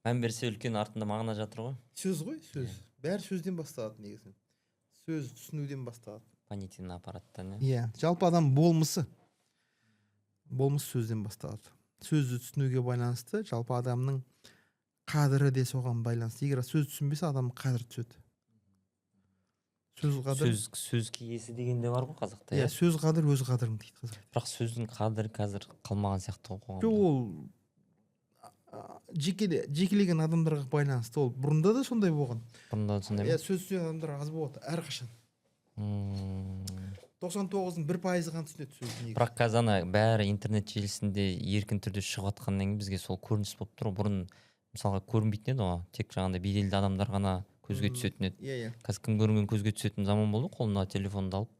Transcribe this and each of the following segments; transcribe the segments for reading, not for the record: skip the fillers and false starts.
Мән берсе, үлкен артында мағына жатыр ғой. Сөз ғой, сөз. Бәрі сөзден басталады негізі, сөз түсінуден басталады. Понятийный аппараттан, иә. Иә, жалпы адам болмысы, болмыс сөзден басталады. Сөзді түсінуге байланысты жалпы адамның қадірі де соған байланысты. Егер сөз түсінбесе, адамның қадірі түседі. Сөз қадір. Сөз киесі деген де бар ғой қазақта. Иә. Иә. Сөз қадір, өз қадірің дейді қазақ. Бірақ сөздің қадірі қазір қалмаған сияқты ғой қоғамда. Жоқ, ол жеке, жекелеген адамдарға байланысты. Ол бұрында да сондай болған. Бұрында да сондай Иә. ма? Сөз түсінетін адамдар аз болады әрқашан. 99-ның 1 пайызы ғана түсінеді сөзді негізі. Бірақ қазір ана бәрі интернет желісінде еркін түрде шығып жатқаннан кейін бізге сол көрініс болып тұр ғой. Бұрын, мысалға, көрінбейтін еді ғой, тек жаңағыдай беделді адамдар ғана көзге түсетін еді. иә иә Қазір кім көрінген көзге түсетін заман болды ғой, қолына телефонды алып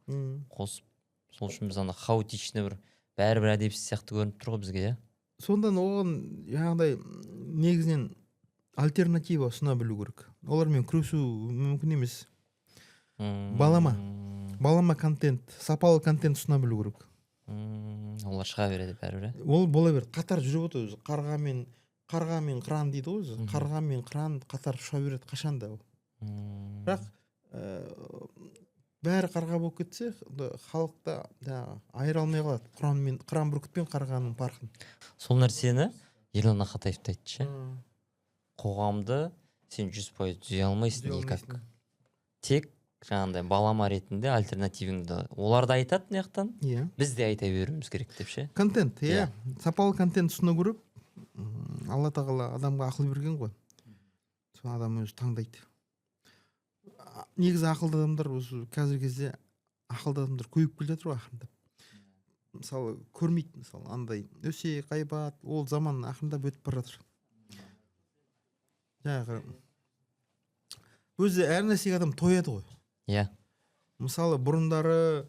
қосып. Сол үшін біз ана хаотичный бір, бәрі бір әдепсіз сияқты көрініп тұр ғой бізге, иә. Сондан оған жаңағыдай негізінен альтернатива ұсына білу керек. Олармен күресу мүмкін емес. Балама. Балама контент, сапалы контент ұсына білу керек. Олар шыға береді бәрібір, иә. Ол бола береді, қатар жүріп отыр өзі. Қарға мен қыран дейді ғой өзі. Қарға мен қыран қатар ұша береді қашанда ол. Бірақ бәрі қарға болып кетсе, халық та жаңағы айыра алмай қалады қыран мен қыран, бүркіт пен қарғаның парқын. Сол нәрсені Ерлан Ақатаев та айтты ше: қоғамды сен 100% түзей алмайсың Түзей никак. алмайсың. Тек жаңағындай балама ретінде альтернативіңді олар да айтады мына жақтан, біз де айта беруіміз керек деп ше. Контент, иә, сапалы контент ұсыну керек. Алла тағала адамға ақыл берген ғой, соны адам өзі таңдайды. Негізі ақылды адамдар, осы қазіргі кезде ақылды адамдар көбейіп келе жатыр ғой ақырындап. Мысалы, көрмейді, мысалы, андай өсек, ғайбат, ол заман ақырындап өтіп бара жатыр. Жаңағы өзі әр нәрсеге адам тояды ғой. Мысалы, бұрындары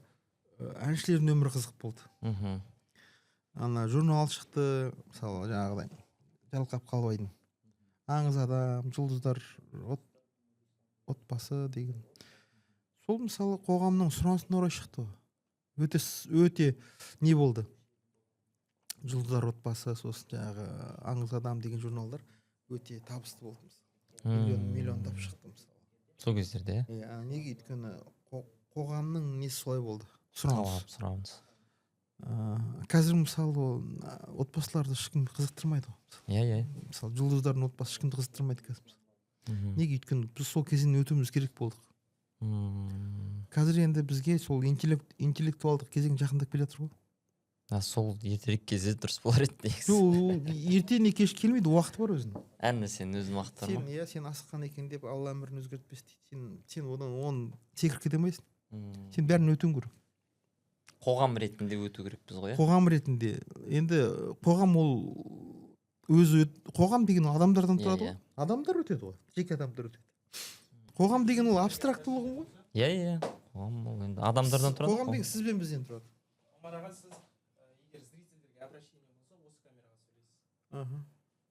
әншілердің өмірі қызық болды. Ана журнал шықты, мысалы, жаңағыдай Жарылқап Қалыбайдың «Аңыз адам», «Жұлдыздар отбасы» деген. Сол, мысалы, қоғамның сұранысына орай шықты ғой. Өте өте не болды, «Жұлдыздар отбасы», сосын жаңағы «Аңыз адам» деген журналдар өте табысты болды, мысалы, миллион миллиондап шықты, мысалы. Сол кездерде, иә. Иә, неге? Өйткені қоғамның несі солай болды, сұраныс. Талап, сұраныс. Қазір, мысалы, ол отбасыларды ешкім қызықтырмайды ғой. иә иә Мысалы, жұлдыздардың отбасы ешкімді қызықтырмайды қазір, мысалы. Неге? Өйткені біз сол кезеңнен өтуіміз керек болдық. Қазір енді бізге сол интеллектуалдық кезең жақындап келе жатыр ғой. А сол ертерек кезде дұрыс болар еді негізі. Жоқ, ол ерте не кеш келмейді, уақыты бар өзінің. Әр нәрсенің өзінің уақыты бар Сен ма? Иә, сен асыққан екен деп Алла әмірін өзгертпес дейді. Сен одан оны секіріп кете алмайсың. Сен бәрін өтуің керек. Қоғам ретінде өту керекпіз ғой, иә. Қоғам ретінде. Енді қоғам ол өзі қоғам деген ол адамдардан тұрады ғой. Адамдар өтеді ғой, жеке адамдар өтеді. Қоғам деген ол абстрактылы ұғым ғой. Иә, қоғам ол енді адамдардан тұрады. Қоғам деген сіз бен бізден тұрады. Омар аға, сіз егер зрительдерге обращение болса, осы камераға сөйлейсіз.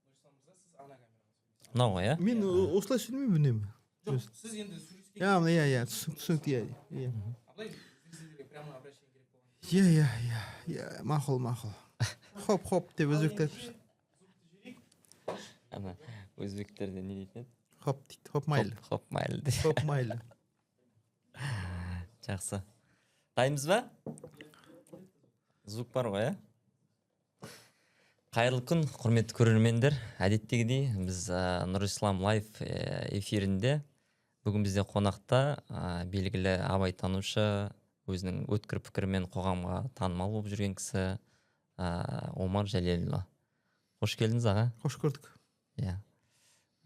Нұрислам мырза, сіз ана камераға сөйлейсіз. Мынау ғой, иә. Мен осылай сөйлемеймін үнемі. Жоқ, сіз енді сөйлескен Иә, түсінікті, иә. А былай зрительдерге прямо обращение керек болған. Иә, мақұл, хоп, хоп деп өзбектер Ендеше, звукты жіберейік. Ана өзбектерде не дейтін еді? Хоп дейді, хоп, майлы. Хоп, хоп, майлы деп. Хоп, майлы. Жақсы, дайынбыз ба? Звук бар ғой, иә. Қайырлы күн, құрметті көрермендер! Әдеттегідей біз Нұрислам лайв эфирінде. Бүгін бізде қонақта белгілі абайтанушы, өзінің өткір пікірімен қоғамға танымал болып жүрген кісі, Омар Жәлелұлы. Қош келдіңіз, аға! Қош көрдік. Иә.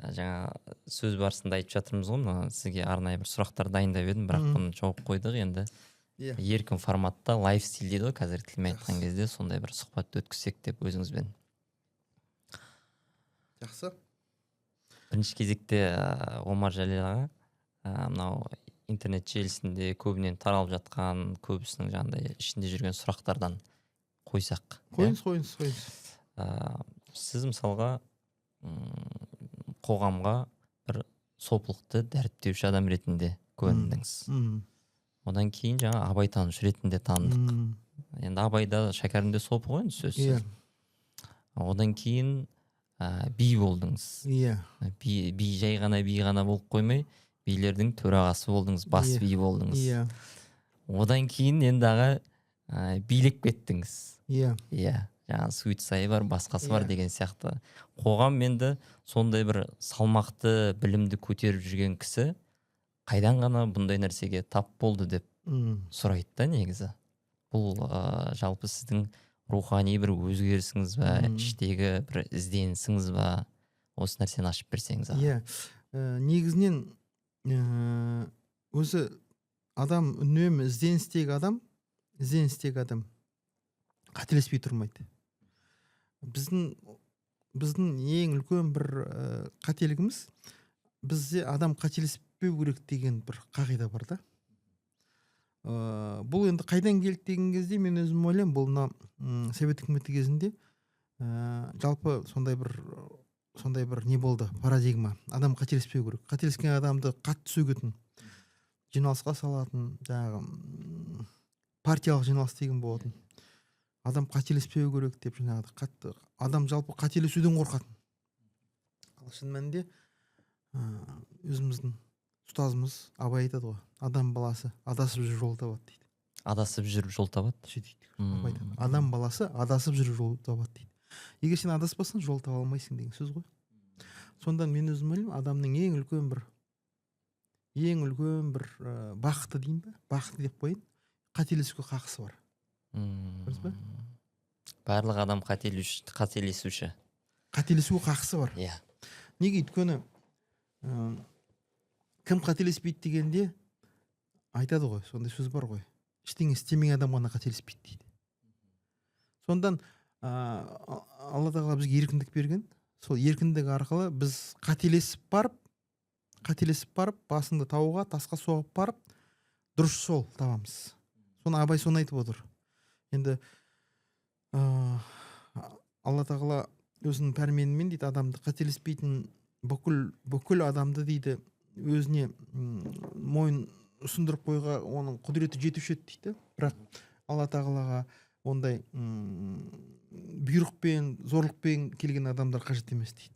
Жаңа сөз барысында айтып жатырмыз ғой, мына сізге арнайы бір сұрақтар дайындап едім, бірақ бұны жауып қойдық енді. Еркін форматта, лайв стиль дейді ғой қазіргі тілмен айтқан кезде, сондай бір сұхбат өткізсек деп өзіңізбен. Жақсы. Бірінші кезекте, Омар Жәлел аға, мынау интернет желісінде көбінен таралып жатқан, көбісінің жаңағыдай ішінде жүрген сұрақтардан қойсақ, иә? Қойыңыз, қойыңыз, қойыңыз. Сіз, мысалға, қоғамға бір сопылықты дәріптеуші адам ретінде көріндіңіз. Одан кейін жаңа абайтанушы ретінде таныдық. Енді Абай да, Шәкәрім де сопы ғой енді, сөзсіз. Одан кейін Би болдыңыз. Иә. Би жай ғана би ғана болып қоймай, билердің төрағасы болдыңыз, бас би болдыңыз. Иә. Одан кейін енді, аға, билеп кеттіңіз. Иә. Иә, жаңағы суицид бар, басқасы бар Иә. деген сияқты. Қоғам енді сондай бір салмақты білімді көтеріп жүрген кісі қайдан ғана бұндай нәрсеге тап болды деп сұрайды да негізі. Бұл жалпы сіздің рухани бір өзгерісіңіз ба, іштегі бір ізденісіңіз ба? Осы нәрсені ашып берсеңіз, аға. Иә, негізінен өзі адам үнемі ізденістегі адам қателеспей тұрмайды. Біздің ең үлкен бір қателігіміз, бізде адам қателеспеу керек деген бір қағида бар да. Бұл енді қайдан келді деген кезде, мен өзім ойлаймын, бұл мына совет үкіметі кезінде жалпы сондай бір не болды, парадигма: адам қателеспеу керек. Қателескен адамды қатты сөгетін, жиналысқа салатын, жаңағы партиялық жиналыс деген болатын. Адам қателеспеу керек деп жаңағыдай қатты, адам жалпы қателесуден қорқатын. Ал шын мәнінде өзіміздің ұстазымыз Абай айтады ғой: «Адам баласы адасып жүріп жол табады», – дейді. Адасып жүріп жол табады. Сөйтеді, Абай айтады: «Адам баласы адасып жүріп жол табады», – дейді. Егер сен адаспасаң, жол таба алмайсың деген сөз ғой. Сонда мен өзім ойлаймын, адамның ең үлкен бір бақыты деймін ба, бақыты деп қояйын, қателесуге қақысы бар. Дұрыс па? Барлық адам қателесуші. Қателесуге қақысы бар. Неге? Өйткені кім қателеспейді дегенде айтады ғой, сондай сөз бар ғой: «Ештеңе істемеген адам ғана қателеспейді», – дейді. Сондан Алла тағала бізге еркіндік берген. Сол еркіндік арқылы біз қателесіп барып, басыңды тауға, тасқа соғып барып, дұрыс жол табамыз. Соны Абай соны айтып отыр. Енді Алла тағала өзінің пәрменімен, дейді, адамды қателеспейтін, бүкіл адамды, дейді, өзіне мойын ұсындырып қоюға оның құдіреті жетуші еді, дейді. Бірақ Алла тағалаға ондай бұйрықпен, зорлықпен келген адамдар қажет емес, дейді.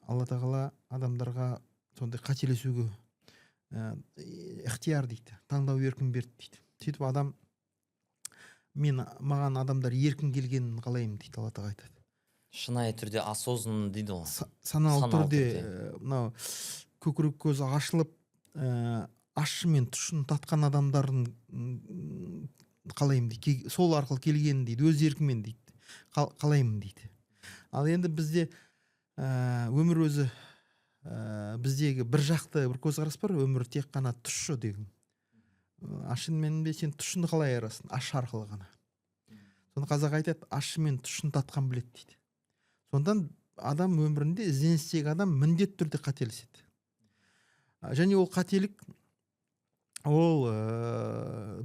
Алла тағала адамдарға сондай қателесуге ықтияр, дейді, таңдау еркін берді, дейді. Сөйтіп адам, мен, маған адамдар еркін келгенін қалаймын, дейді, Алла тағала айтады. Шынайы түрде, осознанно дейді ғой. Саналы Саналы түрде, түрде. Мынау көкірек көзі ашылып, ащы мен тұщын татқан адамдардың қалаймын дейді. Сол арқылы келгенін, дейді, өз еркімен, дейді, қалаймын, дейді. Ал енді бізде өмір өзі, біздегі бір жақты бір көзқарас бар: өмір тек қана тұщы деген. А шын мәнінде сен тұщыны қалай айырасың? Ащы арқылы ғана. Соны қазақ айтады: «Ащы мен тұщын татқан біледі», – дейді. Сондан адам өмірінде, ізденістегі адам міндетті түрде қателеседі. Және ол қателік ол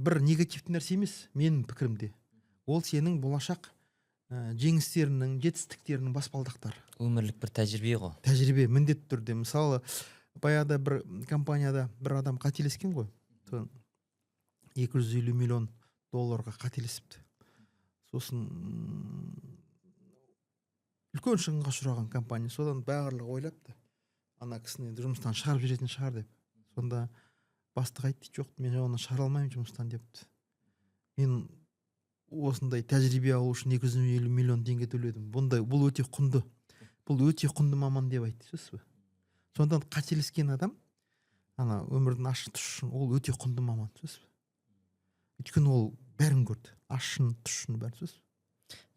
бір негативті нәрсе емес менің пікірімде. Ол сенің болашақ жеңістеріңнің, жетістіктеріңнің баспалдақтары. Өмірлік бір тәжірибе ғой. Тәжірибе, міндетті түрде. Мысалы, баяғыда бір компанияда бір адам қателескен ғой. Сол 250 миллион долларға қателесіпті. Сосын үлкен шығынға ұшыраған компания. Содан барлығы ойлапты, ана кісіні енді жұмыстан шығарып жіберетін шығар деп. Сонда бастық айтты: «Жоқ, мен оны шығара алмаймын жұмыстан», – депті. «Мен осындай тәжірибе алу үшін 250 миллион теңге төледім. Бұндай, бұл өте құнды, бұл өте құнды маман», – деп айтты. Түсінесіз бе? Сондықтан қателескен адам, ана өмірдің ащы тұщысын, ол өте құнды маман, түсінесіз бе? Өйткені ол бәрін көрді, ащыны, тұщыны, бәрін, түсінесіз бе?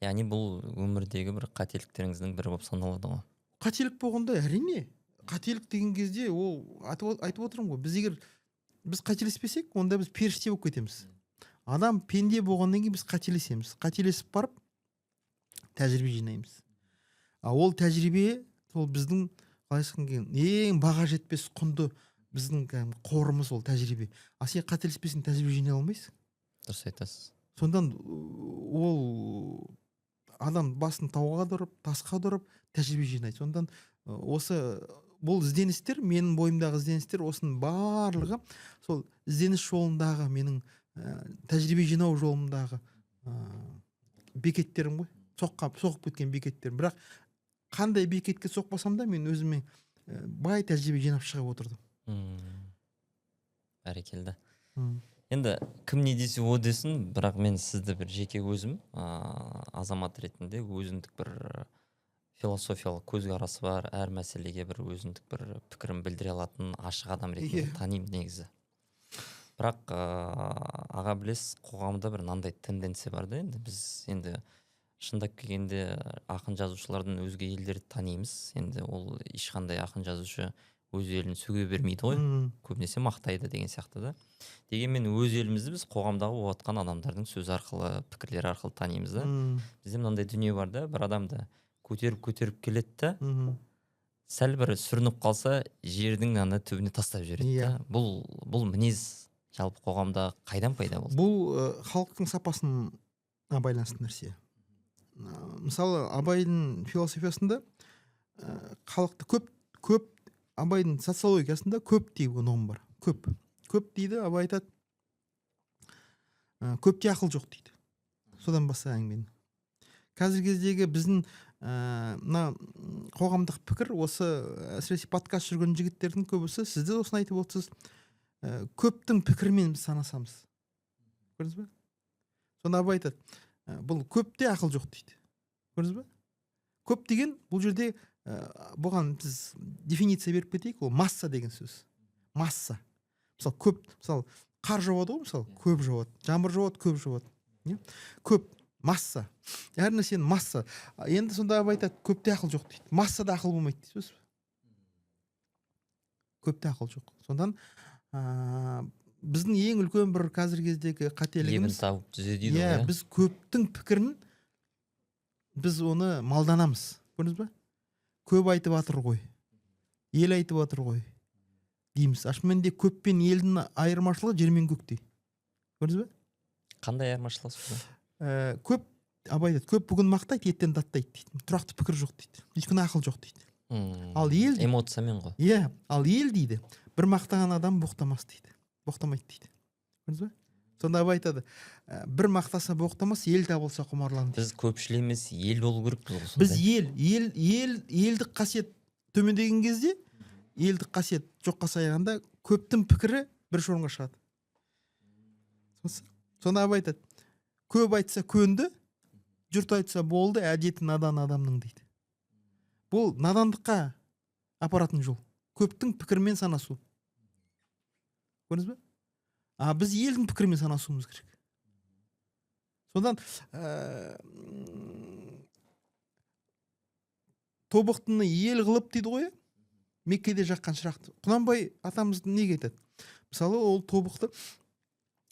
Яғни бұл өмірдегі бір қателіктеріңіздің бірі болып саналады ғой. Қателік болғанда, әрине, қателік деген кезде ол айтып отырмын ғой, біз егер біз қателеспесек, онда біз періште болып кетеміз. Адам пенде болғаннан кейін біз қателесеміз. Қателесіп барып тәжірибе жинаймыз. А ол тәжірибе сол біздің, қалай айтсам екен, ең баға жетпес құнды біздің кәдімгі қорымыз ол тәжірибе. А сен қателеспесең, тәжірибе жинай алмайсың. Дұрыс айтасыз. Сондан ол адам басын тауға ұрып, тасқа ұрып тәжірибе жинайды. Сондан осы бұл ізденістер, менің бойымдағы ізденістер, осының барлығы сол ізденіс жолындағы менің тәжірибе жинау жолындағы бекеттерім ғой, соққан, соғып кеткен бекеттерім. Бірақ Қандай бекетке соқпасам да, мен өзіме бай тәжірибе жинап шығып отырдым. Бәрекелді. Енді кім не десе о десін, бірақ мен сізді бір жеке өзім азамат ретінде өзіндік бір философиялық көзқарасы бар, әр мәселеге бір өзіндік бір пікірін білдіре алатын ашық адам ретінде танимын негізі. Бірақ аға, білесіз, қоғамда бір мынандай тенденция бар да. Енді біз енді шындап келгенде ақын жазушылардан өзге елдерді танимыз. Енді ол ешқандай ақын жазушы өз елін сөге бермейді ғой, көбінесе мақтайды деген сияқты да. Дегенмен өз елімізді біз қоғамдағы болып жатқан адамдардың сөзі арқылы, пікірлері арқылы танимыз да. Бізде мынандай дүние бар да: бір адамды көтеріп, көтеріп келеді да, сәл бір сүрініп қалса, жердің ана түбіне тастап жібереді да. Бұл мінез жалпы қоғамда қайдан пайда болды? Бұл халықтың сапасына байланысты нәрсе. Мысалы, Абайдың философиясында халықты көп, көп, Абайдың социологиясында көп деген ұғым бар. Көп, көп дейді. Абай айтады, көпте ақыл жоқ дейді. Содан баста әңгімені. Қазіргі кездегі біздің мына қоғамдық пікір осы, әсіресе подкаст жүрген жігіттердің көбісі, сіз де осыны айтып отырсыз, көптің пікірімен біз санасамыз, көрдіңіз бе? Сонда Абай айтады, бұл көпте ақыл жоқ дейді, көрдіңіз бе? Көп деген бұл жерде, бұған біз дефиниция беріп кетейік, ол масса деген сөз. Масса, мысалы, көп, мысалы, қар жауады ғой, мысалы, көп жауады, жаңбыр жауады, көп жауады, иә? Көп, масса, әр нәрсенің масса. Енді сонда Абай айтады, көпте ақыл жоқ дейді, массада ақыл болмайды дейді. Көпте ақыл жоқ. Содан біздің ең үлкен бір қазіргі кездегі Ебін қателігіміз тауып түзе дейді иә ғой, иә? Біз көптің пікірін, біз оны малданамыз, көрдіңіз ба? Көп айтып жатыр ғой, ел айтып жатыр ғой дейміз. А шынымен де көп пен елдің айырмашылығы жер мен көктей, көрдіңіз бе? Қандай айырмашылығы сонда? Көп, Абай айтады, көп бүгін мақтайды, ертең даттайды дейді, тұрақты пікір жоқ дейді, өйткені ақыл жоқ дейді. Ал ел Эмоциямен ғой. Иә, ал ел дейді, бір мақтаған адам боқтамас дейді, боқтамайды дейді, көрдіңіз бе? Сонда Абай айтады, бір мақтаса боқтамас, ел табылса құмарлан дейді. Біз көпшіл емес, ел болу керекпіз ғой сонда. Біз ел, ел, ел, елдік қасиет төмендеген кезде, елдік қасиет жоққа сайғанда, көптің пікірі бірінші орынға шығады. Сонда Абай айтады, көп айтса көнді, жұрт айтса болды, әдеті надан адамның дейді. Бұл надандыққа апаратын жол, көптің пікірімен санасу, көрдіңіз бе? А біз елдің пікірімен санасуымыз керек. Содан тобықтыны ел қылып дейді ғой, иә? Меккеде жаққан шырақты. Құнанбай атамыз неге айтады? Мысалы, ол тобықты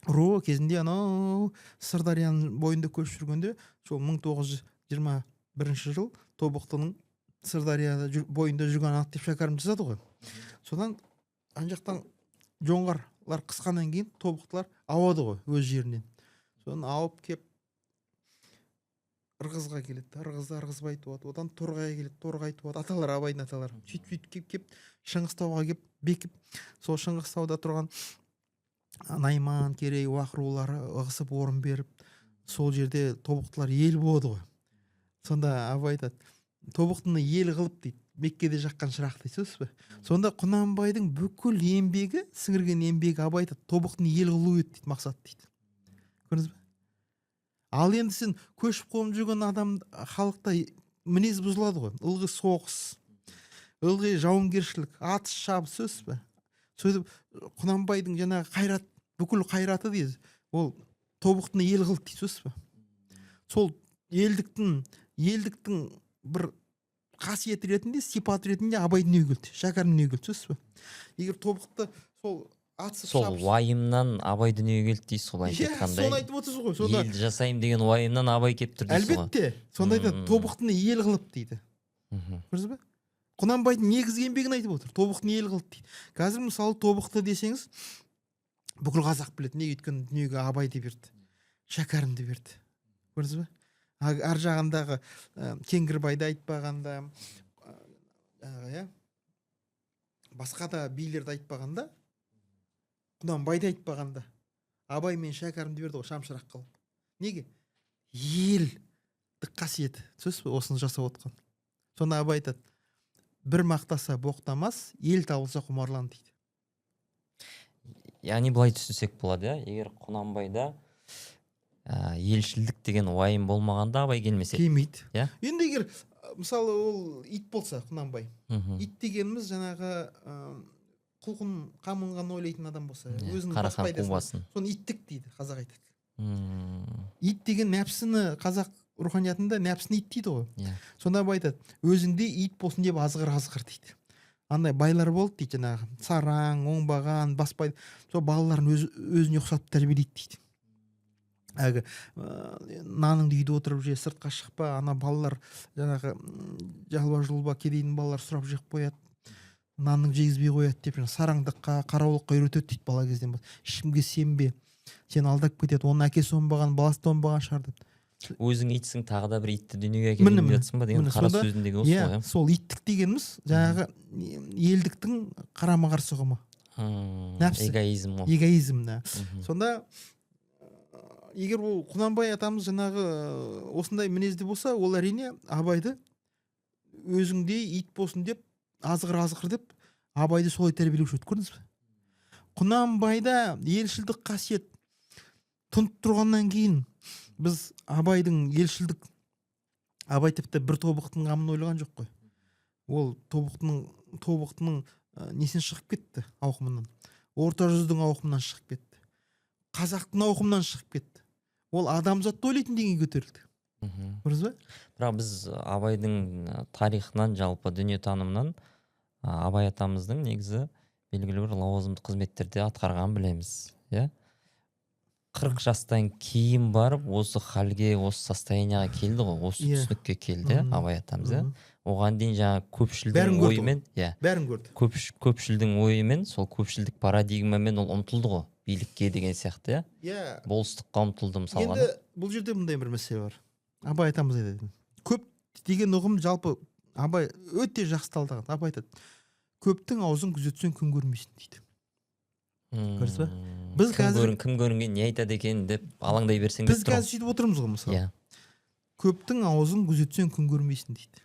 руы кезінде анау Сырдарияның бойында көшіп жүргенде, сол 1921 жыл тобықтының Сырдарияда бойында жүрген ат деп Шәкәрім жазады ғой. Содан ана жақтан жоңғарлар қысқаннан кейін тобықтылар ауады ғой өз жерінен. Содан ауып кеп Ырғызға келеді. Ырғызда Ырғызбай туады, одан Торғай келеді, Торғай туады, аталар, Абайдың аталары. Сөйтіп, сөйтіп келіп, келіп Шыңғыстауға келіп бекіп, сол Шыңғыстауда тұрған найман, керей, уақ рулары ығысып, орын беріп, сол жерде тобықтылар ел болады ғой. Сонда Абай айтады, тобықтыны ел қылып дейді, Меккеде жаққан шырақ дейді, түсінесіз бе? Сонда Құнанбайдың бүкіл еңбегі, сіңірген еңбегі, Абай айтады, тобықтыны ел қылу еді дейді мақсат дейді, көрдіңіз бе? Ал енді сен көшіп қонып жүрген адам, халықта мінез бұзылады ғой, ылғи соғыс, ылғи жауынгершілік, атыс шабыс, түсінесіз бе? Сөйтіп Құнанбайдың жаңағы қайрат, бүкіл қайраты дейді, ол тобықтыны ел қылды дейді, түсінесіз бе? Сол елдіктің бір қасиеті ретінде, сипаты ретінде Абай дүниеге келді, Шәкәрім дүниеге келді, түсінесіз бе? Егер тобықты сол атысып Сол шабысып уайымнан Абай дүниеге келді дейсіз ғой, былайша Иә, айтқанда. Соны айтып отырсыз ғой сонда. Ел жасаймын деген уайымнан Абай келіп тұр дейсіз ғой. Әлбетте, сонда айтады, тобықтыны ел қылып дейді. Көрдіңіз бе? Құнанбайдың негізгі еңбегін айтып отыр, тобықтыны ел қылды дейді. Қазір, мысалы, тобықты десеңіз, бүкіл қазақ біледі. Неге? Өйткені дүниеге Абайды берді, Шәкәрімді берді, көрдіңіз бе? Ар жағындағы Кеңгірбайды айтпағанда, иә, басқа да билерді айтпағанда, Құнанбайды айтпағанда, Абай мен Шәкәрімді берді ғой шамшырақ қылып. Неге? Елдік қасиеті, түсінесіз бе, осыны жасап отқан. Сонда Абай айтады: бір мақтаса, боқтамас, ел табылса, құмарлан дейді. Яғни былай түсінсек болады, иә, егер Құнанбайда елшілдік деген уайым болмағанда, Абай келмес еді. Келмейді. Иә? Енді егер мысалы, ол ит болса Құнанбай, ит дегеніміз жаңағы құлқын қамын ғана ойлайтын адам болса, өзінің бас Қарақан пайдасын, қубасын. Соны иттік дейді, қазақ айтады. Ит деген нәпсіні, қазақ руханиятында нәпсіні ит дейді ғой. Сонда Абай айтады: өзіңде ит болсын деп азғыр, азғыр дейді. Андай байлар болды дейді, жаңағы сараң, оңбаған, баспай, сол балаларын өзіне ұқсатып тәрбиелейді дейді. Әлгі наныңды үйде отырып же, сыртқа шықпа, ана балалар жаңағы жалба жұлба кедейдің балалары сұрап жеп қояды, наныңды жегізбей қояды деп, жаңағы сараңдыққа, қараулыққа үйретеді дейді бала кезден бастап. Ешкімге сенбе, сені алдап кетеді, оның әкесі оңбаған, баласы да оңбаған шығар деп. Өзің итсің, тағы да бір итті дүниеге Міне, әкелейін міне, деп жатсың ба деген міне, қара сонда- сөзіндегі осы иә ғой, иә? Сол иттік дегеніміз жаңағы елдіктің қарама қарсы ұғымы. Нәпсі. Эгоизм ғой. Эгоизм да. Сонда егер ол Құнанбай атамыз жаңағы осындай мінезді болса, ол, әрине, Абайды өзіңдей ит болсын деп азғыр, азғыр деп Абайды солай тәрбиелеуші еді. Көрдіңіз бе, Құнанбайда елшілдік қасиет тұнып тұрғаннан кейін біз Абайдың елшілдік, Абай тіпті бір тобықтың қамын ойлаған жоқ қой. Ол тобықтының несінен шығып кетті, ауқымынан, Орта жүздің ауқымынан шығып кетті, қазақтың ауқымынан шығып кетті, ол адамзатты ойлайтын деңгейге көтерілді. Көрдіңіз бе? Бірақ біз Абайдың тарихынан, жалпы дүниетанымынан Абай атамыздың негізі белгілі бір лауазымды қызметтерде атқарғанын білеміз, иә. 40 жастан кейін барып осы халге, осы состояние ға келді ғой, осы түсінікке келді Абай атамыз, иә. Оған дейін жаңағы көпшілдің Бәрін көрді ғой. ойымен, иә. Бәрін көрді. Көпшілдің ойымен, сол көпшілдік парадигмамен ол ұмтылды ғой билікке деген сияқты, иә. Болыстыққа ұмтылды мысалға. Енді бұл жерде мындай бір мәселе бар. Абай атамыз айтады, көп деген ұғым, жалпы Абай өте жақсы талдаған. Абай айтады: көптің аузын күзетсең, күн көрмейсің дейді. Көрдіңіз ба? Біз Кім қазір- кім көрінген не айтады екен деп алаңдай берсең Біз деп тұр ғой. қазір сөйтіп отырмыз ғой, мысалы. Көптің аузын күзетсең, күн көрмейсің дейді,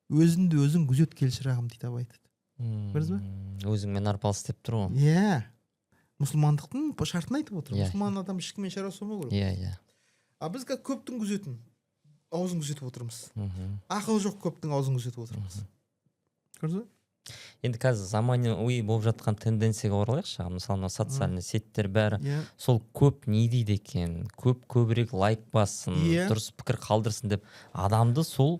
өзіңді өзің күзет, кел, шырағым, дейді, Абай айтады. Көрдіңіз ба? Өзіңмен арпалыс деп тұр ғой. Иә, мұсылмандықтың шартын айтып отыр. Мұсылман адам ешкіммен шаруа болмау керек. иә иә А біз қазір көптің аузын күзетіп отырмыз. Ақыл жоқ көптің аузын күзетіп отырмыз. Көрдіңіз ба? Енді қазір заманауи болып жатқан тенденцияға оралайықшы. Мысалы, мынау социальный сеть тер бәрі, сол көп не дейді екен, көп көбірек лайк бассын, дұрыс пікір қалдырсын деп адамды сол,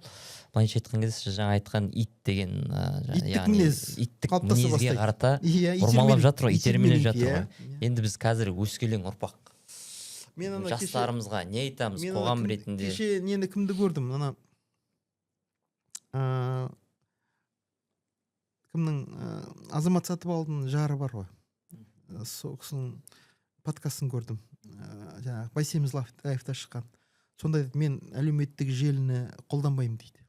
былайынша айтқан кезде, сіз жаңа айтқан ит деген Иттік яғни мінез иттік қалыптаса мінезге бастайды. қарата бұрмалап жатыр ғой, итермелеп жатыр ғой. Енді біз қазір өскелең ұрпақ Мен ана кеше жастарымызға не айтамыз мен ана қоғам ретінде? Кеше нені, кімді көрдім, ана кімнің, Азамат Сатыбалдының жары бар ғой. Сол кісінің подкастын көрдім, жаңағы Байсеміз лайфта шыққан. Сонда айтады: мен әлеуметтік желіні қолданбаймын дейді.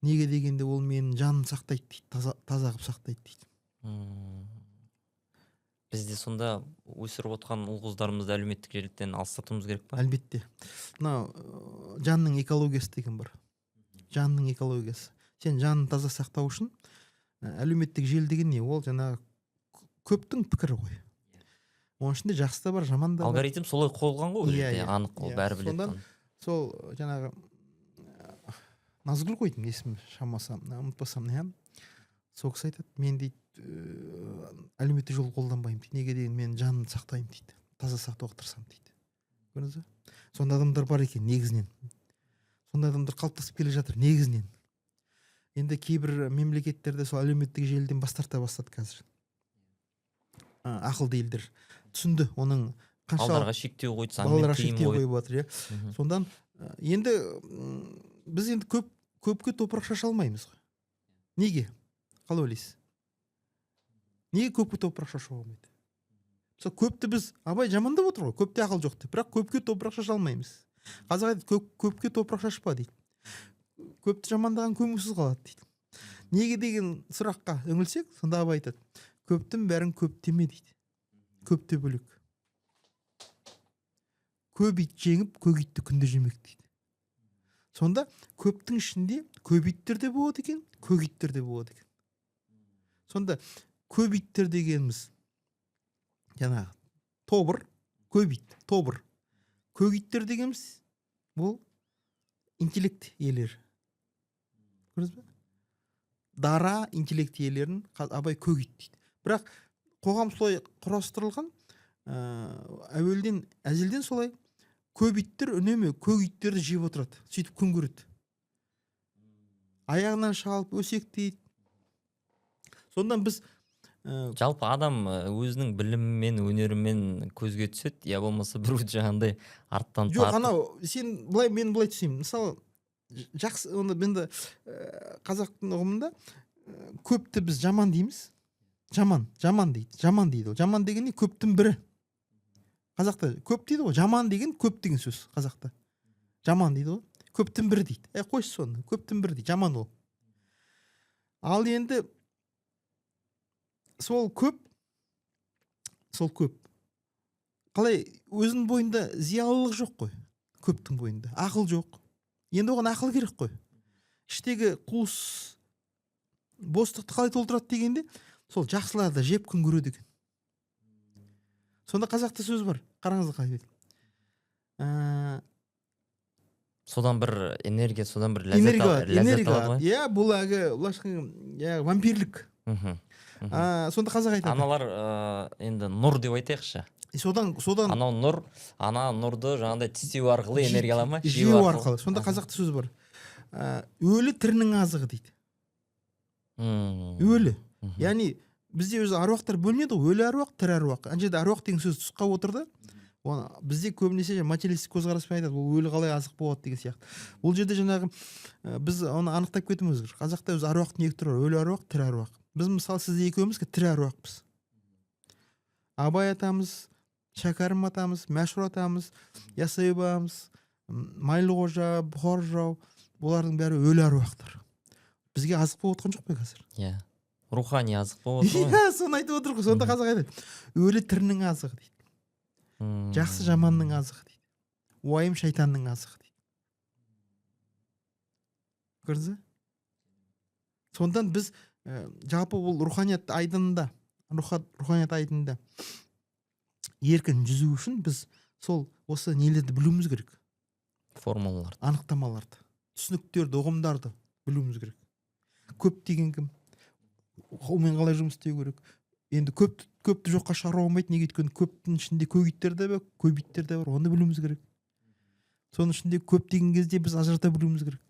Неге дегенде, ол менің жанымды сақтайды дейді, таза, таза қылып сақтайды дейді. Бізде сонда өсіріп отқан ұл қыздарымызды әлеуметтік желіден алыстатуымыз керек па? Әлбетте. Мынау жанның экологиясы деген бар, жанның экологиясы. Сен жанын таза сақтау үшін, әлеуметтік желі деген не ол? Жаңағы көптің пікірі ғой, оның ішінде жақсы да бар, жаман да бар. Алгоритм солай қойылған ғой ол жерде, анық ол, бәрі біледі Сондан оны. сол жаңағы Назгүл ғой деймін есімі, шамасы, ұмытпасам, иә. Сол кісі айтады: мен дейді, әлеуметтік жол қолданбаймын дейді. Неге деген, мен жанымды сақтаймын дейді, таза сақтауға тырысамын дейді. Көрдіңіз ба, сондай адамдар бар екен негізінен, сондай адамдар қалыптасып келе жатыр негізінен. Енді кейбір мемлекеттерде сол әлеуметтік желіден бас тарта бастады қазір. Ақылды елдер түсінді оның қанша Балдарға шектеу қойды, заңмен балаларға тыйым шектеу қойды. қойып жатыр, иә. Сондан енді біз енді көпке топырақ шаша алмаймыз ғой. Неге, қалай ойлайсыз, неге көпке топырақ шашуға болмайды? Мысалы, көпті біз, Абай жамандап отыр ғой, көпте ақыл жоқ деп, бірақ көпке топырақ шаша алмаймыз. Қазақ айтады: көпке топырақ шашпа дейді, көпті жамандаған көмусіз қалады дейді. Неге деген сұраққа үңілсек, сонда Абай айтады: көптің бәрін көп деме дейді, көп те бөлек. Көп ит жеңіп, көк итті күнде жемек дейді. Сонда көптің ішінде көп иттер де болады екен, көк иттер де болады екен. Сонда көп иттер дегеніміз жаңағы тобыр, көп ит, тобыр. Көк иттер дегеніміз бұл интеллект иелері. Көрдіңіз бе? Дара интеллект иелерін Абай көк ит дейді. Бірақ қоғам солай құрастырылған, әуелден, әзелден солай, көп иттер үнемі көк иттерді жеп отырады, сөйтіп күн көреді, аяғынан шалып, өсектейді. Сондан біз Жалпы адам өзінің білімімен, өнерімен көзге түседі, я болмаса біреуді жаңағындай арттан Жоқ. тартып. Анау сен былай, мен былай түсінемін. Мысалы, жақсы, оны енді қазақтың ұғымында көпті біз жаман дейміз. Жаман, жаман дейді, жаман дейді. Ол жаман деген не? Көптің бірі. Қазақта көп дейді ғой, жаман деген көп деген сөз. Қазақта жаман дейді ғой, көптің бірі дейді. Е, қойшы соны, көптің бірі дейді, жаман ол. Ал енді сол көп, сол көп қалай, өзінің бойында зиялылық жоқ қой, көптің бойында ақыл жоқ. Енді оған ақыл керек қой. Іштегі қуыс, бостықты қалай толтырады дегенде, сол жақсыларды жеп күн көреді екен. Сонда қазақта сөз бар, қараңыздар, қалай дейді. Содан бір энергия, содан бір ләззат Энергия алады, ләззат энергия алады алады. ғой. Иә, бұл әлгі, былайша айтқанда, иә, вампирлік. мхм мхм. Сонда қазақ айтады. Аналар енді нұр деп айтайықшы. Содан Анау нұр, ана нұрды жаңағыдай тістеу арқылы энергия ала ма? Жеу арқылы. Сонда қазақта сөз бар, өлі тірінің азығы дейді. Өлі. Яғни бізде өзі аруақтар бөлінеді ғой: өлі аруақ, тірі аруақ. Ана жерде аруақ деген сөз тұсқа отыр да. Оны бізде көбінесе материалистік көзқараспен айтады, ол өлі қалай азық болады деген сияқты. Бұл жерде жаңағы біз оны анықтап кетуіміз керек. Қазақта өзі аруақтың екі түрі бар: өлі аруақ, тірі аруақ. Біз, мысалы, сіз екеуміз тірі аруақпыз. Абай атамыз, Шәкәрім атамыз, Мәшһүр атамыз, Яссауи бабамыз, Майлықожа, Бұқар жырау, олардың бәрі өлі аруақтар. Бізге азық болып отқан жоқ па қазір? Иә, рухани азық болып отыр ғой. Иә, соны айтып отыр ғой. Сонда қазақ айтады: өлі тірінің азығы дейді, жақсы жаманның азығы дейді, уайым шайтанның азығы дейді. Көрдіңіз бе? Сондықтан біз жалпы бұл руханият айдынында, руханият айдынында еркін жүзу үшін біз сол осы нелерді білуіміз керек. Формулаларды. Анықтамаларды, түсініктерді, ұғымдарды білуіміз керек. Көп деген кім, онымен қалай жұмыс істеу керек? Енді көпті жоққа шығаруға болмайды. Неге? Өйткені көптің ішінде көк иттер де бар, көп иттер де бар, оны білуіміз керек. Соның ішінде көп деген кезде біз ажырата білуіміз керек.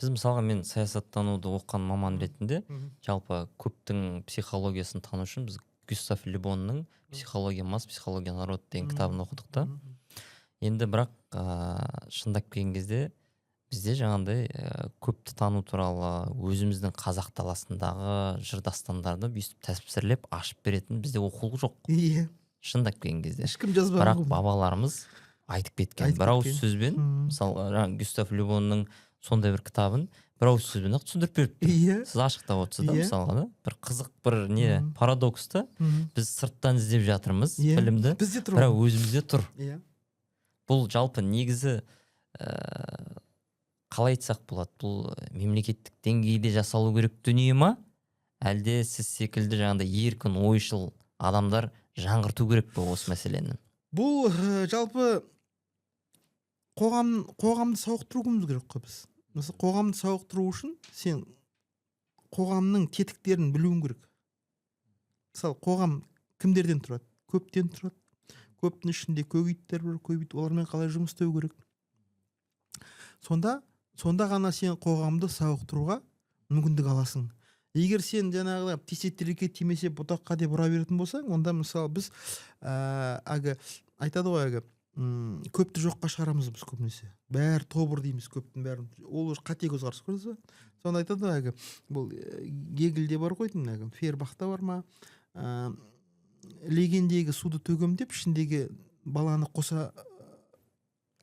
Біз, мысалға, мен саясаттануды оқыған маман ретінде, жалпы көптің психологиясын тану үшін біз Гюстав Лебонның «Психология масс, психология народ» деген кітабын оқыдық та. Енді бірақ шындап келген кезде бізде жаңағындай көпті тану туралы өзіміздің қазақ даласындағы жыр дастандарды бүйтіп тәпсірлеп ашып беретін бізде оқулық жоқ. Шындап келген кезде. Ешкім жазбаған Бірақ ғой. бабаларымыз айтып кеткен Айтып бір ауыз кеткен. сөзбен. Мысалы, жаңағы Гюстав Лебонның сондай бір кітабын бір ауыз сөзбен ақ түсіндіріп беріпті. Сіз ашықтап отырсыз да. Иә. Мысалға да, бір қызық бір не, парадокс та. Біз сырттан іздеп жатырмыз білімді, Бізде тұр. бірақ өзімізде тұр. Бұл жалпы негізі қалай айтсақ болады, бұл мемлекеттік деңгейде жасалу керек дүние ма, әлде сіз секілді жаңағыдай еркін ойшыл адамдар жаңғырту керек пе осы мәселені? Бұл жалпы қоғамды сауықтыруымыз керек қой біз. Мысалы, қоғамды сауықтыру үшін сен қоғамның тетіктерін білуің керек. Мысалы, қоғам кімдерден тұрады? Көптен тұрады. Көптің ішінде көк иттер бар, көп ит, олармен қалай жұмыс істеу керек? Сонда ғана сен қоғамды сауықтыруға мүмкіндік аласың. Егер сен жаңағы тисе терекке, тимесе бұтаққа деп ұра беретін болсаң, онда, мысалы, біз әлгі айтады ғой, әлгі көпті жоққа шығарамыз біз көбінесе. Бәрі тобыр дейміз, көптің бәрін. Ол уже қате көзқарас, көрдіңіз ба? Сонда айтады ғой, әлгі бұл Гегельде бар ғой деймін, әлгі Фейербахта бар ма, легендегі суды төгем деп, ішіндегі баланы қоса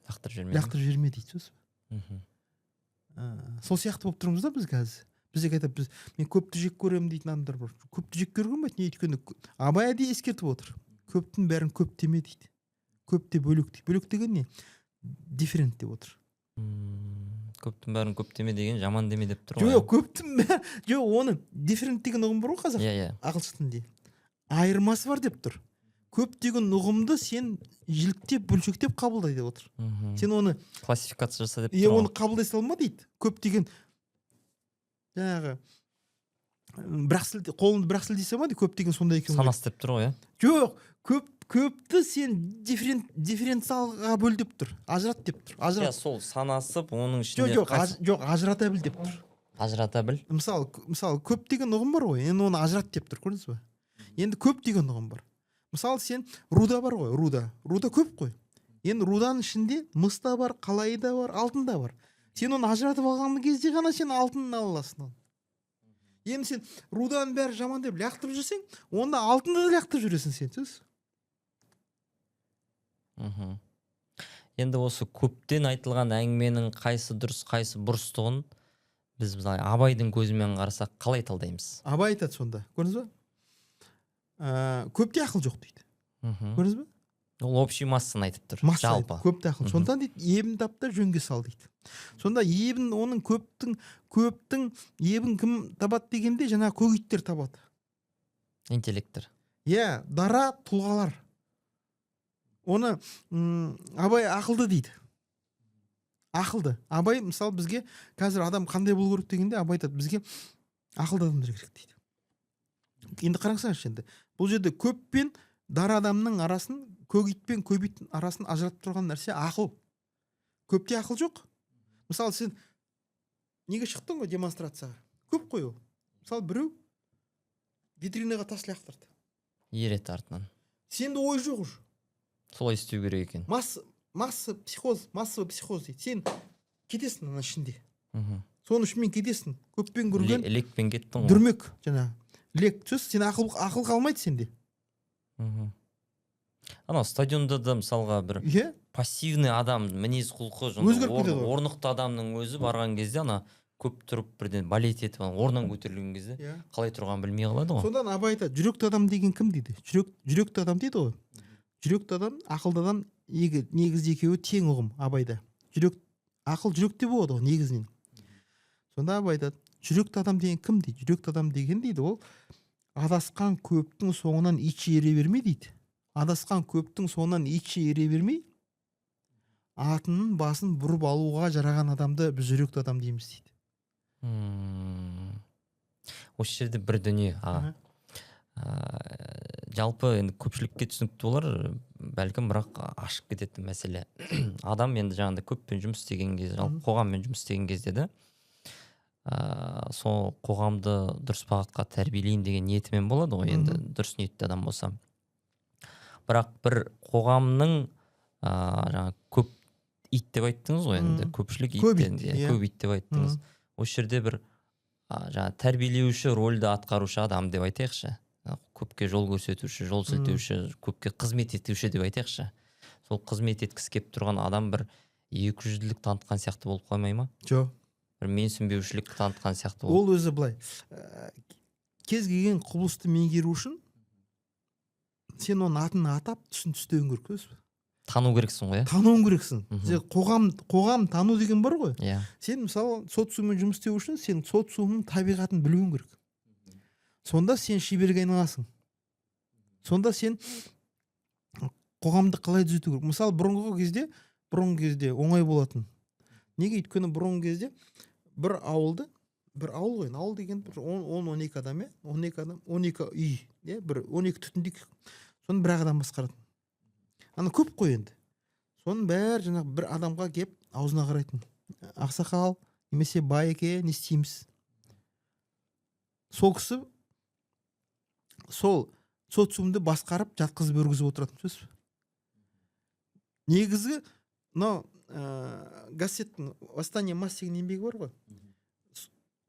Лақтырып жіберме. Лақтырып жіберме дейді сөз. Сол сияқты болып тұрмыз да біз қазір. Бізде айтады, біз, мен көпті жек көремін дейтін адамдар бар. Көпті жек көруге болмайды. Не, өйткені Абай әдейі ескертіп отыр: көптің бәрін көп деме дейді, көп те бөлек дейді. Бөлек деген не? Different деп отыр. Көптің бәрін көп деме деген жаман деме деп тұр ғой. Жоқ, көптің бәрі жоқ, оны different деген ұғым бар ғой қазақ иә иә ағылшын тілінде, айырмасы бар деп тұр. Көп деген ұғымды сен жіліктеп, бөлшектеп қабылдай деп отыр. Сен оны Классификация жаса деп иә, тұр оны ғой. Қабылдай салма дейді. Көп деген жаңағы бірақ қолыңды бір ақ сілтей салма дейді. Көп деген сондай екен ғой. Санас деп тұр ғой, иә. Жоқ, көпті сен дифференциалға бөл деп тұр, ажырат деп тұр. Ажырат. Сол санасып, оның Жоқ, ішінде жоқ, жоқ, ажырата біл деп тұр. Ажырата біл. Мысалы, көп деген ұғым бар ғой, енді оны ажырат деп тұр, көрдіңіз ба? Енді көп деген ұғым бар. Мысалы, сен руда бар ғой, руда көп қой. Енді руданың ішінде мыс та бар, қалайы да бар, алтын да бар. Сен оны ажыратып алған кезде ғана сен алтынын ала аласың оны. Енді сен руданың бәрі жаман деп лақтырып жүрсең, онда алтынды да лақтырып жүресің сен, түсінесіз? Енді осы көптен айтылған әңгіменің қайсы дұрыс, қайсы бұрыстығын біз, былай, Абайдың көзімен қарасақ, қалай талдаймыз? Абай айтады сонда, көрдіңіз ба, көпте ақыл жоқ дейді. Көрдіңіз ба? Ол общий массаны айтып тұр. Масса Жалпы. Айтады, көпте ақыл. Сондықтан, дейді, ебін тап та жөнге сал дейді. Сонда ебін, оның көптің ебін кім табады дегенде, жаңағы көк иттер табады. Интеллектор. Иә, дара тұлғалар. Оны Абай ақылды дейді, ақылды. Абай, мысалы, бізге қазір адам қандай болу керек дегенде, Абай айтады: бізге ақылды адамдар керек дейді. Енді қараңызшы, енді бұл жерде көп пен дара адамның арасын, көк ит пен көп иттің арасын ажыратып тұрған нәрсе — ақыл. Көпте ақыл жоқ. Мысалы, сен неге шықтың ғой демонстрацияға? Көп қой ол. Мысалы, біреу витринаға тас лақтырды. Ереді артынан. Сенде ой жоқ уже. Солай істеу керек екен. Масса психоз, массовый психоз дейді. Сен кетесің ана ішінде. Соның ішімен кетесің, көппен көрген. Лекпен кеттің ғой. Дүрмек, жаңағы лек сөз. Сен ақыл қалмайды сенде. Анау стадионда да, мысалға, бір пассивный адам, мінез құлқы жаңағы Өзгеріп кетеді ғой. орнықты адамның өзі барған кезде, ана көп тұрып, бірден болеть етіп, ана орнынан көтерілген кезде қалай тұрғанын білмей қалады ғой. Содан Абай айтады: жүректі адам деген кім дейді? Жүректі адам дейді ғой. Жүректі адам, ақылды адам негізі екеуі тең ұғым Абайда. Жүрек, ақыл жүректе болады ғой негізінен. Сонда Абай айтады: жүректі адам деген кім дейді? Жүректі адам деген, дейді, ол адасқан көптің соңынан итше ере бермей, дейді, адасқан көптің соңынан итше ере бермей, атының басын бұрып алуға жараған адамды біз жүректі адам дейміз, дейді. Осы жерде бір дүние, аға. Жалпы енді көпшілікке түсінікті болар бәлкім, бірақ ашып кететін мәселе: адам енді жаңағыдай көппен жұмыс істеген кезде, жалпы қоғаммен жұмыс істеген кезде де, сол қоғамды дұрыс бағытқа тәрбиелейін деген ниетімен болады ғой енді, дұрыс ниетті адам болса. Бірақ бір қоғамның жаңағы көп ит деп айттыңыз ғой енді, көпшілік ит, Көп ит, енді, иә. көп ит деп айттыңыз. Осы жерде бір жаңағы тәрбиелеуші рөлді атқарушы адам деп айтайықшы, көпке жол көрсетуші, жол сілтеуші, көпке қызмет етуші деп айтайықшы, сол қызмет еткісі келіп тұрған адам бір екіжүзділік танытқан сияқты болып қалмай ма? Жоқ. Бір менсінбеушілік танытқан сияқты болып. Ол өзі былай, кез келген құбылысты меңгеру үшін сен оның атын атап, түсін түстеуің керек өзі. Тану керексің ғой, иә. Тануың керексің. Сен қоғам тану деген бар ғой. Сен, мысалы, социуммен жұмыс істеу үшін сен социумның табиғатын білуің керек. Сонда сен шеберге айналасың. Сонда сен қоғамды қалай түзету керек. Мысалы, бұрынғы кезде оңай болатын. Неге? Өйткені бұрынғы кезде бір ауылды, бір ауыл ғой енді, ауыл деген бір 10, 12 адам, иә, 12 адам, 12 үй, иә, бір 12 түтіндік. Соны бір ақ адам басқаратын. Ана көп қой енді, соның бәрі жаңағы бір адамға келіп аузына қарайтын: ақсақал немесе байеке, не істейміз? Сол кісі сол социумды басқарып, жатқызып, өргізіп отыратын. Сөз негізгі мынау Гассеттің «Восстание масс» деген еңбегі бар ғой.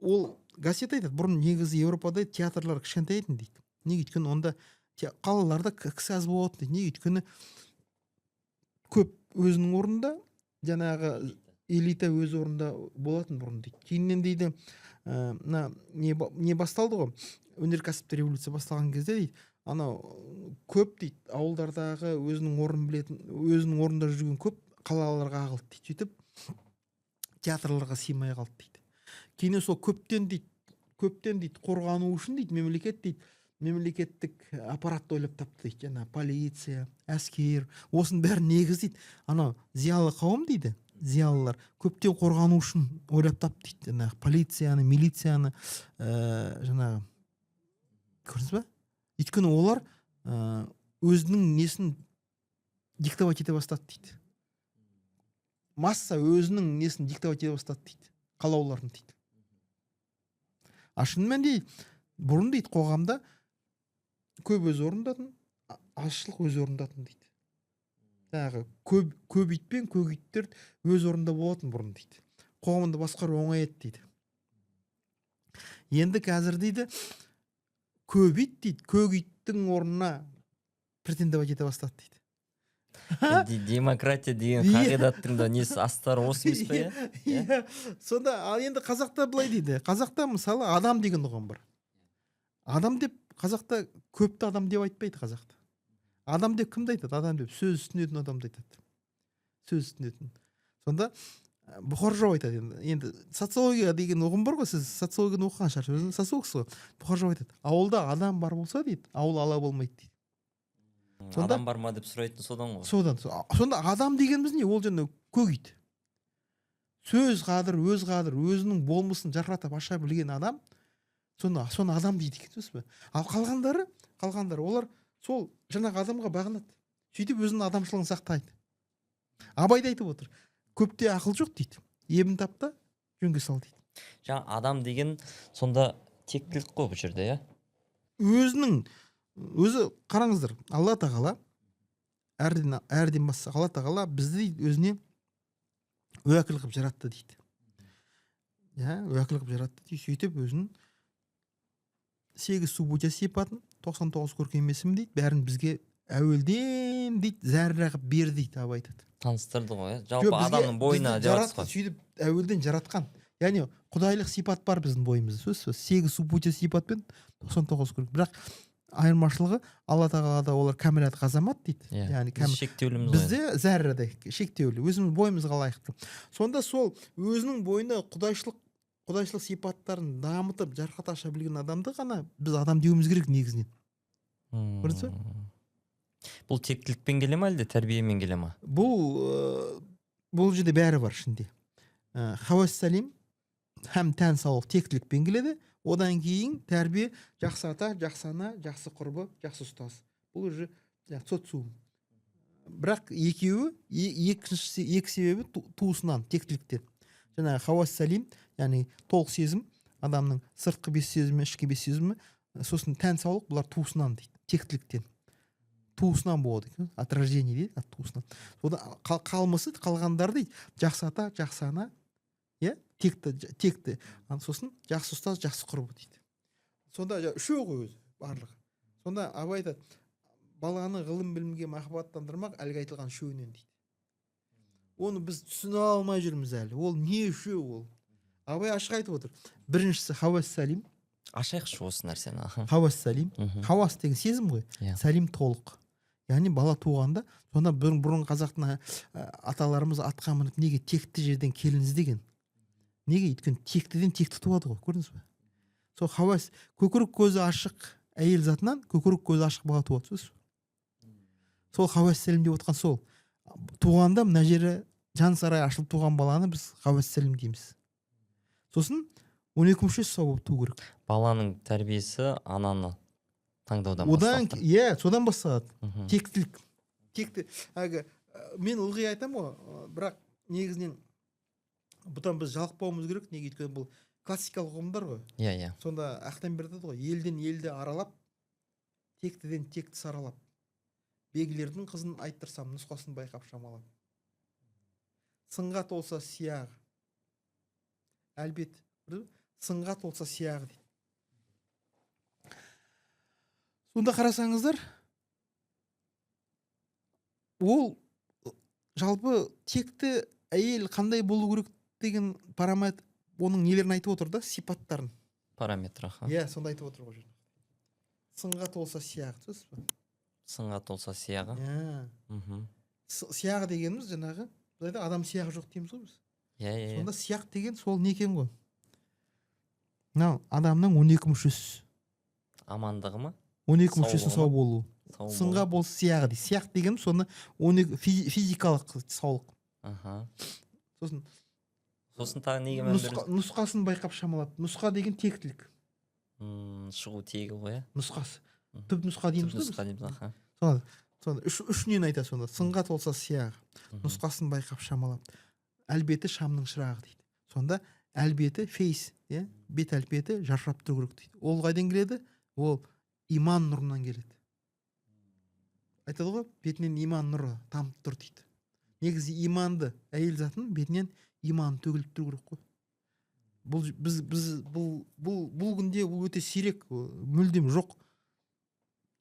Ол Гассет айтады: бұрын негізі Еуропада театрлар кішкентай еді дейді. Неге? Өйткені онда қалаларда кісі аз болатын дейді. Неге? Өйткені көп өзінің орнында, жаңағы элита өз орнында болатын бұрын дейді. Кейіннен, дейді, мына не басталды ғой, өнеркәсіптік революция басталған кезде, дейді, анау көп, дейді, ауылдардағы өзінің орнын білетін, өзінің орнында жүрген көп қалаларға ағылды дейді. Сөйтіп Театрларға сыймай қалды дейді. Кейін сол көптен дейді, көптен дейді қорғану үшін дейді мемлекет дейді, мемлекеттік аппаратты ойлап тапты дейді. Жаңа полиция, әскер, осының бәрі негіз дейді анау зиялы қауым дейді, зиялылар көптен қорғану үшін ойлап тапты дейді жаңағы полицияны, милицияны, жаңағы, көрдіңіз ба? Өйткені олар өзінің несін диктовать ете бастады дейді, масса өзінің несін диктовать ете бастады дейді, қалауларын дейді. А шын мәнінде бұрын дейді қоғамда көп өз орындатын, азшылық өз орындатын дейді. Жаңағы көп ит пен көк иттер өз орнында болатын бұрын дейді, қоғамды басқару оңай еді дейді. Енді қазір дейді көп ит дейді көк иттің орнына претендовать ете бастады дейді. Демократия деген қағидаттың да несі, астары осы емес пе, иә? Иә. Сонда ал енді қазақта былай дейді, қазақта мысалы адам деген ұғым бар. Адам деп қазақта көпті адам деп айтпайды. Қазақта адам деп кімді айтады? Адам деп сөз түсінетін адамды айтады, сөз түсінетін. Сонда Бұқар жырау айтады. Енді социология деген ұғым бар ғой, сіз социологияны оқыған шығарсыз, өзіңіз социологсыз ғой. Бұқар жырау айтады: ауылда адам бар болса дейді, ауыл ала болмайды дейді. Адам бар ма деп сұрайтын содан ғой. Содан. Сонда адам дегеніміз не? Ол жаңа көк ит, сөз қадір, өз қадір, өзінің болмысын жарқыратып аша білген адам, соны адам дейді екен, түсінесіз бе? Ал қалғандары олар сол жаңағы адамға бағынады, сөйтіп өзінің адамшылығын сақтайды. Абай да айтып отыр: көпте ақыл жоқ дейді, ебін тап та жөнге сал дейді. Жаңа адам деген сонда тектілік қой бұл жерде, иә? Өзінің өзі, қараңыздар, Алла тағала әрден басқа, Алла тағала бізді дейді өзіне уәкіл қылып жаратты дейді, иә, уәкіл қылып жаратты дейді. Сөйтіп өзінің сегіз субудия сипатын, 99 көркем есім дейді, бәрін бізге әуелден дейді зәрра қылып берді дейді, Абай айтады. Таныстырды ғой, иә? Жоқ, Жалпы адамның бойына бізді деп жатсыз жаратты, ғой. Сөйтіп әуелден жаратқан, яғни құдайлық сипат бар біздің бойымызда, сөзсіз, сегіз субудия сипат пен 99 көркем. Бірақ айырмашылығы, Алла тағалада олар кәмілат ғазамат дейді, яғни Біз шектеуліміз ғой. Бізде зәррадай шектеулі, өзіміз бойымызға лайықты. Сонда сол өзінің бойында құдайшылық сипаттарын дамытып, жарқырата аша білген адамды ғана біз адам деуіміз керек негізінен. Көрдіңіз бе? Бұл тектілікпен келе ма, әлде тәрбиемен келе ма? Бұл жерде бәрі бар ішінде. Хауас салим һәм тән саулық тектілікпен келеді, одан кейін тәрбие: жақсы ата, жақсы ана, жақсы құрбы, жақсы ұстаз. Бұл уже жаңағы социум. Бірақ екеуі екінші, екі себебі туысынан, тектіліктен. Жаңағы хауас салим, яғни толық сезім, адамның сыртқы бес сезімі, ішкі бес сезімі, сосын тән саулық, бұлар туысынан дейді, тектіліктен, туысынан болады екен, от рождения дейді, от туысынан. Содан қалмысы, қалғандары дейді жақсы ата, жақсы ана, иә, текті, сосын жақсы ұстаз, жақсы құрбы дейді. Сонда үшеу ғой өзі барлығы. Сонда Абай айтады: баланы ғылым білімге махаббаттандырмақ әлгі айтылған үшеуінен дейді. Оны біз түсіне алмай жүрміз әлі, ол не үшеу? Ол Абай ашық айтып отыр. Біріншісі — хауас салим. Ашайықшы осы нәрсені, аха. Хауас салим. Хауас деген сезім ғой. Салим — толық, яғни бала туғанда. Сонда бұрын қазақтың аталарымыз атқа мініп неге текті жерден келін іздеген? Неге? Өйткені тектіден текті туады ғой, көрдіңіз бе? Сол хауас, көкірек көзі ашық әйел затынан көкірек көзі ашық бала туады. Сөз сол хауас сәлім деп отқан сол туғанда мына жері жан сарайы ашылып туған баланы біз хауас сәлім дейміз. Сосын 12 мүшесі сау болып туу керек. Баланың тәрбиесі ананы таңдаудан Одан басталады. Иә, содан басталады. Тектілік, текті әлгі, мен ылғи айтамын ғой, бірақ негізінен бұдан біз жалықпауымыз керек. Неге? Өйткені бұл классикалық ұғымдар ғой. иә иә Сонда Ақтамбер айтады ғой: елден елді аралап, тектіден текті саралап, белгілердің қызын айттырсам, нұсқасын байқап шамалап, сынға толса сияғы әлбет. Көрдіңіз бе? Сынға толса сияғы дейді. Сонда қарасаңыздар, ол жалпы текті әйел қандай болу керек деген параметр, оның нелерін айтып отыр да, сипаттарын. Параметр, аха. Иә, сонда айтып отыр ғой жерде, сынға толса сияғы, түсінесіз ба? Сынға толса сияғы. Иә. Сияғы дегеніміз жаңағы, біз айтады, адам сияғы жоқ дейміз ғой біз. Иә, иә, иә. Сонда сияқ деген сол не екен ғой, мынау адамның 12 мүшесі. Амандығы ма? 12 мүшесінің Саулығы сау ма? болуы. Сау Сынға болу. болса сияғы дейді. Сияқ деген соны 12 физикалық саулық. Сосын Сосын тағы неге мән нұсқа, нұсқасын байқап шамалап. Нұсқа деген тектілік. Шығу тегі ғой, иә? Нұсқасы. Түп нұсқа дейміз Түп ғой біз. Нұсқа дейміз, аха. Сонда үш нені айтады сонда? Сынға толса сияғы, нұсқасын байқап шамалап, әлбеті шамның шырағы дейді. Сонда әлбеті, face, иә, бет әлпеті жарқырап тұру керек дейді. Ол қайдан келеді? Ол иман нұрынан келеді. Айтады ғой, бетінен иман нұры тамып тұр дейді. Негізі иманды әйел затының бетінен иман төгіліп тұру керек қой. Бұл біз бұл күнде бұл өте сирек, мүлдем жоқ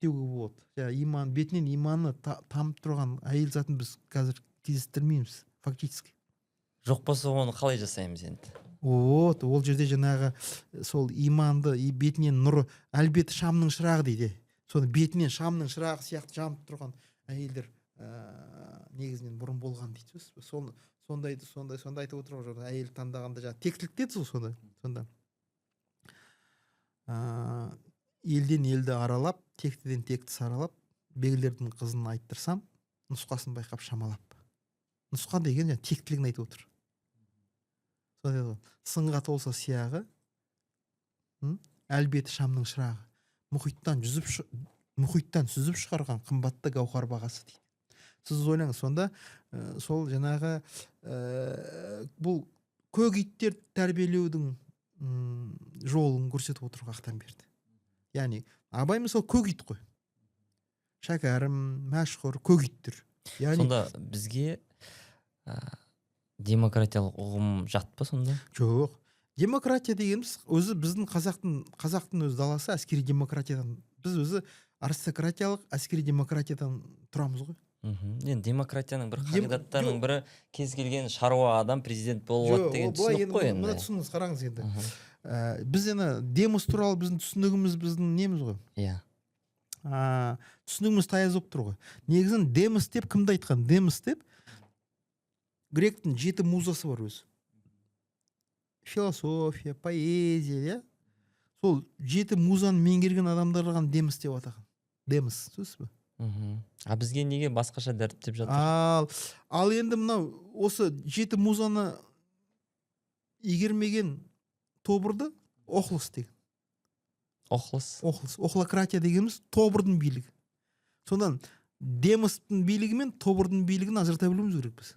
деуге болады. Жаңа иман, бетінен иманы тамып тұрған әйел затын біз қазір кездестірмейміз фактически. Жоқ болса, оны қалай жасаймыз енді? Вот ол жерде жаңағы сол иманды и бетінен нұры, әлбеті шамның шырағы дейді. Соны бетінен шамның шырағы сияқты жанып тұрған әйелдер негізінен бұрын болған дейді. Соны сондайды сондай сонда айтып отыр ғой, жаңағы әйел таңдағанда жаңағы тектілік деді ғой. Сонда елден елді аралап, тектіден текті саралап, белгілердің қызын айттырсам, нұсқасын байқап шамалап. Нұсқа деген жаңағы тектілігін айтып отыр. Сонда айтады ғой, сынға толса сияғы, әлбеті шамның шырағы, мұхиттан сүзіп шығарған қымбатты гауһар бағасы дейді. Сіз ойлаңыз сонда, сол жаңағы бұл көк иттер тәрбиелеудің жолын көрсетіп отыр ғой Ақтамберді. Яғни Абай, мысалы, көк ит қой. Шәкәрім, Мәшһүр көк иттер, яғни. Сонда бізге демократиялық ұғым жат па сонда? Жоқ, демократия дегеніміз өзі біздің қазақтың өз даласы әскери демократиядан, біз өзі аристократиялық әскери демократиядан тұрамыз ғой. Енді демократияның бір қағидаттарының Жоқ. бірі кез келген шаруа адам президент бола алады Жоқ, деген ол былай түсінік енді қой мына енді. түсініңіз, қараңыз енді. Біз енді демос туралы біздің түсінігіміз, біздің неміз ғой. Түсінігіміз таяз болып тұр ғой. Негізінен демос деп кімді айтқан? Демос деп гректің жеті музасы бар өзі, философия, поэзия, иә. Сол жеті музаны меңгерген адамдар ғана демос деп атаған. Демос, түсінесіз бе? А бізге неге басқаша дәріптеп жатыр? Ал енді мынау осы жеті музаны игермеген тобырды охлос деген. Охлос. Охлос, охлократия дегеніміз тобырдың билігі. Сондан демостың билігі мен тобырдың билігін ажырата білуіміз керек біз.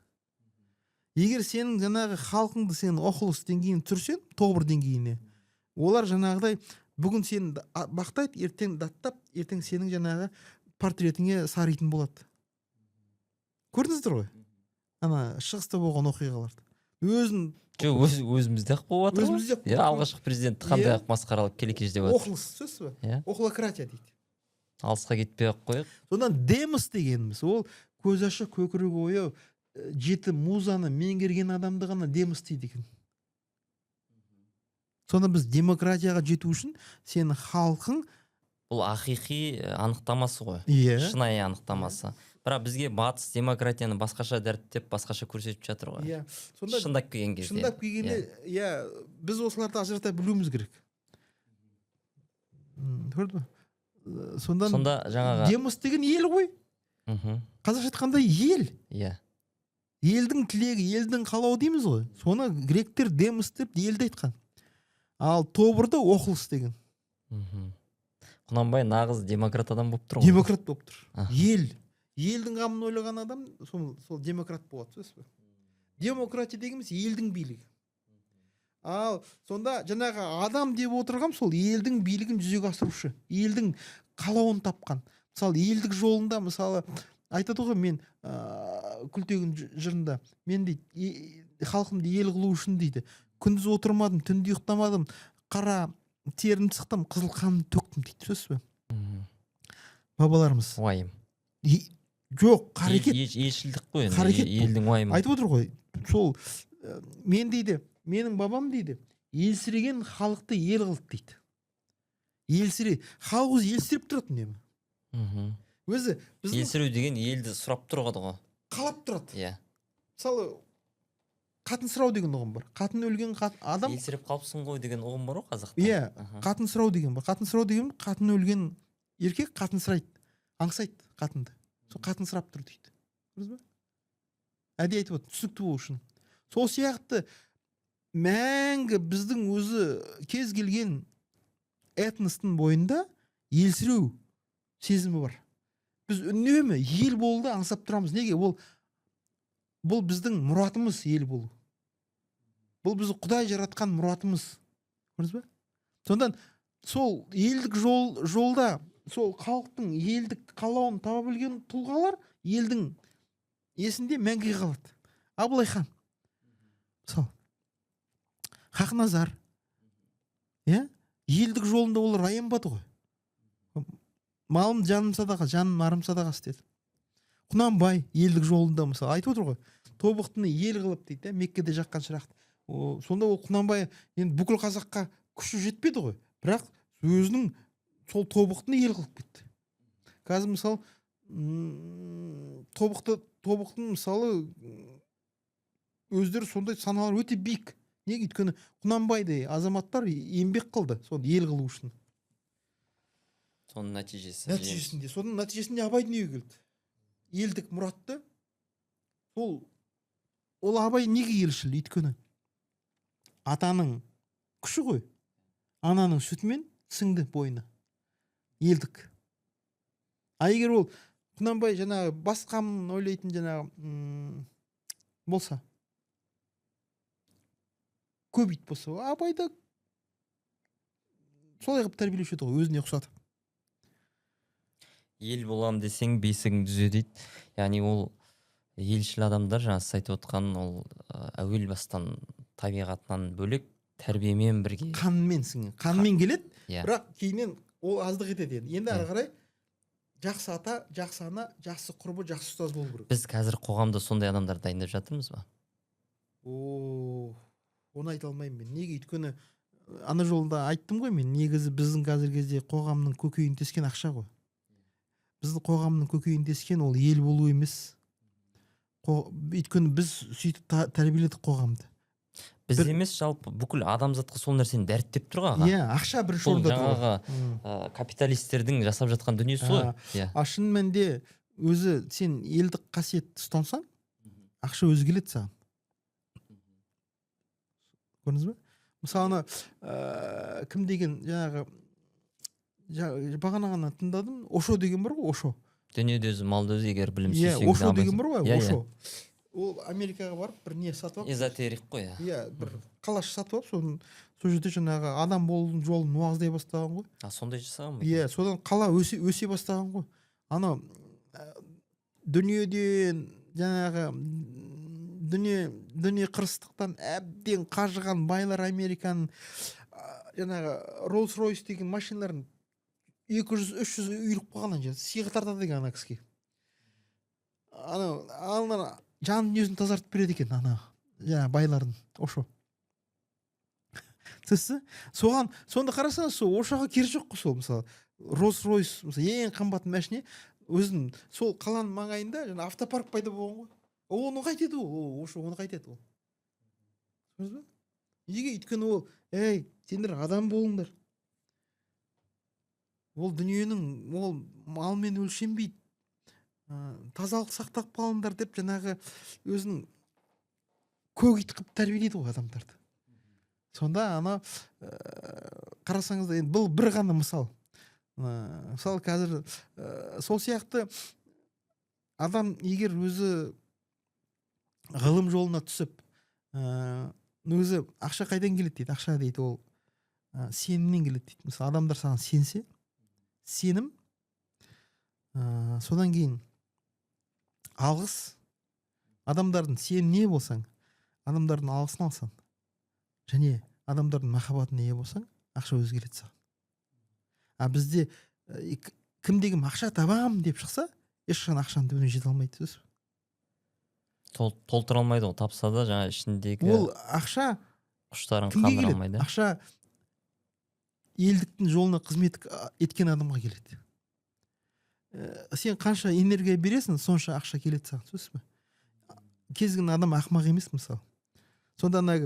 Егер сенің жаңағы халқыңды сен охлос деңгейіне түсірсең, тобыр деңгейіне, олар жаңағыдай бүгін сені мақтайды, ертең даттап, ертең сенің жаңағы портретіңе саритын болады. Көрдіңіздер ғой ана шығыста болған оқиғаларды өзін. Жоқ, өзімізде ақ болып жатыр ғой. Өзімізде ақ Иә, алғашқы президентті қандай ақ масқаралап, келекеждеп жатыр. Охлос, түсінесіз бе? Охлократия дейді. Алысқа кетпей ақ қояйық. Содан демос дегеніміз ол көзі ашық, көкірегі ояу, жеті музаны меңгерген адамды ғана демос дейді екен. Сонда біз демократияға жету үшін сенің халқың Бұл ақиқи анықтамасы ғой. Иә. Шынайы анықтамасы. Бірақ бізге батыс демократияны басқаша дәріптеп, басқаша көрсетіп жатыр ғой. Иә, сонда Шындап келген кезде. Шындап келгенде, иә, біз осыларды ажырата білуіміз керек. Көрді ма? Сондан Сонда жаңағы демос деген ел ғой. Қазақша айтқанда, ел. Елдің тілегі, елдің қалауы дейміз ғой. Соны гректер демос деп елді айтқан, ал тобырды охлос деген. Құнанбай нағыз демократ адам болып тұр ғой. Демократ болып тұр. Ел, елдің қамын ойлаған адам сол демократ болады, түсінесіз бе? Демократия дегеніміз елдің билігі. Ал сонда жаңағы адам деп отырған сол елдің билігін жүзеге асырушы, елдің қалауын тапқан. Мысалы, елдік жолында, мысалы, айтады ғой мен Күлтегін жырында, мен дейді, халқымды ел қылу үшін дейді, күндіз отырмадым, түнде ұйықтамадым, қара терімді сықтым, қызыл қанымды төктім дейді, түсінесіз бе? Бабаларымыз. Уайым. Жоқ, қарекет. Елшілдік қой енді. Қарекет бұл. Елдің уайымы. Айтып отыр ғой сол, мен дейді, менің бабам дейді, елсіреген халықты ел қылды дейді. Елсіре, халық өзі елсіреп тұрады үнемі. Өзі біздің Елсіреу деген елді сұрап тұрады ғой. Қалап тұрады. Иә. Мысалы, Қатын сұрау деген ұғым бар. Қатын өлген адам Елсіреп қалыпсың ғой деген ұғым бар ғой қазақта. Иә. Қатын сұрау деген бар. Қатын сұрау деген, қатын өлген еркек қатын сұрайды, аңсайды қатынды. Сол қатын сұрап тұр дейді, көрдіңіз ба? Әдейі айтып отыр, түсінікті болу үшін. Сол сияқты мәңгі біздің өзі кез келген этностың бойында елсіреу сезімі бар. Біз үнемі ел болуды аңсап тұрамыз. Неге? Ол бұл біздің мұратымыз, ел болу. Бұл біздің Құдай жаратқан мұратымыз, көрдіңіз ба? Сондықтан сол елдік жолда, сол халықтың елдік қалауын таба білген тұлғалар елдің есінде мәңгіге қалады. Абылай хан мысалы, Хақназар, иә, елдік жолында олар аянбады ғой. Малым, жаным садақа, жаным, арым садақасы деді. Құнанбай елдік жолында, мысалы, айтып отыр ғой, тобықтыны ел қылып дейді да, Меккеде жаққан шырақты. Сонда ол Құнанбай енді бүкіл қазаққа күші жетпеді ғой, бірақ өзінің сол тобықтыны ел қылып кетті. Қазір, мысалы, тобықтының, мысалы, өздері сондай саналары өте биік. Неге? Өйткені Құнанбайдай азаматтар еңбек қылды соны ел қылу үшін. Соның нәтижесі. Нәтижесінде, соның нәтижесінде Абай дүниеге келді. Елдік мұратты сол. Ол Абай неге елшіл? Өйткені атаның күші ғой, ананың сүтімен сіңді бойына елдік. А егер ол Құнанбай жаңағы бас қамын ойлайтын жаңағы болса, көп ит болса, Абай да солай қылып тәрбиелеуші еді ғой, өзіне ұқсатып. Ел болам десең, бесігің түзе дейді. Яғни ол елшіл адамдар, жаңа сіз айтып отқан, ол әуел бастан табиғатынан бөлек, тәрбиемен бірге. Қанмен сіңген, қанмен келеді. Бірақ кейіннен ол аздық етеді енді ары қарай жақсы ата, жақсы ана, жақсы құрбы, жақсы ұстаз болу керек. Біз қазір қоғамда сондай адамдар дайындап жатырмыз ба? О, оны айта алмаймын мен. Неге? Өйткені ана жолда айттым ғой мен, негізі біздің қазіргі кезде қоғамның көкейін тескен ақша ғой. Біздің қоғамның көкейін тескен ол ел болу емес. Өйткені біз сөйтіп тәрбиеледік қоғамды. Біз емес, жалпы бүкіл адамзатқа сол нәрсені дәріптеп тұр ғой, аға. Иә, ақша бірінші Сол орында тұр ғой. жаңағы капиталистердің жасап жатқан дүниесі ғой. А шын мәнінде өзі сен елдік қасиетті ұстансаң, ақша өзі келеді саған, көрдіңіз бе? Мысалы, ана кім деген жаңағы бағана ғана тыңдадым, Ошо деген бар ғой, Ошо. Дүниеде өзі, малда өзі, егер білім сүйсең. Ошо деген бар ғой. Иә, иә. Ошо ол Америкаға барып, бір не сатып алып. Эзотерик қой, иә. Иә, бір қалаш сатып алып, соны сол жерде жаңағы адам болудың жолын уағыздай бастаған ғой. А, сондай жасаған ба? Иә, содан қала өсе бастаған ғой. Анау дүниеден жаңағы дүние қырыстықтан әбден қажыған байлар Американың жаңағы Роллс Ройс деген машиналарын 200-300 үйіліп қалған ана жерде, сыйға тартады екен ана кісіге. Анау ана жан дүниесін тазартып береді екен ана жаңағы байлардың Ошо. Түсінсіз? Соған сонда қарасаңыз, сол Ошоға керегі жоқ қой. Сол, мысалы, Роллс Ройс, мысалы, ең қымбат машине, өзінің сол қаланың маңайында жаңа автопарк пайда болған ғой. Ол оны қайтеді, ол Ошо оны қайтеді ол, көрдіңіз ба? Неге? Өйткені ол: «Ей, сендер адам болыңдар, ол дүниенің ол малмен өлшенбейді, тазалық сақтап қалыңдар», — деп жаңағы өзінің көк ит қылып тәрбиелейді ғой адамдарды. Сонда ана қарасаңыз, енді бұл бір ғана мысал. Мысалы, қазір сол сияқты адам егер өзі ғылым жолына түсіп, өзі ақша қайдан келеді дейді, ақша дейді, ол сенімнен келеді дейді. Мысалы, адамдар саған сенсе, сенім, содан кейін алғыс. Адамдардың сеніміне болсаң, адамдардың алғысын алсаң және адамдардың махаббатына ие болсаң, ақша өзі келеді саған. А бізде кімде кім ақша табамын деп шықса, ешқашан ақшаның түбіне жете алмайды. Түсінесіз? Толтыра алмайды ғой, тапса да, жаңа ішіндегі Ол ақша құштарын кімге қандыра келеді? алмайды. Ақша елдіктің жолына қызмет еткен адамға келеді. Сен қанша энергия бересің, сонша ақша келеді саған, түсінесіз бе? Кез келген адам ақымақ емес, мысалы. Сонда ана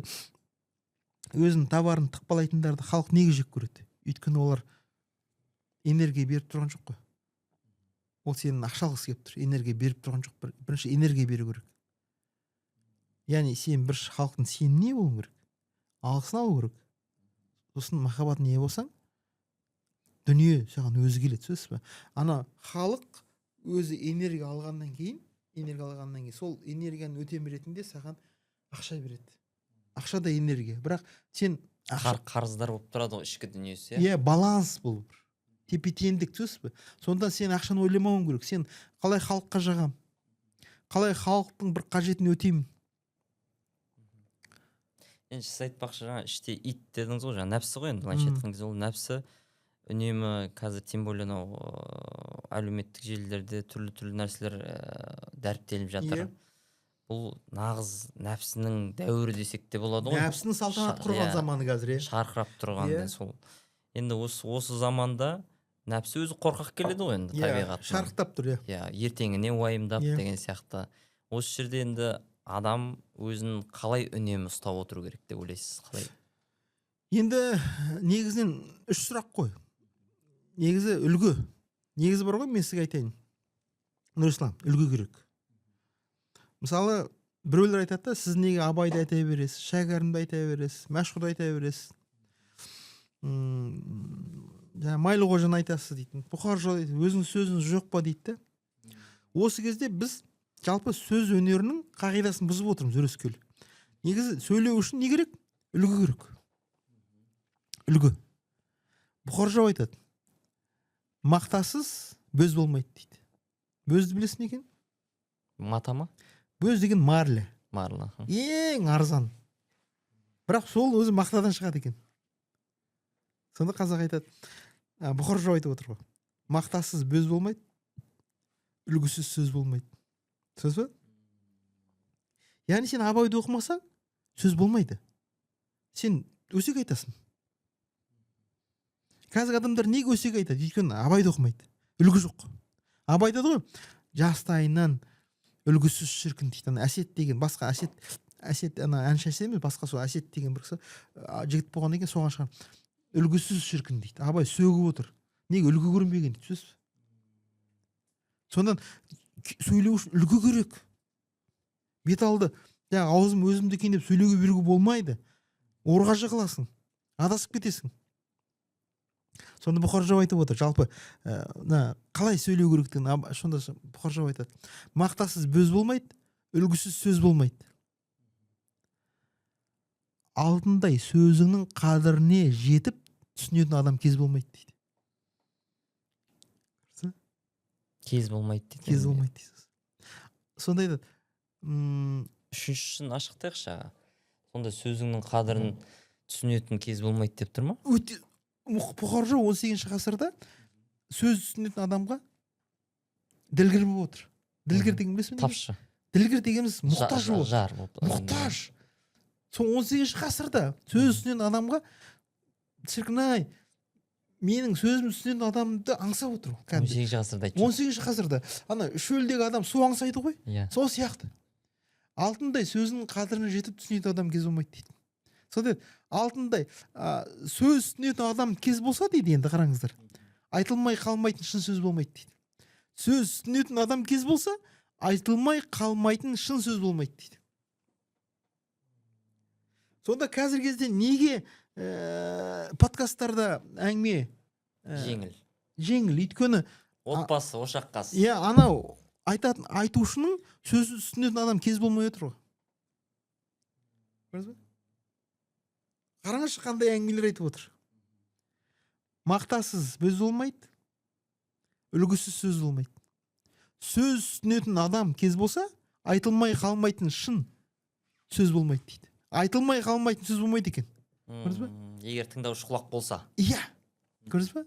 өзінің товарын тықпалайтындарды халық неге жек көреді? Өйткені олар энергия беріп тұрған жоқ қой. Ол сенің ақша алғысы келіп тұр, энергия беріп тұрған жоқ. Бірінші энергия беру керек. Яғни сен бір халықтың сеніміне болуың керек, алғысын алу керек, сосын махаббатына ие болсаң, дүние саған өзі келеді, түсінесіз ба? Ана халық өзі энергия алғаннан кейін сол энергияның өтем ретінде саған ақша береді. Ақша да энергия, бірақ сен ақша Қарыздар болып тұрады ғой ішкі дүниесі, иә. Иә, баланс болу, бір тепе теңдік, түсінесіз бе? Сонда сен ақшаны ойламауың керек. Сен қалай халыққа жағам, қалай халықтың бір қажетін өтеймін. Енді сіз айтпақшы, жаңа іште ит дедіңіз ғой, жаңа нәпсі ғой енді былайша айтқан кезде. Ол нәпсі үнемі қазір, тем более анау әлеуметтік желілерде түрлі түрлі нәрселер дәріптеліп жатыр. Бұл нағыз нәпсінің дәуірі десек те болады ғой. Нәпсінің салтанат құрған заманы қазір, иә. Шарқырап тұрған. Сол енді осы заманда нәпсі өзі қорқақ келеді ғой енді табиғатынан. Шарықтап тұр, иә. Иә, ертеңіне уайымдап деген сияқты. Осы жерде енді адам өзін қалай үнемі ұстап отыру керек деп ойлайсыз, қалай? Енді негізінен үш сұрақ қой. Негізі үлгі, негізі бар ғой, мен сізге айтайын, Нұрислам, үлгі керек. Мысалы, біреулер айтады да: «Сіз неге Абайды айта бересіз, Шәкәрімді айта бересіз, Мәшһүрді айта бересіз, жаңағы Майлықожаны айтасыз, — дейтін, — Бұқар жырау дейді, өзіңіздің сөзіңіз жоқ па?» — дейді да. Осы кезде біз жалпы сөз өнерінің қағидасын бұзып отырмыз өрескел. Негізі сөйлеу үшін не керек? Үлгі керек, үлгі. Бұқар жырау айтады: «Мақтасыз бөз болмайды», — дейді. Бөзді білесің не екен? Мата ма? Бөз деген марля. Марла. Ең арзан, бірақ сол өзі мақтадан шығады екен. Сонда қазақ айтады, бұқар жырау айтып отыр ғой: «Мақтасыз бөз болмайды, үлгісіз сөз болмайды». Түсінесіз ба? Яғни сен Абайды оқымасаң, сөз болмайды, сен өсек айтасың. Қазіргі адамдар неге өсек айтады? Өйткені Абайды оқымайды, үлгі жоқ. Абай айтады ғой: «Жастайынан үлгісіз шіркін», — дейді. Ана Әсет деген, басқа Әсет, Әсет ана әнші Әсет емес, басқа сол Әсет деген бір кісі, жігіт болған екен, соған шығар. «Үлгісіз шіркін», — дейді. Абай сөгіп отыр. Неге? Үлгі көрінбеген дейді, түсінесіз бе? Сондан сөйлеу үшін үлгі керек. Бет алды жаңағы аузым өзімдікі деп сөйлеуге беруге болмайды, орға жығыласың, адасып кетесің. Сонда Бұқар жырау айтып отыр жалпы, мына қалай сөйлеу керектігін. Сонда Бұқар жырау айтады: «Мақтасыз бөз болмайды, үлгісіз сөз болмайды. Алтындай сөзіңнің қадіріне жетіп түсінетін адам кез болмайды», — дейді. Кез болмайды дейді. Кез болмайды дейді. Сонда айтады Үшіншісін ашықтайықшы, аға. Сонда сөзіңнің қадірін түсінетін кез болмайды деп тұр ма? Өте Бұқар жырау 18-ғасырда сөз түсінетін адамға ділгір болып отыр. Ділгір деген білесің бе не? Тапшы. Ділгір дегеніміз мұқтаж болып Жар болып. Мұқтаж. Сол 18-ғасырда сөз түсінетін адамға, шіркін ай, менің сөзімді түсінетін адамды аңсап отыр ол Он кәдімгідей. сегізінші ғасырда айтып 18-ғасырда. Ана шөлдегі адам су аңсайды ғой, иә сол сияқты. «Алтындай сөзінің қадіріне жетіп түсінетін адам кез болмайды», — дейді. Сонда алтындай сөз түсінетін адам кез болса дейді, енді қараңыздар, айтылмай қалмайтын шын сөз болмайды дейді. Сөз түсінетін адам кез болса, айтылмай қалмайтын шын сөз болмайды дейді. Сонда қазіргі кезде неге подкасттарда әңгіме жеңіл? Жеңіл, өйткені отбасы, ошақ қасы. Иә, анау айтатын айтушының сөзін түсінетін адам кез болмай отыр ғой, көрдіңіз бе? Қараңызшы, қандай әңгімелер айтып отыр: мақтасыз бөз болмайды, үлгісіз сөз болмайды, сөз түсінетін адам кез болса, айтылмай қалмайтын шын сөз болмайды дейді. Айтылмай қалмайтын сөз болмайды екен, көрдіңіз бе? Егер тыңдаушы құлақ болса. Иә, көрдіңіз ба?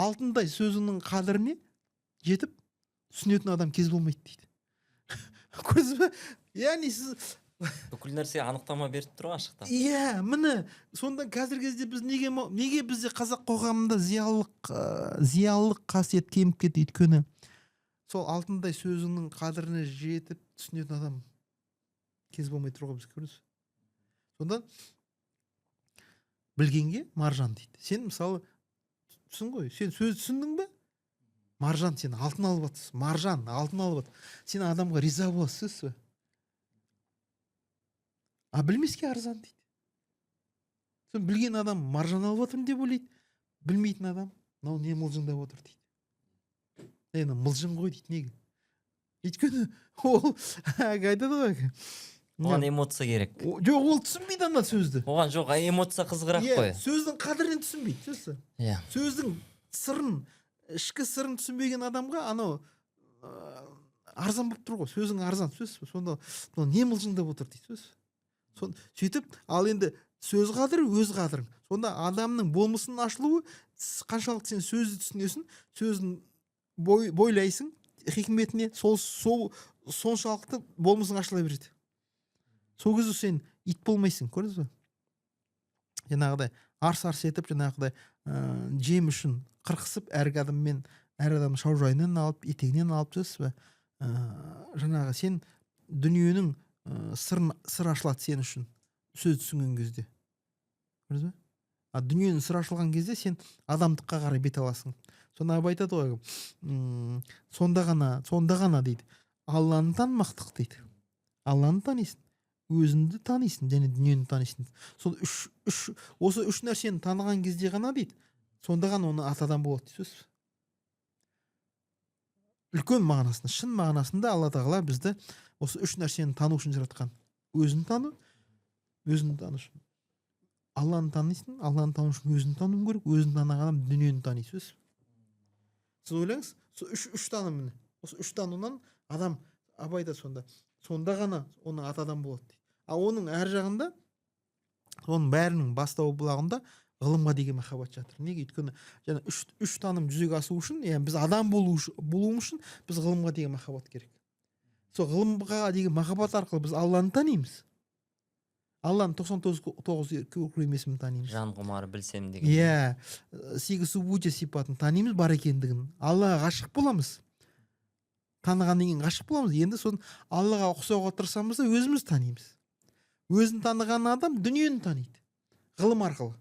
Алтындай сөзінің қадіріне жетіп түсінетін адам кез болмайды дейді, көрдіңіз бе? Яғни сіз Бүкіл нәрсе анықтама беріп тұр ғой ашықтан. Иә, міне, сонда қазіргі кезде біз неге неге бізде қазақ қоғамында зиялылық қасиет кеміп кетті? Өйткені сол алтындай сөзіңнің қадіріне жетіп түсінетін адам кез болмай тұр ғой бізге, көрдіңіз. Сонда білгенге маржан дейді. Сен мысалы түсін ғой, сен сөз түсіндің бе? Маржан, сен алтын алып жатырсың. Маржан, алтын алып жатыр. Сен адамға риза боласың, сөз бе? А білмеске арзан дейді. Сен білген адам маржан алып жатырмын деп ойлайды. Білмейтін адам мынау не мылжыңдап отыр дейді. Ей, мынау мылжың ғой дейді. Неге? Өйткені ол әлгі айтады ғой әлгі. Оған эмоция керек. Жоқ, ол түсінбейді ана сөзді. Оған жоқ, эмоция қызығырақ Иә, қой. сөздің қадірін түсінбейді, сөзсіз. Иә. Сөздің сырын, ішкі сырын түсінбеген адамға анау арзан болып тұр ғой, сөзің арзан, сөз. Сонда мынау не мылжыңдап отыр дейді, сөз. Сөйтіп, ал енді сөз қадірі, өз қадірің. Сонда адамның болмысының ашылуы, қаншалықты сен сөзді түсінесің, сөзін бойлайсың хикметіне, сол соншалықты болмысың ашыла береді. Сол кезде сен ит болмайсың, көрдіңіз бе? Жаңағыдай арс-арс етіп, жаңағыдай жем үшін қырқысып, әр адаммен, әр адамның шаужайынан алып, етегінен алып, түсесіз бе? Жаңағы сен дүниенің сырын, сыр ашылады сен үшін сөз түсінген кезде. Көрдіңіз бе? А дүниенің сыры ашылған кезде сен адамдыққа қарай бет аласың. Сонда Абай айтады ғой, сонда ғана, сонда ғана дейді, Алланы танымақтық дейді. Алланы танисың, өзіңді танисың және дүниені танисың. Сол осы үш нәрсені таныған кезде ғана дейді, сонда ғана оны ат адам болады дейді, сөз. Үлкен мағынасында, шын мағынасында Алла тағала бізді осы үш нәрсені тану үшін жаратқан. Өзін тану, өзін тану үшін. Алланы танисың, Алланы тану үшін өзін тануың керек, өзін таныған адам дүниені таниды, сөз. Сіз ойлаңыз, сол үш таным міне. Осы үш танудан адам, Абай да сонда, сонда ғана оның ат адам болады дейді. Ал оның әр жағында, оның бәрінің бастауы бұлағында ғылымға деген махаббат жатыр. Неге? Өйткені жаңа үш таным жүзеге асу үшін, яғни біз адам болуымыз үшін біз ғылымға деген махаббат керек. Сол ғылымға деген махаббат арқылы біз Алланы танимыз. Алланың тоқсан тоғыз көркем есімін танимыз. Жан құмары білсем деген. Иә, сегіз субудия сипатын танимыз, бар екендігін. Аллаға ғашық боламыз. Танығаннан кейін ғашық боламыз. Енді соны Аллаға ұқсауға тырысамыз да өзіміз танимыз. Өзін таныған адам дүниені таниды. Ғылым арқылы.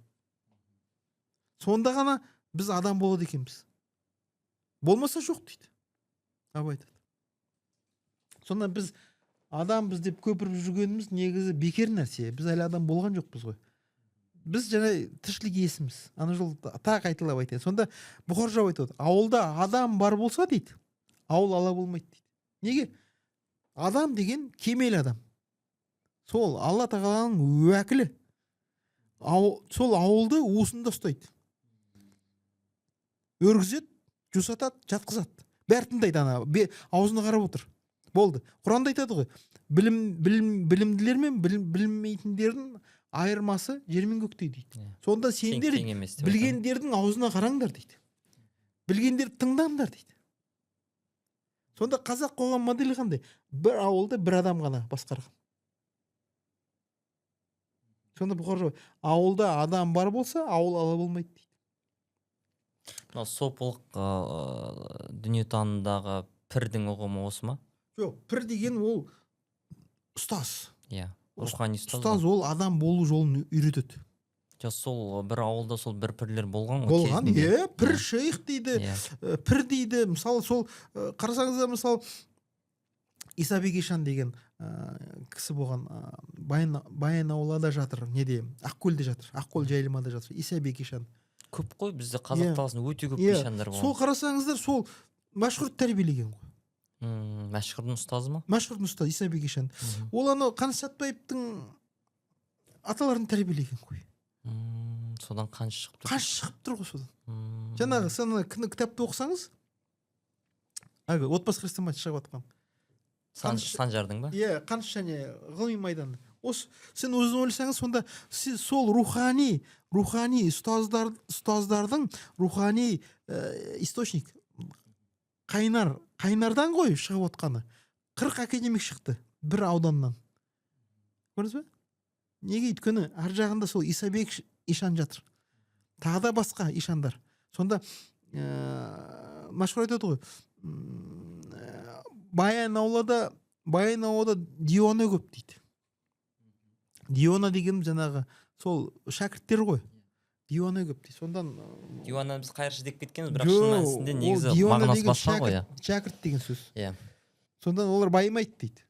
Сонда ғана біз адам болады екенбіз. Болмаса жоқ дейді. Абай айтады. Сонда біз адамбыз деп көпіріп жүргеніміз негізі бекер нәрсе. Біз әлі адам болған жоқпыз ғой. Біз жаңа тіршілік иесіміз. Ана жолы тағы қайталап айтайын. Сонда Бұқар жырау айтады, ауылда адам бар болса дейді, ауыл ала болмайды дейді. Неге? Адам деген кемел адам. Сол Алла тағаланың уәкілі. Сол ауылды уысында ұстайды. Өргізеді, жусатады, жатқызады. Бәрі тыңдайды ана, аузына қарап отыр. Болды. Құранда айтады ғой, білімділер мен білмейтіндердің айырмасы жер мен көктей дейді. Сонда сендер Тең емес деп айтады. білгендердің аузына қараңдар дейді. Білгендерді тыңдаңдар дейді. Сонда қазақ қоғам моделі қандай? Бір ауылды бір адам ғана басқарған. Сонда Бұқар жырау, ауылда адам бар болса, ауыл ала болмайды дейді. Мынау сопылық дүниетанымдағы пірдің ұғымы осы ма? Жоқ, пір деген ол ұстаз. Иә, рухани ұстаз. Ұстаз ол адам болу жолын үйретеді. Жоқ, сол бір ауылда сол бір пірлер болған ғой Болған, кезінде. иә, пір шейх дейді, пір дейді. Мысалы, сол қарасаңыздар, мысалы, Исабек ишан деген кісі болған, Баянауылда жатыр, неде, Ақкөлде жатыр, Ақкөл жайылмада жатыр, Исабек ишан. Көп қой, бізде қазақ даласында өте көп ишандар болған. Сол қарасаңыздар, сол Мәшһүрді тәрбиелеген ғой. Мәшһүрдің ұстазы ма? Мәшһүрдің ұстазы Исабек ишан. Ол анау Қаныш Сәтбаевтың аталарын тәрбиелеген ғой. Содан Қаныш шығып тұр. Қаныш шығып тұр ғой содан. Жаңағы сен ана кітапты оқысаңыз, әлгі отбасы хрестоматия шығып жатқан. Санжардың ба? Иә, Қаныш және ғылыми майдан. Осы сен өзің ойласаңыз, сонда сіз сол рухани ұстаздардың рухани источник қайнардан ғой шығып отқаны. 40 академик шықты бір ауданнан. Көрдіңіз бе? Неге? Өйткені ар жағында сол Исабек ишан жатыр. Тағы да басқа ишандар. Сонда Мәшһүр айтады ғой, Баянауылда диуана көп дейді. Диуана деген жаңағы сол шәкірттер ғой. Диуана көп дейді. Сондан Диуана біз қайыршы деп кеткенбіз, бірақ шын мәнісінде негізі диуана мағынасы деген басқа ғой, иә. Шәкірт деген сөз. Иә. Сондан олар байымайды дейді.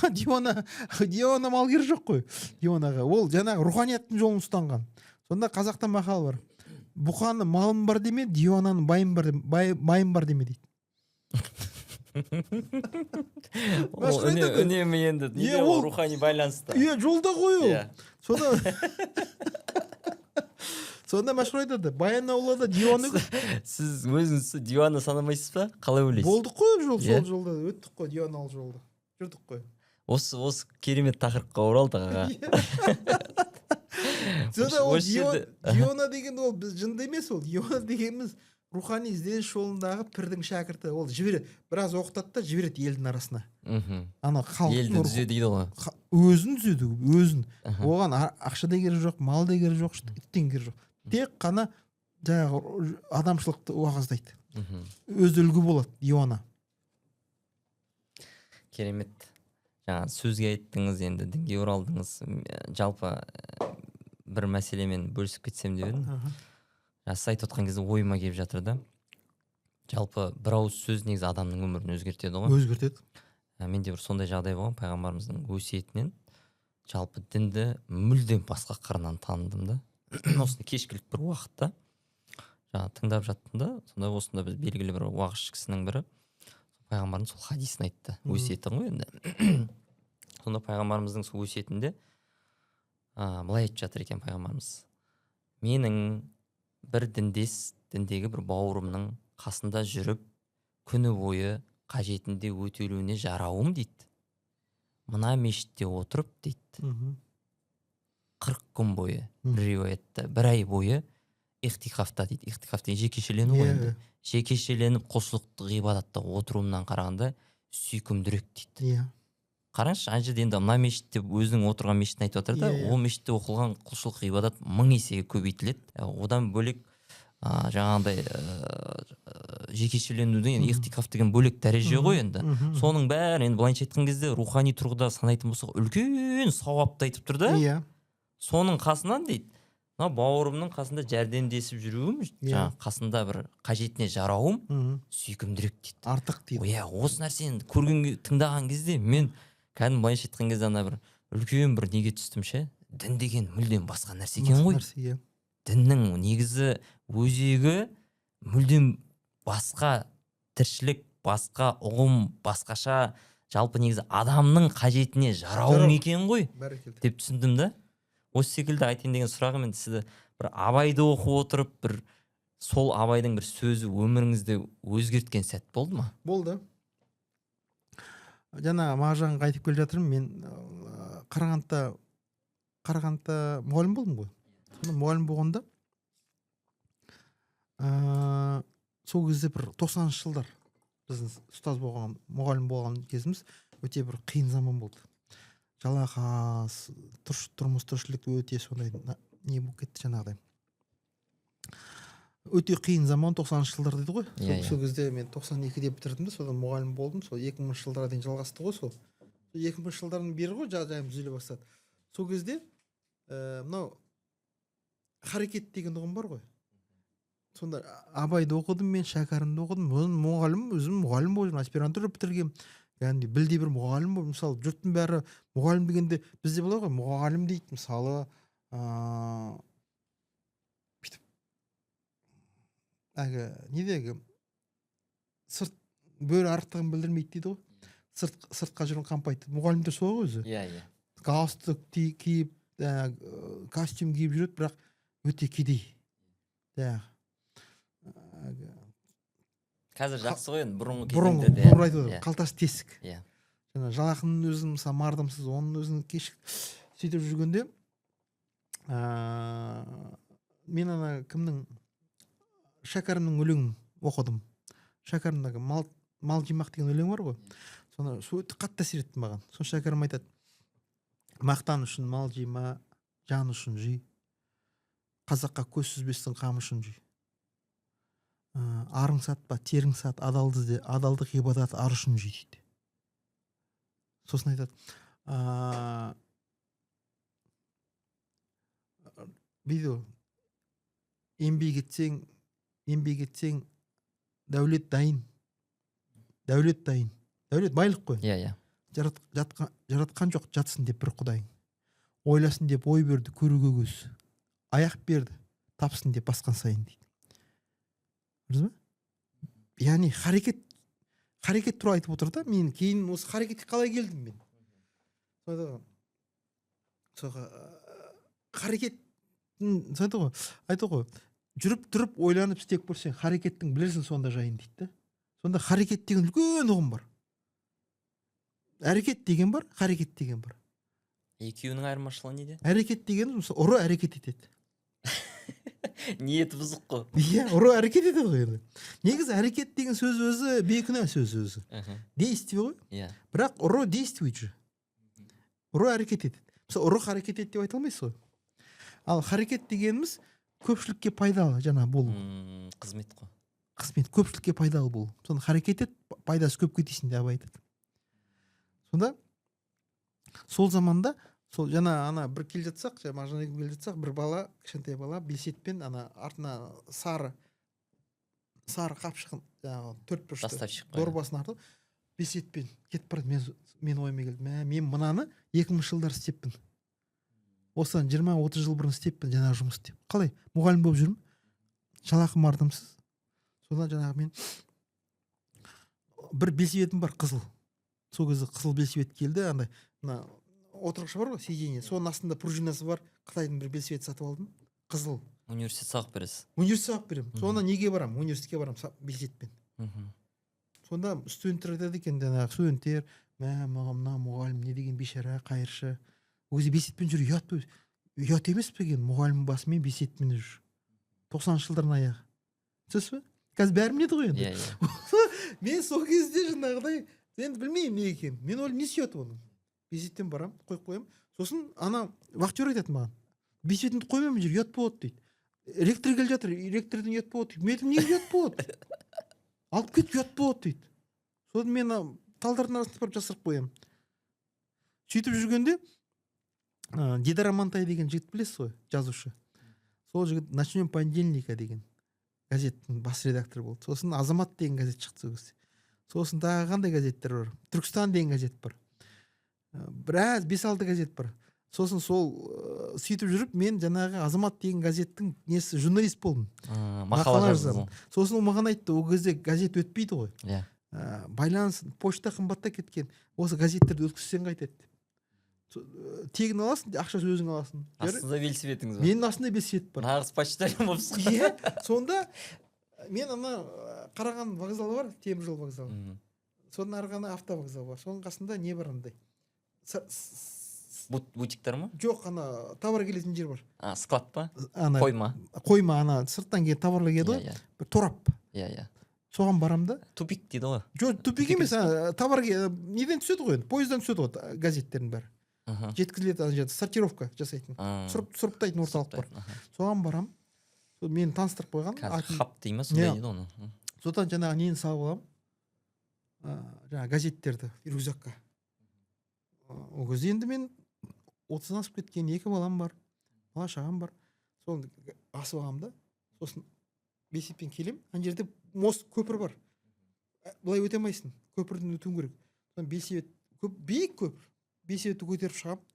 Диуана мал керек жоқ қой диуанаға. Ол жаңағы руханияттың жолын ұстанған. Сонда қазақта мақал бар: бұқаны малым бар деме, диуананы байым бар, байым бар деме дейді. Ол үнемі енді неде, ол рухани байланыста. Иә, жолда ғой ол. Сонда Мәшһүр айтады: Баянауылда диуана көп. Сіз өзіңіз диуана санамайсыз ба, қалай ойлайсыз? Болдық қой жол, сол жолда өттік қой, диуаналы жолда жүрдік қой. Осы керемет тақырыпқа оралдық, аға. Сонда ол диуана деген ол біз жынды емес, ол диуана дегеніміз рухани ізденіс жолындағы пірдің шәкірті. Ол жібереді, біраз оқытады да жібереді елдің арасына. Ана халықтың Елді түзе дейді ғой. Өзін түзеді, өзін. Оған ақша да керек жоқ, мал да керек жоқ, ештеңе керек жоқ, тек қана жаңағы адамшылықты уағыздайды. Өзі үлгі болады диуана. Керемет, жаңа сөзге айттыңыз, енді дінге оралдыңыз. Жалпы бір мәселемен бөлісіп кетсем деп едім. Жаңа сіз айтып отқан кезде ойыма келіп жатыр да, жалпы бір ауыз сөз негізі адамның өмірін өзгертеді ғой. Өзгертеді. Менде бір сондай жағдай болған. Пайғамбарымыздың өсиетінен жалпы дінді мүлдем басқа қырынан таныдым да. Осындай кешкілік бір уақытта жаңа тыңдап жаттым да, сонда осында біз белгілі бір уағызшы кісінің бірі пайғамбардың сол хадисін айтты. Өсиеті ғой енді. Сонда пайғамбарымыздың сол өсиетінде былай айтып жатыр екен пайғамбарымыз: менің бір діндес, діндегі бір бауырымның қасында жүріп, күні бойы қажетінде өтелуіне жарауым, дейді, мына мешітте отырып, дейді, 40 күн бойы, бір риуаятта бір ай бойы ихтикафта, дейді. Ихтикаф деген жекешелену ғой енді. Жекешеленіп, құлшылықтық ғибадатта отыруымнан қарағанда сүйкімдірек, дейді. Қараңызшы, ана жерде енді мына мешіт деп өзінің отырған мешітін айтып жатыр да. Иә, иә. Ол мешітте оқылған құлшылық ғибадат 1000 есеге көбейтіледі. Одан бөлек жаңағындай жекешеленудің енді ихтикаф деген бөлек дәреже ғой енді. Соның бәрі енді былайынша айтқан кезде, рухани тұрғыда санайтын болсақ, үлкен сауапты айтып тұр да. Соның қасынан, дейді, мына бауырымның қасында жәрдемдесіп жүруім, жаңағы қасында бір қажетіне жарауым сүйкімдірек, дейді. Артық дейді. Иә, осы нәрсені көрген, тыңдаған кезде мен кәдімгі, былайынша айтқан кезде, ана бір үлкен бір неге түстім ше. Дін деген мүлдем басқа нәрсе екен Басқа ғой. нәрсе, иә. Діннің негізі, өзегі мүлдем басқа тіршілік, басқа ұғым, басқаша, жалпы негізі адамның қажетіне жарауың Жарау. екен ғой Бәрекелді. деп түсіндім да. Осы секілді айтайын деген сұрағым енді: сізді бір Абайды оқып отырып, бір сол Абайдың бір сөзі өміріңізді өзгерткен сәт болды ма? Болды. Жаңа Мағжанға айтып келе жатырмын мен, Қарағандыда мұғалім болдым ғой. Сонда мұғалім болғанда, сол кезде бір 90-жылдар біздің ұстаз болған, мұғалім болған кезіміз өте бір қиын заман болды. Жалақы аз, тұрмыс тіршілік өте сондай не болып кетті, жаңағыдай өте қиын заман, 90-жылдар дейді ғой. Иә, иә. Сол кезде мен 92-де бітірдім де, содан мұғалім болдым. Сол 2000-жылдарға дейін жалғасты ғой. Сол 2000-жылдардан бері ғой жағдайым түзеле бастады. Сол кезде мынау харекет деген ұғым бар ғой. Сонда Абайды оқыдым мен, Шәкәрімді оқыдым. Өзім мұғалім, өзім мұғалім болып жүрмін, аспирантура бітіргенмін, кәдімгідей білдей бір мұғалім болып. Мысалы, жұрттың бәрі мұғалім дегенде, бізде былай ғой, мұғалім дейді, мысалы, бүйтіп әлгі не әлгі сырт бөрі арықтығын білдірмейді дейді ғой, сыртқа жүрген қампайды. Мұғалімдер солай ғой өзі. иә иә Галстук киіп, костюм киіп жүреді, бірақ өте кедей жаңағы әлгі. Қазір жақсы ғой енді, бұрынғы Бұрынғы кезеңдерде. Бұрын айтып отырмын, қалтасы тесік. Жаңа жалақының өзін, мысалы, мардымсыз, оның өзін кешік. Сөйтіп жүргенде мен ана кімнің, Шәкәрімнің өлеңін оқыдым. Шәкәрімнің мал жимақ деген өлең бар ғой, соны, сол өте қатты әсер етті маған. Сол Шәкәрім айтады: мақтан үшін мал жима, жан үшін жи, қазаққа көз сүзбестің қамы үшін жи. Арың сатпа, терің сат, адалды ізде, адалдық ғибадат, ар үшін жи, дейді. Сосын айтады, Дейді ғой, еңбек етсең, еңбек етсең, дәулет дайын, дәулет дайын. Дәулет байлық қой. Иә, иә. Жаратқан жоқ жатсын деп бір құдайың, ойласын деп ой берді көруге көз, аяқ берді тапсын деп басқан сайын дейді. Көрдіңіз ба? Яғни харекет, харекет туралы айтып отыр да. Мен кейін осы харекетке қалай келдім мен? Сол айтады ғой, харекеттің айтады ғой, айтады ғой, жүріп тұрып ойланып істеп көрсең, харекеттің білерсің сонда жайын дейді да. Сонда харекет деген үлкен ұғым бар. Әрекет деген бар, харекет деген бар. Екеуінің айырмашылығы неде? Әрекет деген, мысалы, ұры әрекет етеді. Ниеті бұзық қой. Иә, ұры әрекет етеді ғой. Енді негізі әрекет деген сөз өзі бейкүнә сөз өзі, действие ғой. Бірақ ұры действует же, ұры әрекет етеді. Мысалы, ұры харекет етеді деп айта алмайсыз ғой. Ал харекет дегеніміз көпшілікке пайдалы жаңа болу. Қызмет қой. Қызмет, көпшілікке пайдалы болу. Соны харекет ет, пайдасы көп кетесің деп Абай айтады. Сонда сол заманда сол жаңа ана бір келе жатсақ, жаңа Мағжан екеуміз келе жатсақ, бір бала, кішкентай бала велосипедпен, ана артына сары сары қапшығын, жаңағы төрт бұрышты Доставщик қой. дорбасын артып, велосипедпен кетіп барады. Мен ойыма келді: мә, мен мынаны 2000-жылдары істеппін, осыдан 20-30 жыл бұрын істеппін жаңағы жұмыс деп. Қалай мұғалім болып жүрмін, жалақым мардымсыз. Содан жаңағы мен бір велосипедім бар қызыл, сол кезде қызыл велосипед келді. Андай мына отырғышы бар ғой, сиденье, соның астында пружинасы бар қытайдың бір велосипед сатып алдым қызыл. Университет сабақ бересіз? Университет сабақ беремін. Сонда неге барамын? Университетке барамын велосипедпен. Сонда студенттер айтады екен, жаңағы студенттер: мә, маған мына мұғалім не деген бейшара, қайыршы, өзі велосипедпен жүр, ұят па? Ұят емес пе екен, мұғалім басымен велосипедпен жүр? 90-жылдардың аяғы, түсінесіз бе? Қазір бәрі біледі ғой енді. Иә иә Мен сол кезде жаңағыдай енді білмеймін не екенін. Мен ойлаймын, несі ұят оның? Велосипедпен барамын, қойып қоямын. Сосын ана вахтер айтады маған: велосипедіңді қойма мына жерге, ұят болады дейді, ректор келе жатыр, ректорден ұят болады дейді. Мен айтамын: неге ұят болады? Алып кет, ұят болады дейді. Содан мен ана талдардың арасына барып жасырып қоямын. Сөйтіп жүргенде Дидар Амантай деген жігіт, білесіз ғой, жазушы, сол жігіт «Начнем понедельника» деген газеттің бас редакторы болды. Сосын «Азамат» деген газет шықты сол кезде. Сосын тағы қандай газеттер бар, «Түркістан» деген газет бар. Біраз бес алты газет бар. Сосын сол сөйтіп жүріп мен жаңағы «Азамат» деген газеттің несі, журналист болдым. Мақала Мақала жаздыңыз. жазамын. Сосын ол маған айтты, ол кезде газет өтпейді ғой. Байланыс, почта қымбаттап кеткен, осы газеттерді өткізсең қайтеді деп. Тегін аласың, ақшасын өзің аласың. Астында велосипедіңіз бар. Менің астымда велосипед бар. Нағыз почтальон болыпсыз ғой. Иә, сонда мен ана Қарағанды вокзалы бар, теміржол вокзалы, соның ары ғана автовокзал бар, соның қасында не бар андай Бутиктар ма? Жоқ, ана товар келетін жер бар. А, склад па? Ана қойма. Қойма, ана сырттан келген товарлар келеді иә ғой, иә бір торап. иә иә Соған барамын да. Тупик дейді ғой. Жоқ, тупик Тупик. емес, ана товар неден түседі ғой енді, пойыздан түседі ғой газеттердің бәрі. Жеткізіледі ана жерде сортировка жасайтын, сұрыптайтын орталық бар. Сұрыптайтын, аха. Соған барамын, сол мені таныстырып қойған. Қазір хаб дей ма, сондай Иә. дейді оны. Содан жаңағы нені салып аламын, жаңағы газеттерді рюкзакқа. Ол кезде енді мен 30-дан асып кеткен, екі балам бар, бала шағам бар. Соны асып аламын да, сосын велосипедпен келемін. Ана жерде мост, көпір бар. Былай өте алмайсың, көпірден өтуің керек. Содан велосипед көп, биік көпір, велосипедті көтеріп шығамын,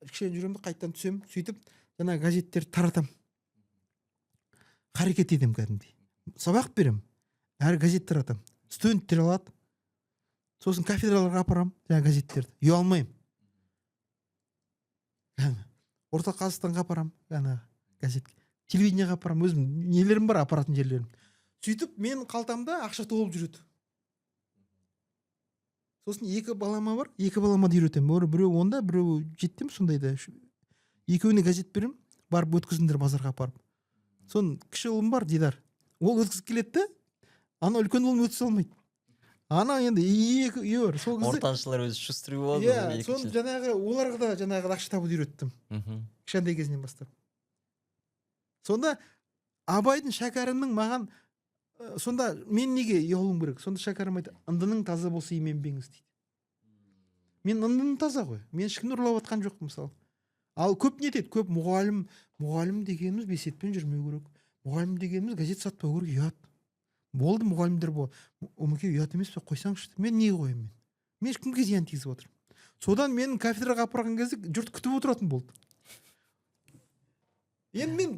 кішкене жүремін де, қайтадан түсемін. Сөйтіп жаңағы газеттерді таратамын, харекет етемін кәдімгідей. Сабақ беремін әрі газет таратамын, студенттер алады. Сосын кафедраларға апарамын жаңағы газеттерді, ұялмаймын. Кәдімгі Орталық Қазақстанға апарамын жаңағы газетке, телевидениеға апарамын, өзім нелерім бар, апаратын жерлерім. Сөйтіп менің қалтамда ақша толып жүреді. Сосын екі балама бар, екі балама да үйретемін. Біреуі 10-да, біреуі 7-де ме, сондайда. Екеуіне газет беремін: барып өткізіңдер базарға апарып. Соны кіші ұлым бар, Дидар, ол өткізіп келеді да, ана үлкен ұлым өткізе алмайды. Ана енді екі үйі бар сол кезде. Ортаншылар өзі шустрый болады Иә. ғой. Соны жаңағы оларға да жаңағы ақша табуды үйреттім кішкентай кезінен бастап. Сонда Абайдың, Шәкәрімнің маған сонда мен неге ұялуым керек? Сонда Шәкәрім айтады: ындының таза болса, именбеңіз дейді. Мен ындыным таза ғой, мен ешкімді ұрлап жатқан жоқпын, мысалы. Ал көп не етеді? Көп мұғалім, мұғалім дегеніміз бесетпен жүрмеу керек, мұғалім дегеніміз газет сатпау керек, ұят. Болды, мұғалімдер бол, Өмеке, ұят емес пе, қойсаңшы. Мен неге қоямын? Мен кімге зиян тигізіп отырмын? Содан менің кафедраға апарған кезде жұрт күтіп отыратын болды. Енді мен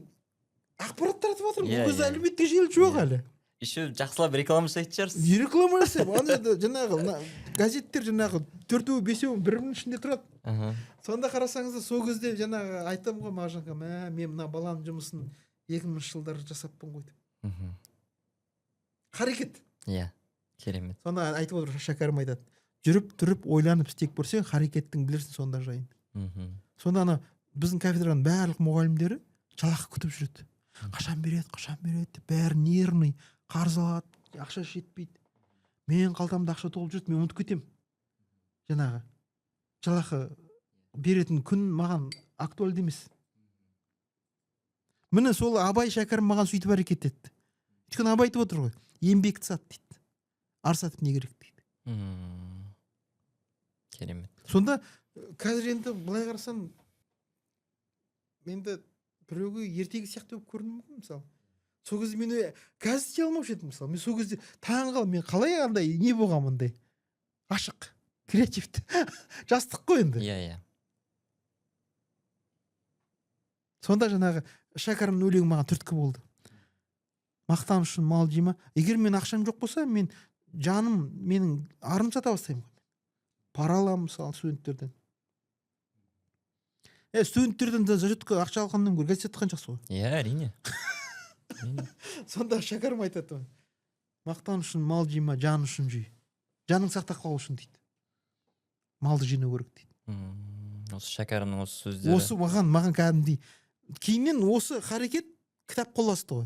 ақпарат таратып жатырмын. Ол кезде әлеуметтік желі жоқ әлі. Еще жақсылап реклама жасайтын шығарсыз. Не реклама жасаймын? Ана жерде жаңағы мына газеттер, жаңағы төртеуі, бесеуі бір бірінің ішінде тұрады. Сонда қарасаңыздар, сол кезде жаңағы айтамын ғой Мағжанға: мә, мен мына баланың жұмысын 2000-жылдары жасаппын ғой деп. Харекет. Иә, керемет. Сонда айтып отыр, Шәкәрім айтады: жүріп тұрып ойланып істеп көрсең, харекеттің білерсің сонда жайын. Сонда ана біздің кафедраның барлық мұғалімдері жалақы күтіп жүреді, қашан береді, қашан береді деп. Бәрі нервный, қарыз алады, ақша жетпейді. Менің қалтамда ақша толып жүреді, мен ұмытып кетемін. Жаңағы жалақы беретін күн маған актуальды емес. Міне, сол Абай, Шәкәрім маған сөйтіп әрекет етті. Өйткені Абай айтып отыр ғой: еңбекті сат дейді, ар сатып не керек дейді. Керемет. Сонда қазір енді былай қарасам, енді біреуге ертегі сияқты болып көрінуі мүмкін. Мысалы, сол кезде мен қазір істей алмаушы едім. Мысалы, мен сол кезде таң қалдым, мен қалай андай не болғанмын, андай ашық, креативті, жастық қой енді. иә иә Сонда жаңағы Шәкәрімнің өлеңі маған түрткі болды: мақтан үшін мал жима. Егер мен ақшам жоқ болса, мен жаным, менің арым сата бастаймын ғой. Пара аламын, мысалы, студенттерден. Студенттерден де зачетка ақша алғаннан гөрі газет сатқан жақсы ғой. Иә, әрине, әрине. Сонда Шәкәрім айтады: мақтан үшін мал жима, жан үшін жи, жаның сақтап қалу үшін дейді, малды жинау керек дейді. Осы Шәкәрімнің осы сөздері. Осы маған кәдімгідей кейіннен осы харекет кітап қоласты ғой.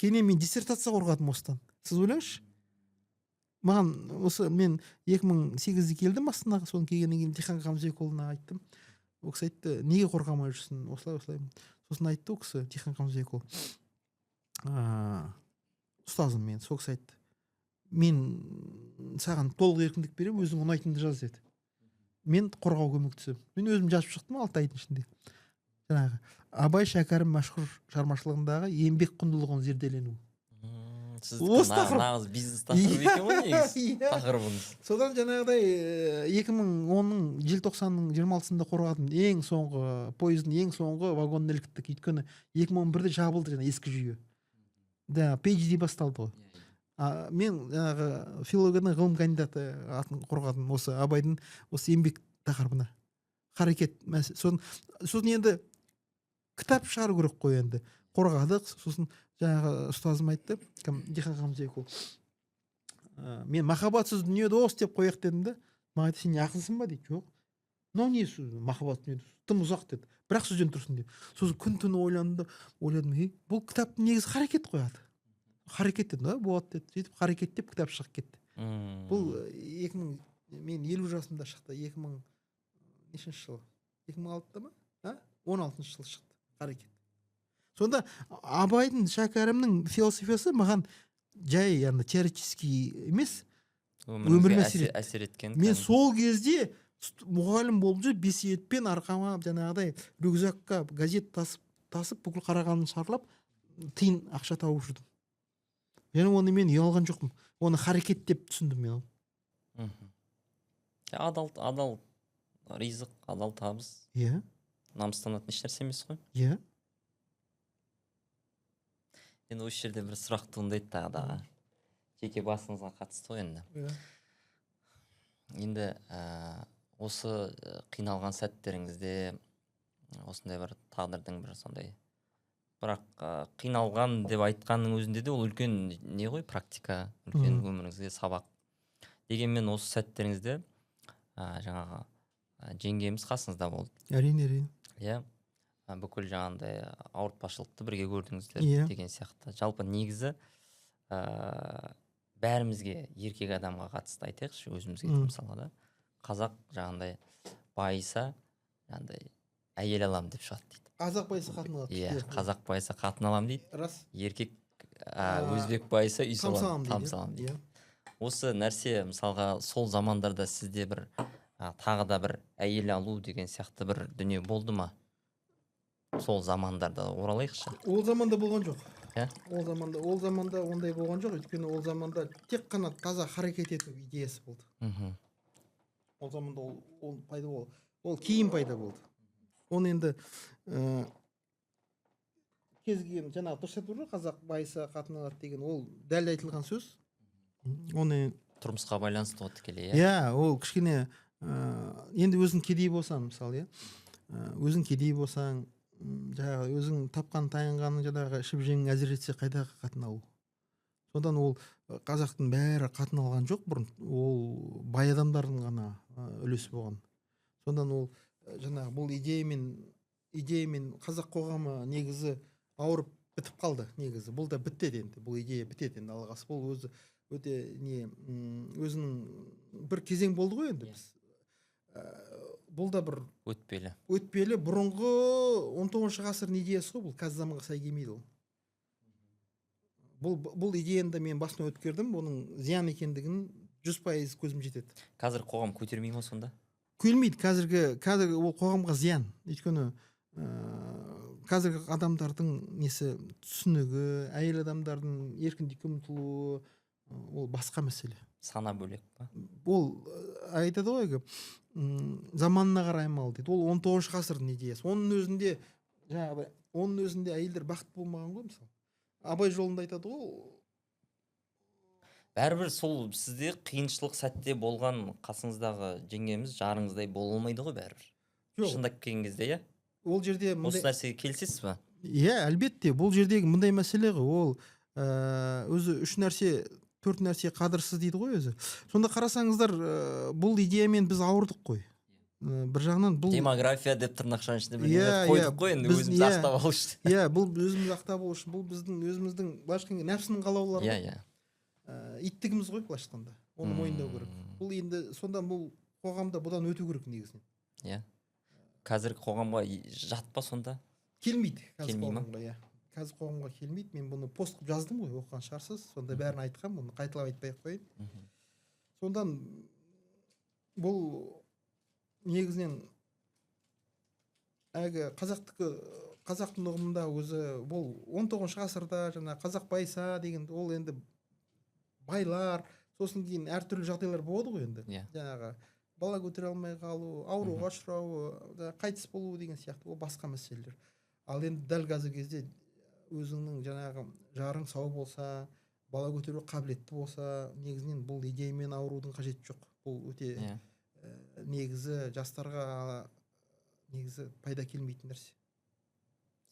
Кейіннен мен диссертация қорғадым осыдан. Сіз ойлаңызшы, маған осы, мен 2008-де келдім Астанаға. Соны келгеннен кейін Дихан Қамзабекұлына айттым. Ол кісі айтты: неге қорғамай жүрсің? Осылай, осылай. Сосын айтты ол кісі, Дихан Қамзабекұлы, ұстазым мен, сол кісі айтты: мен саған толық еркіндік беремін, өзің ұнайтынды жаз деді, мен қорғауға көмектесемін. Мен өзім жазып шықтым 6 айдың ішінде. Жаңағы Абай, Шәкәрім, Мәшһүр шығармашылығындағы еңбек құндылығын зерделену. Сіздікі Осы тақырып. нағыз бизнес тақырып екен ғой негізі Иә. тақырыбыңыз. Содан жаңағыдай 2010-ның желтоқсанның 26-сында қорғадым. Ең соңғы пойыздың ең соңғы вагонына іліктік, өйткені 2011-де жабылды жаңа ескі жүйе да, PhD басталды ғой. А, мен жаңағы филологиядан ғылым кандидаты атын қорғадым осы Абайдың осы еңбек тақырыбына, харекет. Сосын енді кітап шығару керек қой енді. Қорғадық. Сосын жаңағы ұстазым айтты, кім, Дихан Қамзабекұлы, мен «Махаббатсыз дүние дос» деп қояйық дедім да. Маған айтты: сен не, ақынсың ба дейді. Жоқ, мынау не сөз, махаббат дүние дос, тым ұзақ деді, бір ақ сөзден тұрсын деп. Сосын күн түні ойландым да ойладым: ей, бұл кітаптың негізі харекет қой, аты Харекет дедім да, болады деді. Сөйтіп Харекет деп кітап шығып кетті. Бұл 2000, мен 50 жасымда шықты, 2000 нешінші жылы, 2006-да ма, а, 16-жылы шықты Харекет. Сонда Абайдың, Шәкәрімнің философиясы маған жай ана теоретический емес, өміріңізге өміріме әсер етті. Әсер еткен. Мен кәдімгі. сол кезде мұғалім болып жүріп, бесиетпен арқама жаңағыдай рюкзакқа газет тасып тасып, бүкіл Қарағандыны шарлап, тиын ақша тауып жүрдім. Және оны мен ұялған жоқпын, оны харекет деп түсіндім мен. Адал ризық, адал табыс. Намыстанатын ешнәрсе емес қой. Енді осы жерде бір сұрақ туындайды тағы да, жеке басыңызға қатысты ғой енді. Енді осы қиналған сәттеріңізде осындай бір тағдырдың бір сондай, бірақ қиналған деп айтқанның өзінде де ол үлкен не ғой, практика, үлкен өміріңізге сабақ. Дегенмен осы сәттеріңізде жаңағы жеңгеміз қасыңызда болды. Әрине, әрине. Иә, бүкіл жаңағындай ауыртпашылықты бірге көрдіңіздер деген сияқты. Жалпы негізі бәрімізге, еркек адамға қатысты айтайықшы, өзімізге, мысалға да, қазақ жаңағындай байыса, жаңағындай әйел аламын деп шығады дейді. Қазақ байыса, қатын алады. Иә, қазақ байыса, қатын аламын дейді. Еркек өзбек байыса, үй Там саламын, саламын там дейді. саламын дейді. Осы нәрсе, мысалға, сол замандарда сізде бір Тағы да бір әйел алу деген сияқты бір дүние болды ма? Сол замандарда оралайықшы. Ол заманда болған жоқ. Иә? Ол заманда ондай болған жоқ, өйткені ол заманда тек қана таза харекет ету идеясы болды. Ол заманда ол пайда болды, ол кейін пайда болды. Оны енді кез келген жаңағы дұрыс айтып отыр ғой, қазақ байыса, қатын алады деген, ол дәл айтылған сөз. Оны Тұрмысқа байланысты ғой тікелей, иә? Иә, ол кішкене енді өзің кедей болсаң, мысалы, иә, өзің кедей болсаң, жаңағы өзің тапқан таянғаның, жаңағы ішіп жеңің әзір жетсе, қайдағы қатын алу? Содан ол қазақтың бәрі қатын алған жоқ бұрын, ол бай адамдардың ғана үлесі болған. Содан ол жаңағы бұл идеямен қазақ қоғамы негізі ауырып бітіп қалды. Негізі бұл да бітеді енді, бұл идея бітеді енді алғасы. Бұл өзі өте не, өзінің бір кезең болды ғой енді. Біз бұл да бір Өтпелі. өтпелі, бұрынғы 19 ғасырдың идеясы ғой бұл, қазір заманға сай келмейді ол. Бұл идеяны да мен басынан өткердім, бұның зиян екендігін 100% көзім жетеді. Қазір қоғам көтермей ма сонда? Келмейді қазіргі, ол қоғамға зиян, өйткені қазіргі адамдардың несі, түсінігі, әйел адамдардың еркіндікке ұмтылуы, ол басқа мәселе. Сана бөлек па? Ол айтады ғой әлгі, заманына қарай амал дейді. Ол 19 ғасырдың идеясы. Оның өзінде жаңағыдай, оның өзінде әйелдер бақытты болмаған ғой. Мысалы, Абай жолында айтады ғой. Бәрібір сол сізде қиыншылық сәтте болған қасыңыздағы жеңгеміз жарыңыздай бола алмайды ғой бәрібір. Жоқ. Шындап келген кезде, иә? Ол жерде Осы мындай нәрсеге келісесіз ба? Иә, әлбетте. Бұл жердегі мындай мәселе ғой, ол өзі үш нәрсе, төрт нәрсе қадірсіз дейді ғой өзі. Сонда қарасаңыздар, бұл идеямен біз ауырдық қой. Бір жағынан бұл Демография деп тырнақшаның ішінде Иә, бірдеңе қойдық иә, қой енді, өзіміз ақтап алу үшін. Иә, бұл өзіміз ақтап алу үшін, бұл біздің өзіміздің, былайша айтқанда, нәпсінің қалаулары иә ғой. иә Иттігіміз ғой, былайша айтқанда, оны мойындау керек. Бұл енді сонда бұл қоғамда бұдан өту керек негізінен. Иә, қазіргі қоғамға жат па сонда? Келмейді қазір Келмей ма? қоғамға, иә, қазір қоғамға келмейді. Мен бұны пост қылып жаздым ғой, оқыған шығарсыз, сонда бәрін айтқанмын, оны қайталап айтпай ақ қояйын. Сондан бұл негізінен әлгі қазақтікі, қазақтың ұғымында өзі бұл 19 ғасырда жаңа қазақ байса деген, ол енді байлар, сосын кейін әртүрлі жағдайлар болады ғой енді. Жаңағы бала көтере алмай қалу, ауруға ұшырау, жаңағы қайтыс болу деген сияқты, ол басқа мәселелер. Ал енді дәл қазіргі кезде өзіңнің жаңағы жарың сау болса, бала көтеру қабілетті болса, негізінен бұл идеямен ауырудың қажеті жоқ. Бұл өте негізі жастарға негізі пайда келмейтін нәрсе.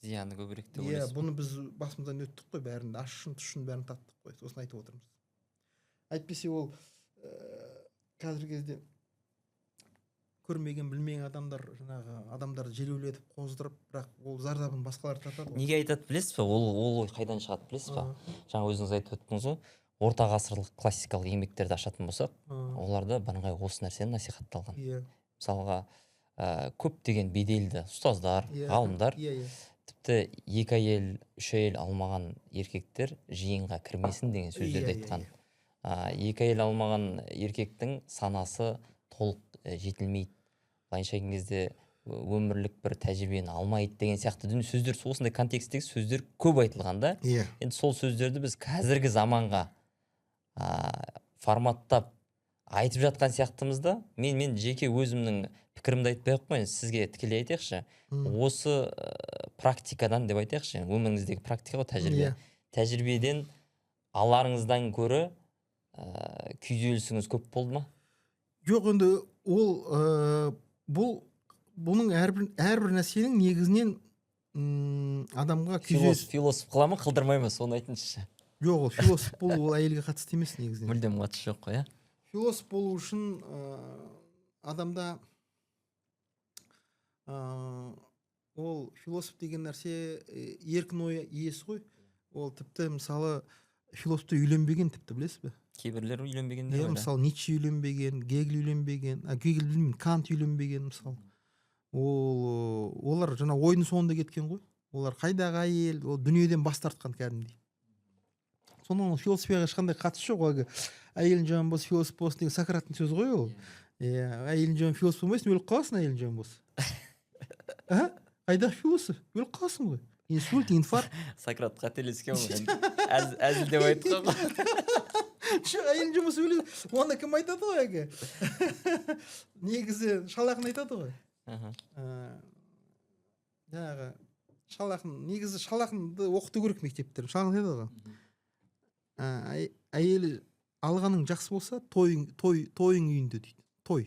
Зияны көбірек деп Иә. ойлайсыз ба? Бұны біз басымыздан өттік қой, бәрін, ащысын, тұщын, бәрін таттық қой, сосын айтып отырмыз. Әйтпесе ол қазіргі кезде көрмеген, білмеген адамдар жаңағы адамдарды желеулетіп, қоздырып, бірақ ол зардабын басқалар тартады ғой. Неге айтады, білесіз ба? Ол ой қайдан шығады, білесіз ба? Жаңа өзіңіз айтып өттіңіз ғой, орта ғасырлық классикалық еңбектерді ашатын болсақ, оларда бірыңғай осы нәрсені насихатталған. Мысалға, көптеген беделді ұстаздар, ғалымдар иә иә тіпті екі әйел, үш әйел алмаған еркектер жиынға кірмесін деген сөздерді Иә, иә, айтқан. Екі әйел алмаған еркектің санасы толық жетілмейді, былайынша айтқан кезде, өмірлік бір тәжірибені алмайды деген сияқты дүние сөздер, осындай контексттегі сөздер көп айтылған да. Енді сол сөздерді біз қазіргі заманға форматтап айтып жатқан сияқтымыз да. Мен жеке өзімнің пікірімді айтпай ақ қояйын, сізге тікелей айтайықшы. Осы практикадан деп айтайықшы, өміріңіздегі практика ғой, тәжірибе. Тәжірибеден аларыңыздан гөрі күйзелісіңіз көп болды ма? Жоқ, енді ол бұл бұның әрбір нәрсенің негізінен адамға күйзеліс Философ қыла ма, қылдырмай ма, соны айтыңызшы. Жоқ, ол философ болу, ол әйелге қатысты емес негізінен. Мүлдем қатысы жоқ қой, иә? Философ болу үшін адамда ол философ деген нәрсе еркін ой иесі ғой. Ол тіпті, мысалы, философ үйленбеген тіпті, білесіз бе? Кейбіреулер үйленбегендер Иә. бар, иә. Мысалы, Ницше үйленбеген, Гегель үйленбеген, а Гегель білмеймін, Кант үйленбеген мысалы. Ол олар жаңа ойдың соңында кеткен ғой. Олар қайдағы әйел, ол дүниеден бас тартқан кәдімгідей. Соның ол философияға ешқандай қатысы жоқ. Әлгі әйелің жаман болса, философ болсын деген Сократтың сөзі ғой ол. Иә, әйелің жаман, философ болмайсың, өліп қаласың әйелің жаман болса. А қайдағы философ, өліп қаласың ғой, инсульт, инфаркт. Сократ қателескен ғой, әзілдеп айтқан ғой. Жоқ, әйелің жаман болса өлесің. Оны кім айтады ғой әлгі, негізі Шал ақын айтады ғой. Жаңағы Шал ақын, негізі Шал ақынды оқыту керек мектептер. Шал ақын айтады ғой, әйелі алғаның жақсы болса, тойың, той, тойың үйінде дейді. Той,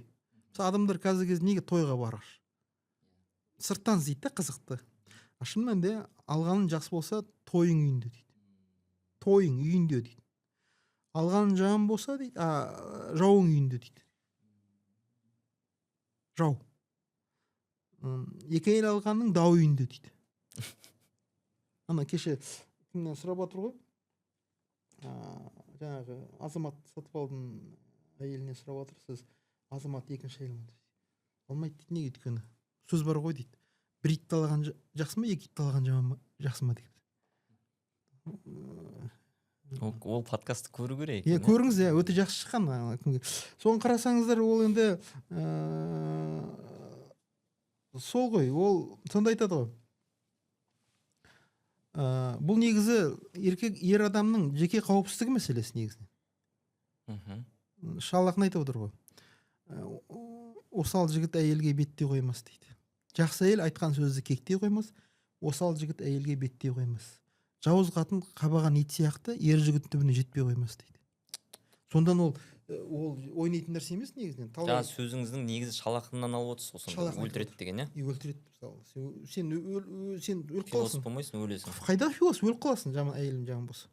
мысалы, адамдар қазіргі кезде неге тойға барғыш, сырттан іздейді да қызықты. А шын мәнінде алғаның жақсы болса, тойың үйінде дейді, тойың үйінде дейді. Алғаның жаман болса дейді, жауың үйінде дейді, жау. Екі әйел алғанның дау үйінде дейді. Ана кеше кімнен сұрап жатыр ғой, жаңағы Азамат Сатыбалдың әйелінен сұрап жатыр: сіз Азамат екінші әйел ма? Алмайды дейді. Неге? Өйткені сөз бар ғой дейді, бір итті алған жақсы ма, екі итті алған жаман ма, жақсы ма деген. Ол подкастты көру керек Иә. Екен. Көріңіз, иә, өте жақсы шыққан. Кімге соны қарасаңыздар, ол енді сол ғой, ол сонда айтады ғой. Бұл негізі еркек, ер адамның жеке қауіпсіздігі мәселесі негізінен. Шал ақын айтып отыр ғой: осал жігіт әйелге беттей қоймас дейді. Жақсы әйел айтқан сөзді кектей қоймас, осал жігіт әйелге беттей қоймас. Жауыз қатын қабаған ит сияқты, ер жігіттің түбіне жетпей қоймас дейді. Сондан ол ойнайтын нәрсе емес негізінен. Талай Жаңа сөзіңіздің негізі Шал ақыннан алып отырсыз ғой Шал сонда. ақын. Өлтіреді деген, иә? И өлтіреді. Мысалы, сен өліп Философ қаласың. болмайсың, өлесің. Қайдағы философ, өліп қаласың жаман, әйелің жаман болса.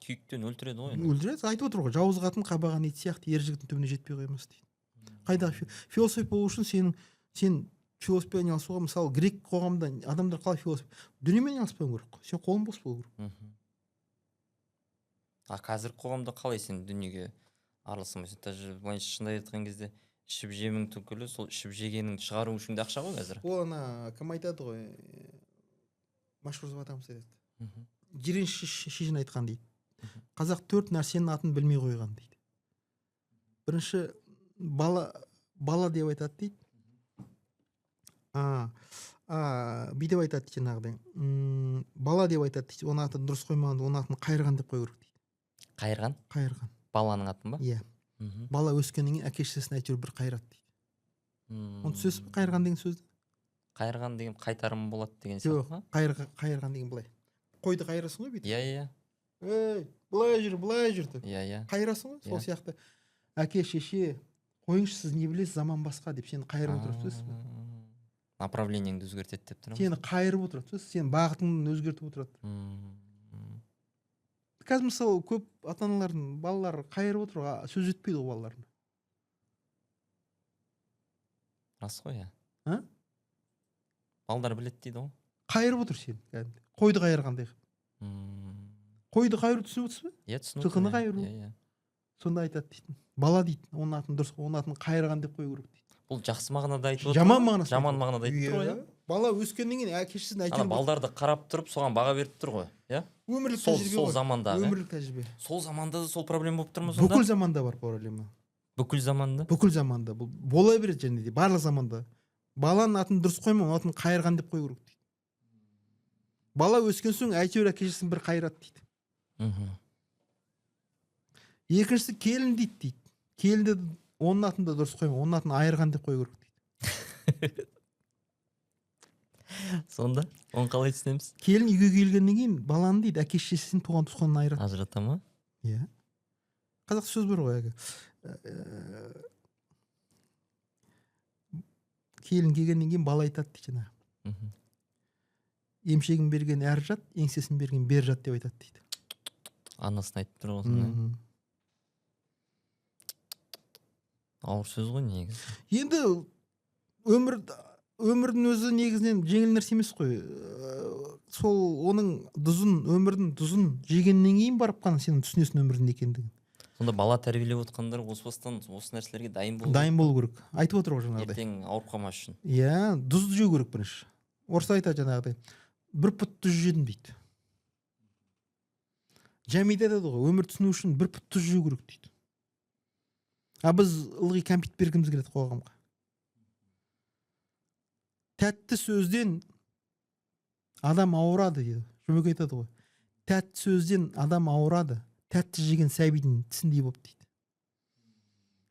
Күйіктен өлтіреді ғой енді. Өлтіреді, айтып отыр ғой: жауыз қатын қабаған ит сияқты, ер жігіттің түбіне жетпей қоймас дейді. Қайдағы философ болу үшін сенің, сен философиямен айналысуға, мысалы, грек қоғамында адамдар қалай философ, дүниемен айналыспау керек қой, сен қолың бос болу керек. А қазіргі қоғамда қалай сен дүниеге араласа алмайсың? Даже былайынша, шындай айтқан кезде, ішіп жемің түгілі, сол ішіп жегеніңді шығару үшін де ақша ғой қазір. Ол ана кім айтады ғой, Мәшһүр Жүсіп атамыз айтады. Жиренше шешен айтқан дейді: қазақ төрт нәрсенің атын білмей қойған дейді. Бірінші бала, бала деп айтады дейді. А бүйтіп айтады дейді жаңағыдай, бала деп айтады дейді, оның атын дұрыс қоймаған, оның атын Қайырған деп қою керек дейді. Қайырған? Қайырған. Баланың атын ба? Иә. Бала өскеннен кейін әке шешесін әйтеуір бір қайырады дейді. Оны түсінесіз бе, қайырған деген сөзді? Қайырған деген қайтарым болады деген сияқты Жоқ. ма? Қайырған деген былай, қойды қайырасың ғой бүйтіп. иә иә Ей, былай жүр, былай жүр деп иә иә қайырасың ғой сол Иә. сияқты әке шеше қойыңызшы, сіз не білесіз, заман басқа деп сені қайырып отырады, түсінесіз бе? Направлениеңді өзгертеді деп тұр ма? Сені қайырып отырады, түсінесіз, сенің бағытыңды өзгертіп отырады. Қазір, мысалы, көп ата аналардың балалары қайырып отыр ғой, сөз жетпейді ғой балаларына. Рас қой, иә. А? Балдар біледі дейді ғой. Қайырып отыр сені кәдімгідей, қойды қайырғандай қылып. Қойды қайыру, түсініп отырсыз ба? Иә, түсініп Жылқыны отырмын, иә. қайыру. иә иә Сонда айтады дейтін, бала дейді, оның атын дұрыс, оның атын Қайырған деп қою керек дейді. Бұл жақсы мағынада айтып отыр Жаман ғой? мағынасында Жаман айтып. мағынада айтып тұр ғой, иә? Бала өскеннен кейін әке шешесін Ана әйтеуір балдарды қарап тұрып, соған баға беріп тұр ғой, иә? Өмірлік Сол тәжірибе сол ғой. замандағы, иә? Өмірлік тәжірибе. Сол заманда да сол проблема болып тұр ма сонда? Бүкіл заманда бар проблема. Бүкіл заманда? Бүкіл заманда бұл бола береді. Және де барлық заманда баланың атын дұрыс қойма, оның атын Қайырған деп қою керек дейді. Бала өскен соң әйтеуір әке шешесін бір қайырады дейді. Екіншісі келін дейді. Келінді, оның атын да дұрыс қойма, оның атын Айырған деп қою керек дейді. Сонда оны қалай түсінеміз? Келін үйге келгеннен кейін баланы дейді, әке шешесін, туған туысқанынан айырады. Ажырата ма? Иә, қазақта сөз бар ғой әлгі, келін келгеннен кейін бала айтады дейді жаңағы: емшегін берген әрі жат, еңсесін берген бері жат деп айтады дейді. Анасын айтып тұр ғой сонда, иә? Мхм. Ауыр сөз ғой негізі. Енді өмірдің өзі негізінен жеңіл нәрсе емес қой. Сол оның тұзын, өмірдің тұзын жегеннен кейін барып қана сен түсінесің өмірдің не екендігін. Сонда бала тәрбиелеп отқандар осы бастан осы нәрселерге дайын болу Дайын болу керек, айтып отыр ғой жаңағыдай. Ертең ауырып қалмас үшін. Иә, тұзды жеу керек бірінші. Орыстар айтады жаңағыдай, бір пұт тұз жедім дейді. Жәмиде айтады ғой, өмір түсіну үшін бір пұт тұз жеу керек дейді. А біз ылғи кәмпит бергіміз келеді қоғамға. Тәтті сөзден адам ауырады дейді. Жұмеке айтады ғой, тәтті сөзден адам ауырады, тәтті жеген сәбидің тісіндей болып дейді.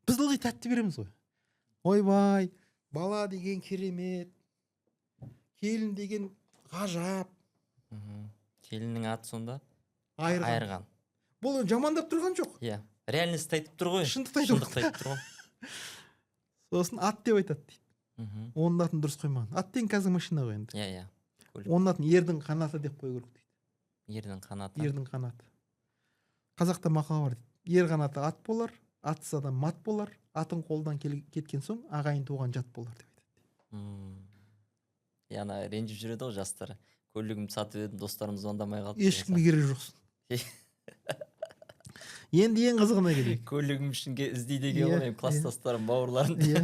Біз ылғи тәтті береміз ғой. Ойбай, бала деген керемет, келін деген ғажап. Келіннің аты сонда Айырған. Айырған. Бұл жамандап тұрған жоқ. Иә, реальность айтып тұр ғой. Шындықты айтып Шындықты айтып тұр ғой. Сосын ат деп айтады дейді. Оның атын дұрыс қоймаған. Ат деген қазір машина ғой енді. Иә, иә. Оның атын ердің қанаты деп қою керек дейді. Ердің қанаты. Ердің қанаты. Қазақта мақал бар дейді. Ер қанаты ат болар, атсыз адам мат болар, атың қолдан кеткен соң ағайын туған жат болар деп айтады. Иә, ана ренжіп жүреді ғой жастар. Көлігімді сатып едім, достарым звондамай қалды. Ешкімге керегі жоқсың. Енді ең қызығына келейік. Көлігім үшін іздейді екен ғой, класстастарым, бауырларым. Иә.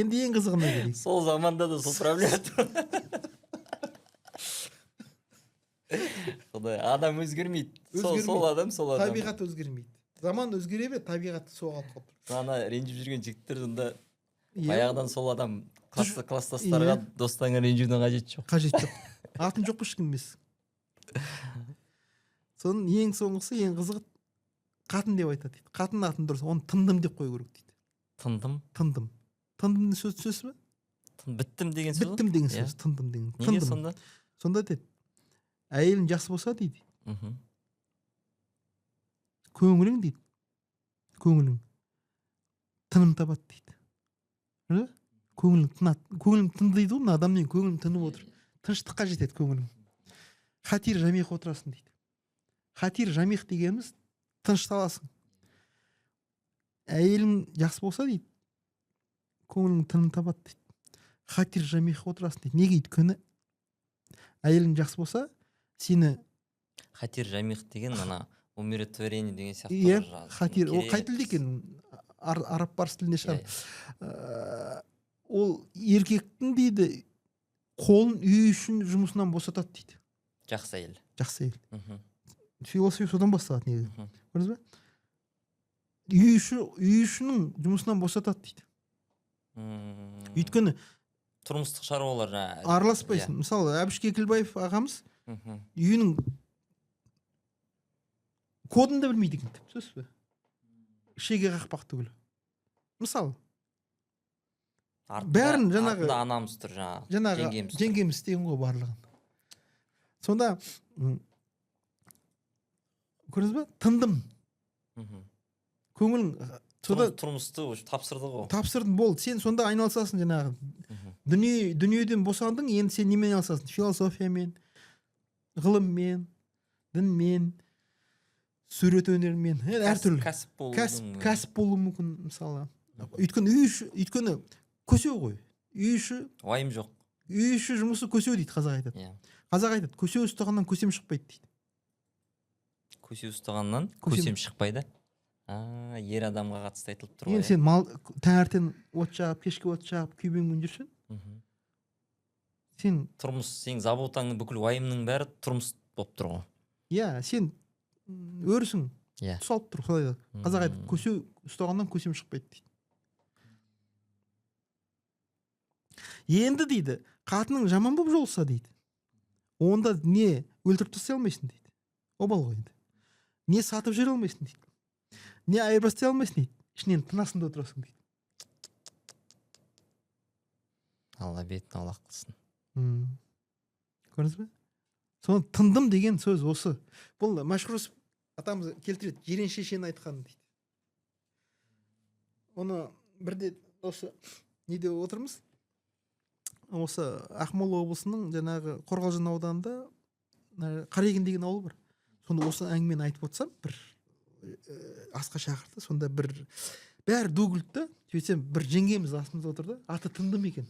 Енді ең қызығына келейік. Сол заманда да сол проблема тұр. Құдай, адам өзгермейді. Сол адам, сол адам. Табиғат өзгермейді. Заман өзгере береді, табиғат соғалып қалып тұр. Ана ренжіп жүрген жігіттер сонда баяғыдан сол адам класстастарға, достарыңа ренжудің қажеті жоқ. Қажет жоқ. Атын жоқ ешкім емес. Соның ең соңғысы, ең қызығы қатын деп айтады дейді. Қатын атын дұрыс, оны тындым деп қою керек дейді. Тындым? Тындым. Тындым сөз түсінесіз бе? Біттім деген сөз ғой? Біттім деген сөз, тындым деген. Неге сонда? Сонда дейді, әйелің жақсы болса дейді. Көңілің дейді. Көңілің тыным табады дейді. Көңілің тынады. Көңілің тынды дейді ғой, мына адаммен көңілің тынып отыр. Тыныштыққа жетеді көңілің. Хатир жамиқ отырасың дейді. Хатир жамиқ дегеніміз тынышталасың. Әйелің жақсы болса дейді, көңілің тыным табады дейді. Хатир жамиқ отырасың дейді. Неге? Өйткені әйелің жақсы болса, сені Хатир жамиқ деген ана умиротворение деген сияқты. Иә, хатир. Ол қай тілде екен? Араб парсы тілінде шығар. Ол еркектің дейді қолын үй үшін жұмысынан босатады дейді. Жақсы әйел. Жақсы әйел. Философия содан басталады негізі. Көрдіңіз бе? Үй ішінің жұмысынан босатады дейді. Өйткені тұрмыстық шаруалар араласпайсың. Мысалы, Әбіш Кекілбаев ағамыз үйінің кодын да білмейді екен, түсінесіз бе? Шеге қақпақ түгілі. Мысалы, бәрін жаңағы артында анамыз тұр, жаңағы жеңгеміз істеген ғой барлығын. Сонда көрдіңіз бе? Тындым. Көңілің сонда тұрмысты тапсырды ғой. Тапсырдың, болды. Сен сонда айналысасың жаңағы. Дүниеден босандың, енді сен немен айналысасың? Философиямен, ғылыммен, дінмен, сурет өнерімен, әртүрлі. Кәсіп болуы. Кәсіп болуы мүмкін, мысалы. Өйткені үй іші, өйткені көсеу ғой. Үй іші уайым жоқ. Үй іші жұмысы көсеу дейді, қазақ айтады. Қазақ айтады, көсеу ұстағаннан көсем шықпайды дейді. Көсеу ұстағаннан көсем шықпайды. Ер адамға қатысты айтылып тұр ғой. Енді сен мал таңертең от жағып, кешке от жағып, күйбең жүрсің. Сен тұрмыс, сенің заботаңның бүкіл уайымның бәрі тұрмыс болып тұр ғой. Иә, сен өрісің. Иә. Тұсалып тұр, солай айтады. Қазақ айтады, көсеу ұстағаннан көсем шықпайды дейді. Енді дейді, қатының жаман болып жолықса дейді. Онда не өлтіріп тастай алмайсың дейді. Обал ғой енді. Не сатып жібере алмайсың дейді. Не айырбастай алмайсың дейді. Ішінен тынасың да отырасың дейді. Алла бетін аулақ қылсын. Көрдіңіз бе? Соны тындым деген сөз осы. Бұл Мәшһүр Жүсіп атамыз келтіреді, Жирен шешенің айтқанын дейді. Оны бірде осы неде отырмыз? Осы Ақмола облысының жаңағы Қорғалжын ауданында Қарегін деген ауыл бар. Сонда осы әңгімені айтып отырсам, бір асқа шақырды. Сонда бір бәрі ду күлді да, сөйтсем бір жеңгеміз астымызда отыр да, аты Тындым екен.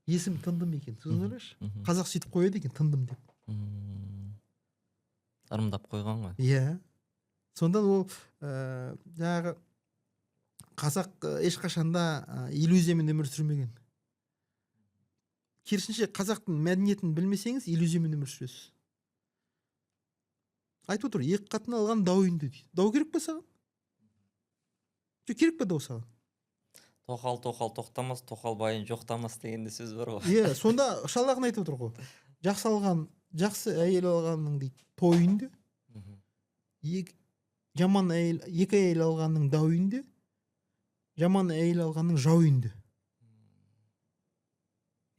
Есім Тындым екен. Сосын ойлашы, қазақ сөйтіп қояды екен, Тындым деп. Ырымдап қойған ғой. Иә. Сонда ол жаңағы қазақ ешқашанда иллюзиямен өмір сүрмеген. Керісінше, қазақтың мәдениетін білмесеңіз, иллюзиямен өмір сүресіз. Айтып отыр, екі қатын алған дау үйінде дейді. Дау керек пе саған? Жоқ, керек пе ол саған? Тоқал тоқал тоқтамас, тоқал байын жоқтамас деген де сөз бар ғой. Иә, сонда шал ақын айтып отыр ғой: жақсы алған, жақсы әйел алғанның, дейді, той үйінде, екі жаман әйел, екі әйел алғанның дау үйінде, жаман әйел алғанның жау үйінде.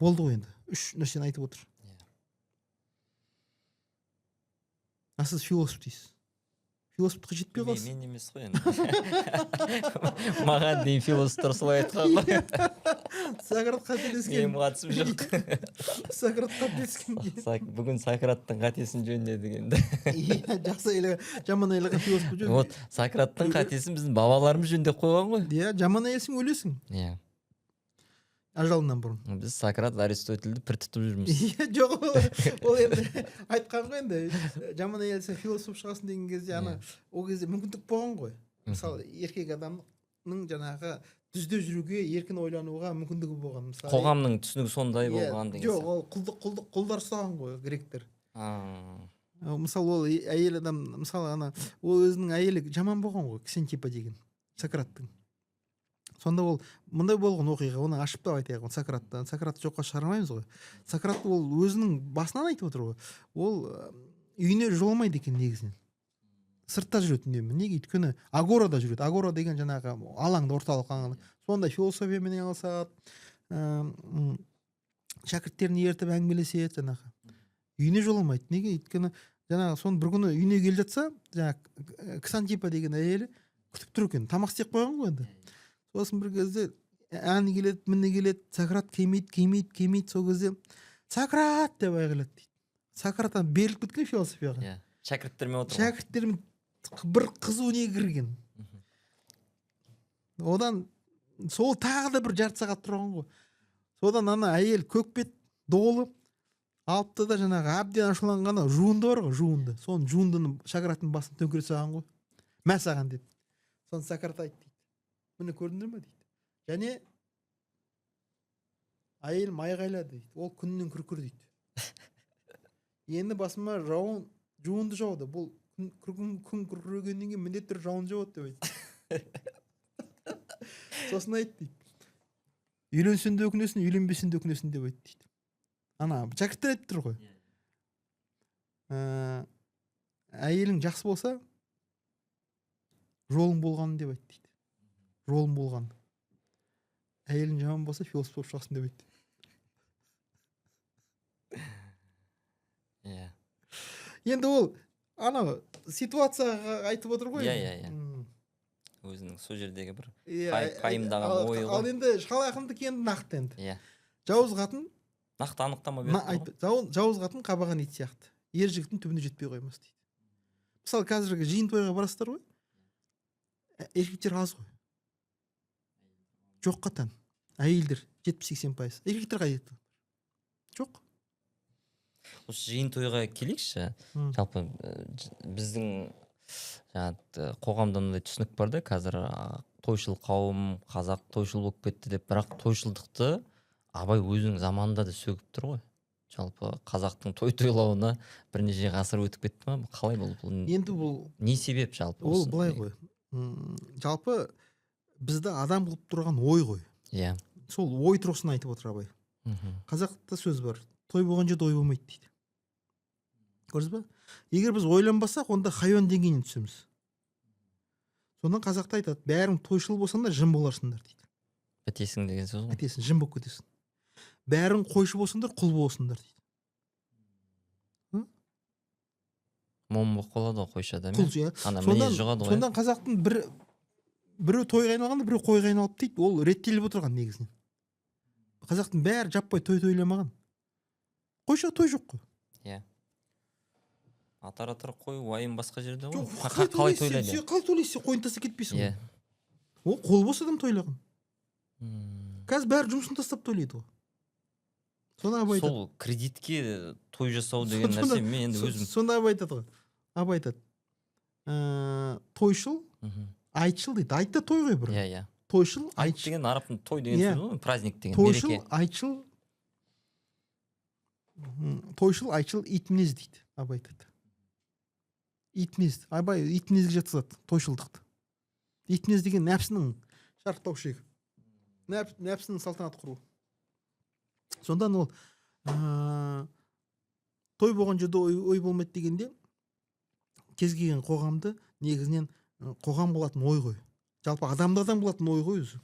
Болды ғой енді, үш нәрсені айтып отыр. А сіз философ дейсіз, философтыққа жетпей қаласыз. Мен емес қой енді, маған дейін философтар солай айтқан ғой. Сократ қателескен. Менің қатысым жоқ. Сократ қателескен. Бүгін Сократтың қатесін жөндедік енді. Иә, жақсы әйел, жаман әйел алған философ жоқ. Вот Сократтың қатесін біздің бабаларымыз жөндеп қойған ғой. Иә, жаман әйелсің, өлесің ажалыңнан бұрын. Біз Сократ, Аристотельді пір тұтып жүрміз. Иә, жоқ, ол енді айтқан ғой енді, жаман әйелсің, философ шығасың деген кезде, ана ол кезде мүмкіндік болған ғой. Мысалы, еркек адамның жаңағы түзде жүруге, еркін ойлануға мүмкіндігі болған, мысалы. Қоғамның түсінігі сондай болған деген Жоқ, сияқты. ол құлдық, құлдар ұстаған ғой гректер. Мысалы, ол әйел адам, мысалы, ана ол өзінің әйелі жаман болған ғой, Ксентипа деген, Сократтың. Сонда ол мындай болған оқиға, оны ашып та айтайық, оны Сократты, Сократты жоққа шығармаймыз ғой. Сократ ол өзінің басынан айтып отыр ғой. Ол үйіне жоламайды екен негізінен, сыртта жүреді үнемі. Неге? Өйткені агорада жүреді. Агора деген жаңағы алаңда, орталық алаңда. Сонда философиямен айналысады, шәкірттерін ертіп әңгімелеседі жаңағы. Үйіне жоламайды. Неге? Өйткені жаңағы соны бір күні үйіне келе жатса, жаңағы Ксантипа деген әйелі күтіп тұр екен, тамақ істеп қойған ғой енді. Сосын бір кезде әні келеді, міне келеді, Сократ келмейді, келмейді, келмейді. Сол кезде «Сократ!» деп айғайлады дейді. Сократ ана беріліп кеткен философияға. Иә, шәкірттермен отыр ғой. Шәкірттермен бір қызу не кірген. Одан сол тағы да бір жарты сағат тұрған ғой. Содан ана әйел көкбет долы алыпты да, жаңағы әбден ашуланғаны жуынды бар ғой, жуынды, соны жуындыны Сократтың басына төңкере салған ғой, мә саған деп. Соны Сократ айтты дейді: «Міне, көрдіңдер ме?» – дейді. «Және әйелім айғайлады, – дейді, – ол күннен күркір, – дейді, – енді басыма жауын жуынды жауды. Бұл күн күркірегеннен кейін міндетті түрде жауын жауады», – деп айтты. Сосын айтты дейді: «Үйленсең де өкінесің, үйленбесең де өкінесің», – деп айтты дейді. Ана шәкірттер айтып тұр ғой. Әйелің жақсы болса, жолың болған деп айтты дейді, жолың болған. Әйелің жаман болса, философ болып шығасың деп айтты. Енді ол анау ситуацияға айтып отыр ғой. Иә, иә, иә. Өзінің сол жердегі бір Иә, пайымдаған ойы ал ғой. Енді шал ақындікі енді нақты енді. Жауыз қатын Нақты анықтама беріп тұр ғой. Жауыз қатын қабаған ит сияқты. Ер жігіттің түбіне жетпей қоймас дейді. Мысалы, қазіргі жиын тойға барасыздар ғой. Еркектер аз ғой. Жоққа тән. Әйелдер 70-80%. Еркектер қайда кетті? Жоқ. Осы жиын тойға келейікші. Жалпы, біздің жаңа қоғамда мындай түсінік бар да, қазір, тойшыл қауым, қазақ тойшыл болып кетті деп, бірақ тойшылдықты Абай өзінің заманында да сөгіп тұр ғой. Жалпы қазақтың той тойлауына бірнеше ғасыр өтіп кетті ма? Қалай бұл? Бұл Енді бұл не себеп жалпы ол осы? Былай ғой. Жалпы бізді адам қылып тұрған ой ғой. Сол ой тұрғысынан айтып отыр Абай. Қазақта сөз бар: той болған жерде ой болмайды дейді. Көрдіңіз ба? Егер біз ойланбасақ, онда хайуан деңгейіне түсеміз. Сондан қазақта айтады: бәрің тойшыл болсаңдар, жын боларсыңдар дейді. Бітесің деген сөз ғой. Бітесің, жын болып кетесің. Бәрің қойшы болсаңдар, құл боласыңдар дейді. Момын болып қалады ғой қойшы адам, Құл, иә? иә. Ана Сондан, мінез жұғады ғой, иә? Сондан қазақтың біреу тойға айналғанда, біреу қойға айналып дейді. Ол реттеліп отырған негізінен. Қазақтың бәрі жаппай той тойламаған. Қойшыға той жоқ қой. Иә. Атар атар қой, уайым басқа жерде ғой. Жоқ, қалай қалай тойлайсың? тойлайды? Сен қалай тойлайсың? Сен қойын тастап кетпейсің ғой. Иә. Ол қол бос адам тойлаған. Қазір бәрі жұмысын тастап тойлайды ғой. Соны Абай айтады. Сол кредитке той жасау деген нәрсе мен енді өзім Сонда Абай айтады ғой. Абай айтады. Тойшыл, айтшыл дейді. Айт та той ғой бір. Иә, иә. Тойшыл, Айт айтшыл. деген арабтың той деген Иә. сөзі ғой, праздник деген, Тойшыл, мереке. айтшыл. Тойшыл, айтшыл, ит мінез дейді. Абай айтады. Ит мінез. Абай ит мінезге жатқызады тойшылдықты. Ит мінез деген нәпсінің шарықтау шегі, нәпсінің салтанат құруы. Сондан ол той болған жерде ой болмайды дегенде, кез келген қоғамды негізінен қоғам қылатын ой ғой. Жалпы адамды адам қылатын ой ғой өзі.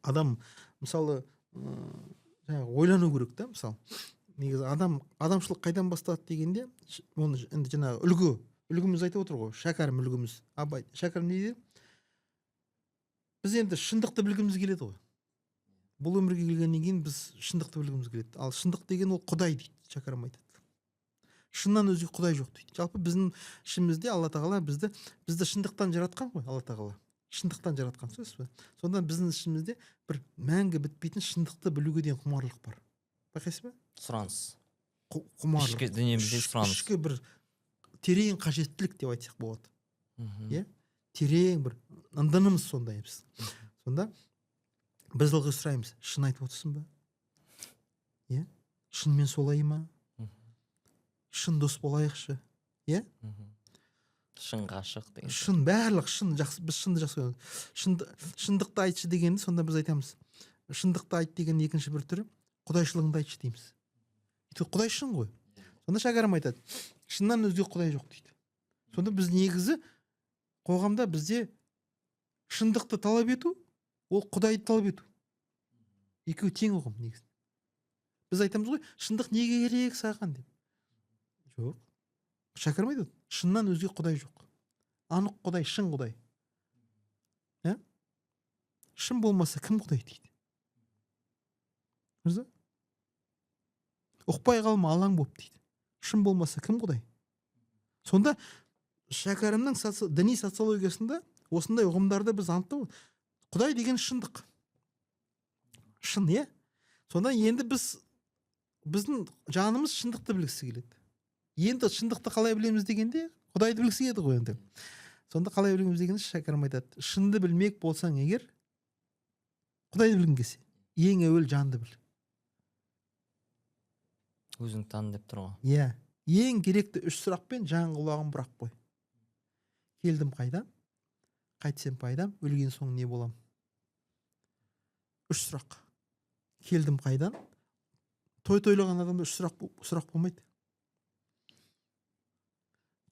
Адам мысалы жаңағы ойлану керек та, мысалы. Негізі адамшылық қайдан басталады дегенде, оны енді жаңағы үлгіміз айтып отыр ғой, Шәкәрім үлгіміз, Абай. Шәкәрім не дейді? Біз енді шындықты білгіміз келеді ғой. Бұл өмірге келгеннен кейін біз шындықты білгіміз келеді. Ал шындық деген ол Құдай дейді, Шәкәрім айтады. Шыннан өзге Құдай жоқ дейді. Жалпы біздің ішімізде Алла Тағала бізді шындықтан жаратқан ғой, Алла Тағала. Шындықтан жаратқан, сөз бе? Сонда біздің ішімізде бір мәңгі бітпейтін шындықты білуге деген құмарлық бар. Байқайсыз ба? Сұраныс. Құмарлық. Ішкі дүниемізде сұраныс. Ішкі бір терең қажеттілік деп айтсақ болады. Иә? Терең бір ындынымыз сондай біз. Сонда біз ылғи сұраймыз, шын айтып отырсың ба? Иә? Шынымен солай ма? Шын дос болайықшы. Иә? Шын ғашық деген. Шын, барлық шын жақсы, біз шынды жақсы көреміз. Шындықты айтшы дегенді сонда біз айтамыз. Шындықты айт деген екінші бір түрі құдайшылығыңды айтшы дейміз. Өйткені Құдай шын ғой. Сонда Шәкәрім айтады, шыннан өзге Құдай жоқ дейді. Сонда біз негізі қоғамда бізде шындықты талап ету, ол Құдайды талап ету. Екеуі тең ұғым негізі. Біз айтамыз ғой, шындық неге керек саған деп. Жоқ. Шәкәрім айтады, шыннан өзге Құдай жоқ. Анық Құдай, шын Құдай. Ә? Шын болмаса кім Құдай дейді. Мырза? Ұқпай қалма, алаң боп дейді. Шын болмаса кім Құдай? Сонда Шәкәрімнің діни социологиясында осындай ұғымдарды біз анықтау. Құдай деген шындық. Шын, иә? Сонда енді біздің жанымыз шындықты білгісі келеді. Енді шындықты қалай білеміз дегенде, Құдайды білгісі келеді ғой енді. Сонда қалай білеміз дегенде Шәкәрім айтады, шынды білмек болсаң егер, Құдайды білгің келсе, ең әуел жанды біл. Өзің тан деп тұр ғой. Иә. Ең керекті үш сұрақпен жан құлағын бұрақ қой. Келдім қайдан? Қайтсем пайдам, өлген соң не болам? Үш сұрақ. Келдім қайдан? Той тойлаған адамда үш сұрақ болмайды.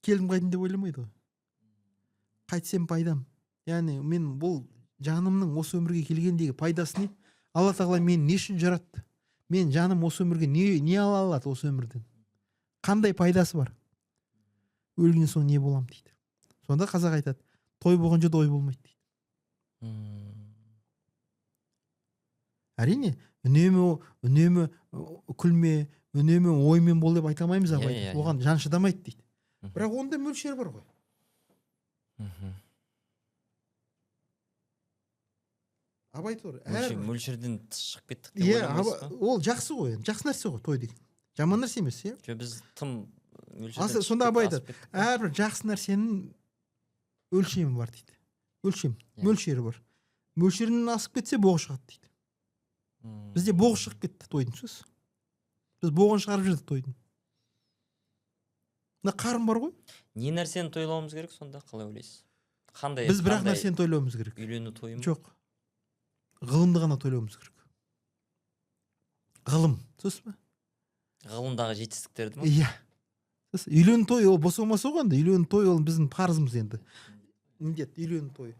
Келдім қайдан деп ойламайды ғой. Қайтсем пайдам. Яғни мен бұл жанымның осы өмірге келгендегі пайдасы не? Алла Тағала мені не үшін жаратты? Мен жаным осы өмірге не ала алады осы өмірден? Қандай пайдасы бар? Өлген соң не болам дейді. Сонда қазақ айтады, той болған жерде ой болмайды дейді. Әрине, үнемі күлме, үнемі оймен бол деп айта алмаймыз Абай. Оған жан шыдамайды дейді. Бірақ онда мөлшер бар ғой. Абай тұр. Мөлшерден тыс шығып кеттік деп ойламайсыз ба? Ол жақсы ғой, жақсы нәрсе ғой той деген. Жаман нәрсе емес, иә? Жоқ, біз тым мөлшерден сонда Абай айтады, әрбір жақсы нәрсенің өлшемі бар дейді. Өлшем, мөлшері бар. Мөлшерінен асып кетсе боғы шығады дейді. Бізде боғы шығып кетті тойдың сөз. Біз боғын шығарып жібердік тойдың. Мына қарын бар ғой. Не нәрсені тойлауымыз керек сонда, қалай ойлайсыз? Қандай? Біз бір ақ нәрсені тойлауымыз керек. Үйлену тойы ма? Жоқ. Ғылымды ғана тойлауымыз керек. Ғылым, сөз бе? Ғылымдағы жетістіктерді ма? Иә. Үйлену тойы ол бос болмаса ғой енді. Үйлену тойы ол біздің парызымыз енді. Міндет, үйлену тойы.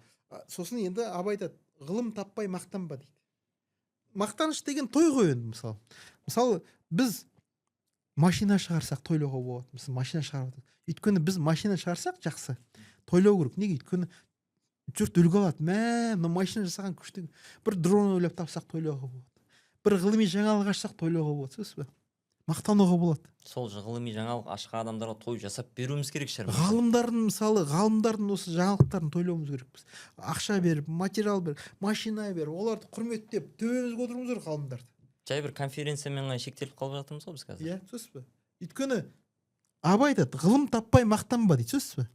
Сосын енді Абай айтады, ғылым таппай мақтанба дейді. Мақтаныш деген той ғой енді мысалы. Мысалы біз машина шығарсақ тойлауға болады. Мысалы машина шығарып жатыр. Өйткені біз машина шығарсақ жақсы. Тойлау керек. Неге? Өйткені жұрт үлгі алады. Мә, мына машина жасаған күшті. Бір дрон ойлап тапсақ тойлауға болады. Бір ғылыми жаңалық ашсақ тойлауға болады. Сөз бе? Мақтануға болады. Сол ғылыми жаңалық ашқан адамдарға той жасап беруіміз керек шығар. Ғалымдардың мысалы, ғалымдардың осы жаңалықтарын тойлауымыз керекпіз. Ақша беріп, материал беріп, машина беріп, оларды құрметтеп, төбемізге отыруымыз керек ғалымдарды. Жай бір конференциямен ғана шектеліп қалып жатырмыз ғой біз қазір. Иә, сөз бе? Өйткені Абай айтады, ғылым таппай мақтанба дейді, сөз бе?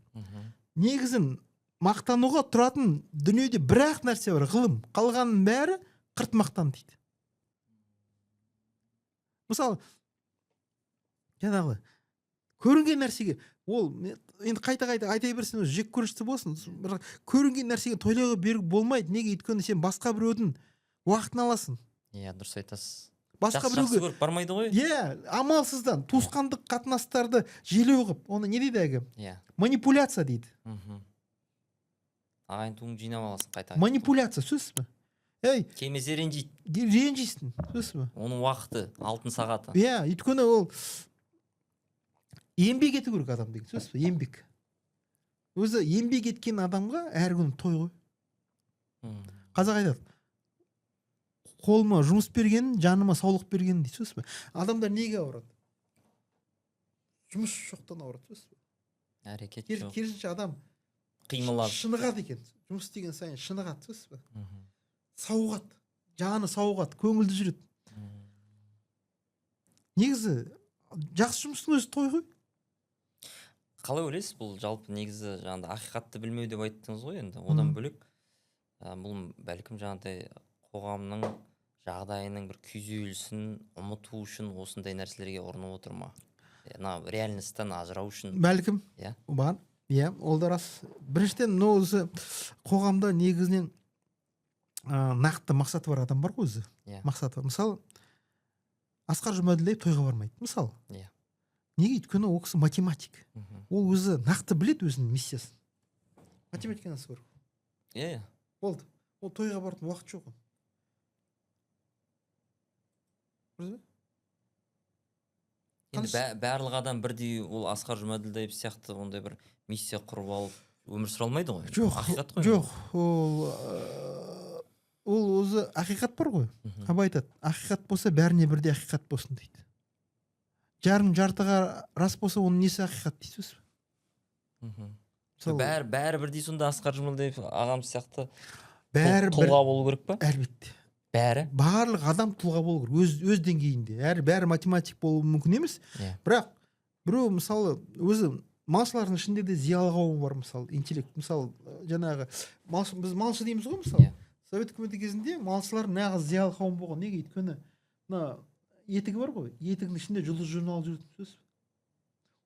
Негізін мақтануға тұратын дүниеде бір-ақ нәрсе бар, ғылым. Қалғанның бәрі қырт мақтан дейді. Мысалы, жаңағы көрінген нәрсеге ол Енді қайта қайта айта берсең, өзі жек көрінішті болсын, бірақ көрінген нәрсеге тойлай беруге болмайды. Неге? Өйткені сен басқа біреудің уақытын аласың. Иә, дұрыс айтасыз. Басқа Жақсы, жақсы біреуге көріп бармайды ғой. Иә, амалсыздан туысқандық қатынастарды желеу қылып, оны не дейді әлгі, манипуляция дейді. Ағайын туыңды жинап аласың қайта. Манипуляция, түсінесіз бе, ей? Келмесе, ренжиді. Ренжисің, түсінесіз бе? Оның уақыты алтын сағаты. Иә, өйткені ол еңбек ету керек адам деген, түсінесіз бе? Еңбек өзі, еңбек еткен адамға әр күн той ғой. Қазақ айтады: «Қолыма жұмыс берген, жаныма саулық берген», — дейді, түсінесіз бе? Адамдар неге ауырады? Жұмыс жоқтан ауырады, түсінесіз бе? Әрекет жоқ. Керісінше, адам Қимыл аз. шынығады екен, жұмыс істеген сайын шынығады, түсінесіз бе? Сауығады, жаны сауығады, көңілді жүреді. Негізі жақсы жұмыстың өзі той ғой. Қалай ойлайсыз, бұл жалпы негізі жаңағыдай ақиқатты білмеу деп айттыңыз ғой енді. Одан бөлек, бұл бәлкім жаңағыдай қоғамның жағдайының бір күйзелісін ұмыту үшін осындай нәрселерге ұрынып отыр ма? Мына реальность тан ажырау үшін. Бәлкім. Иә. Бар, иә, ол да рас. Біріншіден, мынау өзі қоғамда негізінен нақты мақсаты бар адам бар ғой өзі. Мақсаты бар. Мысалы, Асқар Жұмаділдаев тойға бармайды, мысалы. Неге? Өйткені ол кісі математик. Ол өзі нақты біледі өзінің миссиясын, математика бар. Иә иә Болды, ол тойға баратын уақыт жоқ оның. Көрдіңіз бе? Енді барлық адам бірдей ол Асқар Жұмаділдаев сияқты ондай бір миссия құрып алып өмір сүре алмайды ғой. Жоқ. Ақиқат қой. Жоқ, ол өзі ақиқат бар ғой. Абай айтады: «Ақиқат болса, бәріне бірдей ақиқат болсын», — дейді. Жарым жартыға рас болса, оның несі ақиқат дейсіз? Мысалы, Бәрі бірдей сонда Асқар Жұмаділдаев ағамыз сияқты бәрі бір тұлға болу керек па? Әлбетте. Бәрі. Барлық адам тұлға болу керек өз деңгейінде. Бәрі математик болуы мүмкін емес. Бірақ біреу, мысалы, өзі малшылардың ішінде де зиялы қауым бар, мысалы, интеллект, мысалы, жаңағы малшы, біз малшы дейміз ғой, мысалы. Совет үкіметі кезінде малшылар нағыз зиялы қауым болған. Неге? Өйткені мына етігі бар ғой, етігінің ішінде «Жұлдыз» журналы жүретін, сөз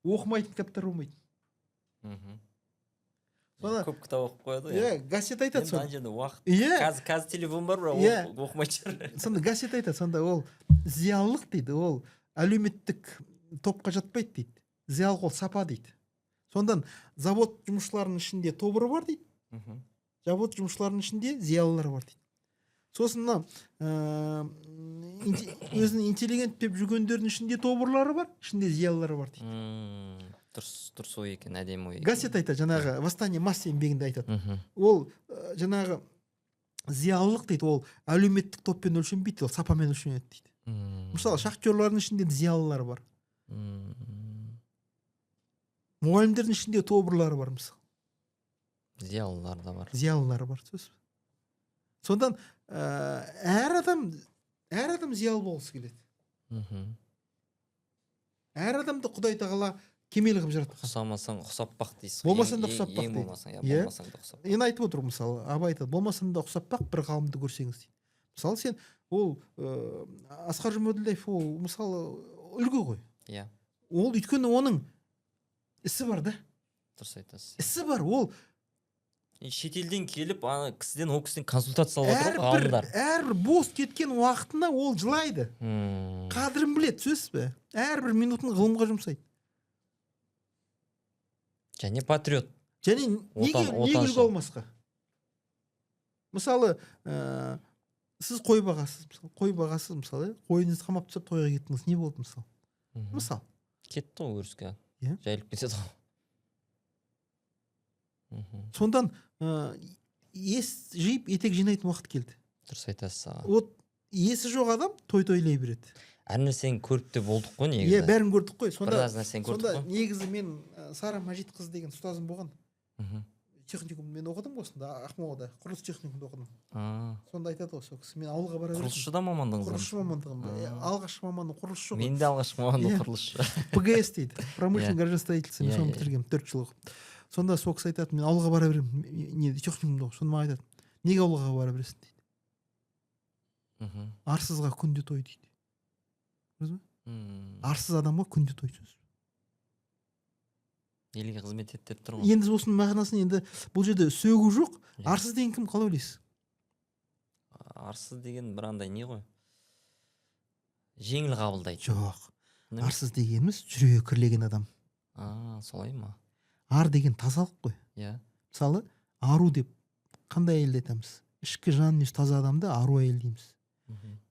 оқымайтын кітаптар болмайтын. Көп кітап оқып қояды ғой. Иә, газет айтады. Енді Соны ана жерде уақыт. Қазір телефон бар, бірақ оқымайтын шығар. Сонда газет айтады, сонда ол зиялылық дейді, ол әлеуметтік топқа жатпайды дейді, зиялылық ол сапа дейді. Сондан завод жұмысшыларының ішінде тобыры бар дейді. Завод жұмысшыларының ішінде зиялылар бар дейді. Сосын мына өзін интеллигент деп жүргендердің ішінде тобырлары бар, ішінде зиялылары бар дейді. Дұрыс ой екен, әдемі ой екен. Газет айтады, жаңағы «Восстание масс» еңбегінде айтады. Ол жаңағы зиялылық дейді, ол әлеуметтік топпен өлшенбейді, ол сапамен өлшенеді дейді. Мысалы, шахтерлардың ішінде де зиялылар бар. Мұғалімдердің ішінде тобырлары бар, мысалы. Зиялылар да бар. Зиялылар бар, сөз. Содан әр адам зиялы болғысы келеді. Әр адамды Құдай тағала кемел қылып жаратқан. Ұқсамасаң, ұқсап бақ дейсіз ғой. Болмасаң да ұқсап бақ Ең дейді. болмасаң, иә, Иә. болмасаң да ұқсап. Енді айтып отыр, мысалы, Абай айтады: «Болмасаң да ұқсап бақ, бір ғалымды көрсеңіз», — дейді. Мысалы, сен ол Асқар Жұмаділдаев, ол, мысалы, үлгі ғой. Ол өйткені оның ісі бар да. Дұрыс айтасыз. Ісі бар ол. И шетелден келіп, ана кісіден, ол кісіден консультация алып отыр ғой Әрбір ғалымдар. Әрбір бос кеткен уақытына ол жылайды. Қадірін біледі, түсінесіз бе? Әрбір минутын ғылымға жұмсайды. Және патриот. Және неге неге Отаншыл. үлгі алмасқа? Мысалы, сіз қой бағасыз, мысалы, қой бағасыз, мысалы, иә? Қойыңызды қамап тастап, тойға кеттіңіз, не болды, мысалы? Мысалы. Кетті ғой өріске. Иә. Жайылып кетеді ғой. Сондан ес жиып, етек жинайтын уақыт келді. Дұрыс айтасыз, аға. Вот есі жоқ адам той тойлай береді. Әр нәрсені көріп те болдық қой негізі. Иә, бәрін көрдік қой сонда. Біраз нәрсені көрдік Сонда қой. негізі мен Сара Мәжитқызы деген ұстазым болған. Техникум мен оқыдым ғой сонда, Ақмолада құрылыс техникумында оқыдым. Сонда айтады ғой сол кісі: «Мен ауылға бара беретінмін». Құрылысшы да мамандығыңыз бар? Құрылысшы мамандығым. А. Алғашқы мамандығым құрылысшы ғой. Мен де алғашқы мамандығым Иә. құрылысшы. ПГС дейді, промышленный гражданстроительство, мен соны Иә, иә. бітіргенмін 4 жыл оқып. Сонда сол кісі айтады: «Мен ауылға бара беремін, не, техникумда оқып». Сонда маған айтады: «Неге ауылға бара бересің?» — дейді. «Арсызға күнде той», — дейді. Көрдіңіз бе? Арсыз адамға күнде той, сөз. Елге қызмет ет деп тұр ғой. Енді осының мағынасын, енді бұл жерде сөгу жоқ. Арсыз деген кім, қалай ойлайсыз? Арсыз деген бір андай не ғой, жеңіл қабылдайды. Жоқ, арсыз дегеніміз жүрегі кірлеген адам. А, солай ма? Ар деген тазалық қой. Иә. Мысалы, ару деп қандай әйелді айтамыз? Ішкі жан дүниесі таза адамды ару әйел дейміз.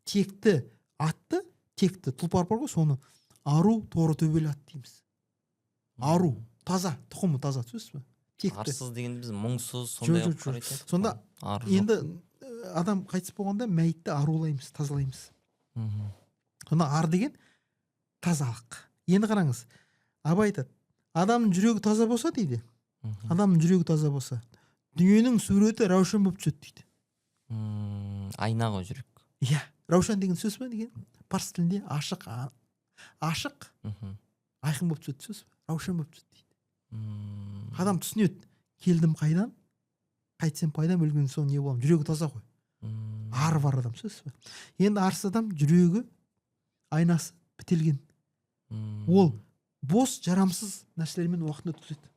Текті атты, текті тұлпар бар ғой, соны ару торы төбел ат дейміз. Ару таза, тұқымы таза, түсінесіз бе? Текті. Арсыз деген біз мұңсыз сондай Жоқ, қылып қарайтын едік. Сонда қой. енді адам қайтыс болғанда мәйітті арулаймыз, тазалаймыз. Сонда ар деген тазалық. Енді қараңыз, Абай айтады, адамның жүрегі таза болса дейді, адамның жүрегі таза болса, дүниенің суреті раушан болып түседі дейді. Айна ғой жүрек. Иә, раушан деген сөз бе деген парсы тілінде ашық, ашық, айқын болып түседі сөз, раушан болып түседі дейді. Адам түсінеді, келдім қайдан, қайтсем пайдам, өлген соң не боламын, жүрегі таза ғой. Ары бар адам сөз бе. Енді арсыз адам жүрегі айнасы бітелген. Ол бос, жарамсыз нәрселермен уақытын өткізеді.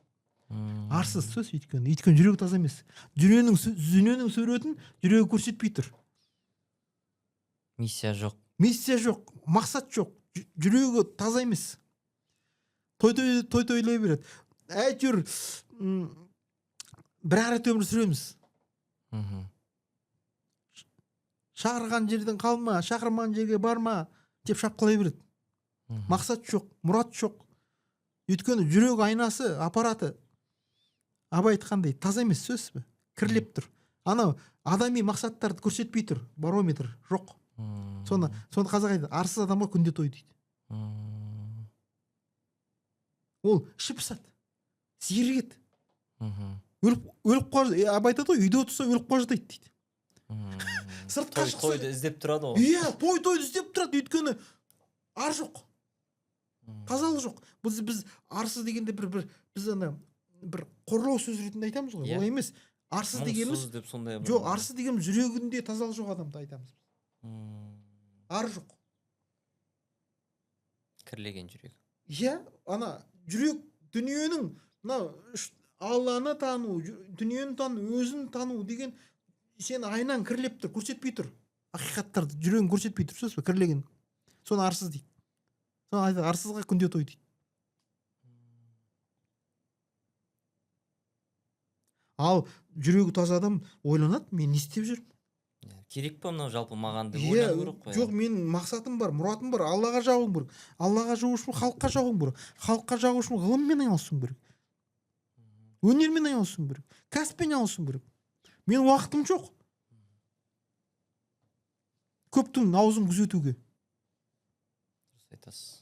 Арсыз сөз, өйткені жүрегі таза емес. Дүниенің суретін жүрегі көрсетпей тұр. Миссия жоқ. Миссия жоқ, мақсат жоқ. Жүрегі таза емес. Той тойлай береді. Әйтеуір бір ақ рет өмір сүреміз. Шақырған жерден қалма, шақырмаған жерге барма деп шапқылай береді. Мақсат жоқ, мұрат жоқ. Өйткені жүрек айнасы, аппараты, Абай айтқандай, таза емес, сөз бе? Кірлеп тұр. Анау адами мақсаттарды көрсетпей тұр, барометр жоқ. Соны қазақ айтады, арсыз адамға күнде той дейді. Ол іші пысады, зерігеді. Өліп қала, Абай айтады ғой, үйде отырса өліп қала жатайды дейді. Сыртқа шықса, тойды іздеп тұрады ғой. Иә, тойды іздеп тұрады, өйткені ар жоқ. Тазалық жоқ. Біз арсыз дегенде бір біз ана бір қорлау сөз ретінде айтамыз ғой. Олай емес. Арсыз дегеніміз жоқ, арсыз дегеніміз жүрегінде тазалық жоқ адамды айтамыз. Ар жоқ. Кірлеген жүрек. Иә, ана жүрек дүниенің мына Алланы тану, дүниені тану, өзін тану деген сен айнаң кірлеп тұр, көрсетпей тұр. Ақиқаттарды жүрегін көрсетпей тұр, сөз бе, кірлеген. Соны арсыз дейді. Соны айтады, арсызға күнде той дейді. Ал жүрегі таза адам ойланады, мен не істеп жүрмін? Керек пе мынау жалпы маған деп ойлану керек қой. Жоқ, менің мақсатым бар, мұратым бар, Аллаға жағуым керек. Аллаға жағу үшін халыққа жағуым керек. Халыққа жағу үшін ғылыммен айналысуым керек. Өнермен айналысуым керек. Кәсіппен айналысуым керек. Менің уақытым жоқ. Көптің аузын күзетуге. Дұрыс айтасыз.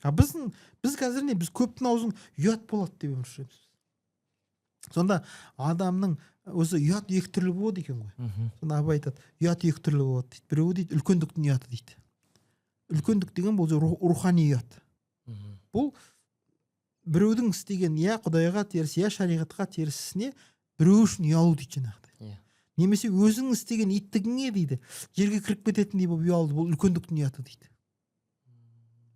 А біз қазір не, біз көптің аузын ұят болады деп өмір сүреміз. Сонда адамның өзі ұят екі түрлі болады екен ғой. Сонда Абай айтады, ұят екі түрлі болады дейді. Біреуі дейді, үлкендіктің ұяты дейді. Үлкендік деген бұл рухани ұят. Бұл біреудің істеген я Құдайға теріс, я шариғатқа терісіне біреу үшін ұялу дейді жаңағыдай. Немесе өзің істеген иттігіңе дейді, жерге кіріп кететіндей болып ұялды, бұл үлкендіктің ұяты дейді.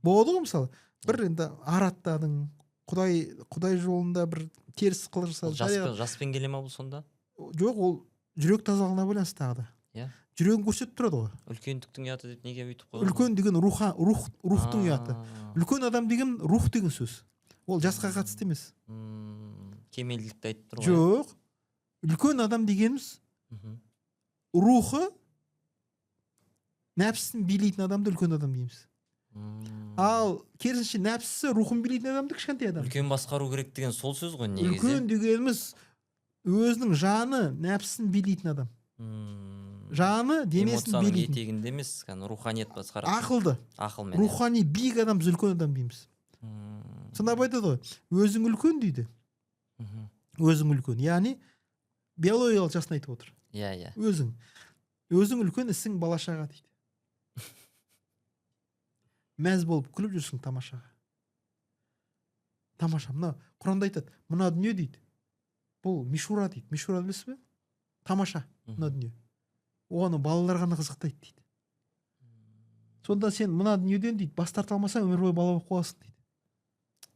Болады ғой мысалы, бір енді ар аттадың, Құдай жолында бір теріс қылық жасадың. Жаспен келе ма бұл сонда? Жоқ, ол жүрек тазалығына байланысты тағы да. Иә. Жүрегін көрсетіп тұрады ғой. Үлкендіктің ұяты деп неге өйтіп қойған? Үлкен деген рухтың ұяты. Үлкен адам деген рух деген сөз. Ол жасқа қатысты емес. Кемелдікті айтып тұр ғой. Жоқ. Үлкен адам дегеніміз рухы нәпсісін билейтін адамды үлкен адам дейміз. Ал керісінше нәпсісі рухын билейтін адамды кішкентай адам. Үлкен басқару керек деген сол сөз ғой негізі. Үлкен дегеніміз өзінің жаны нәпсісін билейтін адам. Жаны денесін билейтін. Етегінде емес, руханият басқарады. Ақылды. Ақылмен. Рухани биік адам біз үлкен адам дейміз. Сонда Абай айтады ғой, өзің үлкен дейді. Өзің үлкен. Яғни биологиялық жасын айтып отыр. Иә, иә. Өзің. Өзің үлкен, ісің бала шаға дейді. Мәз болып күліп жүрсің тамашаға. Тамаша. Мына Құранда айтады, мына дүние дейді. Бұл мишура дейді. Мишура білесіз бе? Тамаша мына дүние. Оған балалар ғана қызықтайды дейді. Сонда сен мына дүниеден дейді, бас тарта алмасаң өмір бойы бала болып қаласың дейді.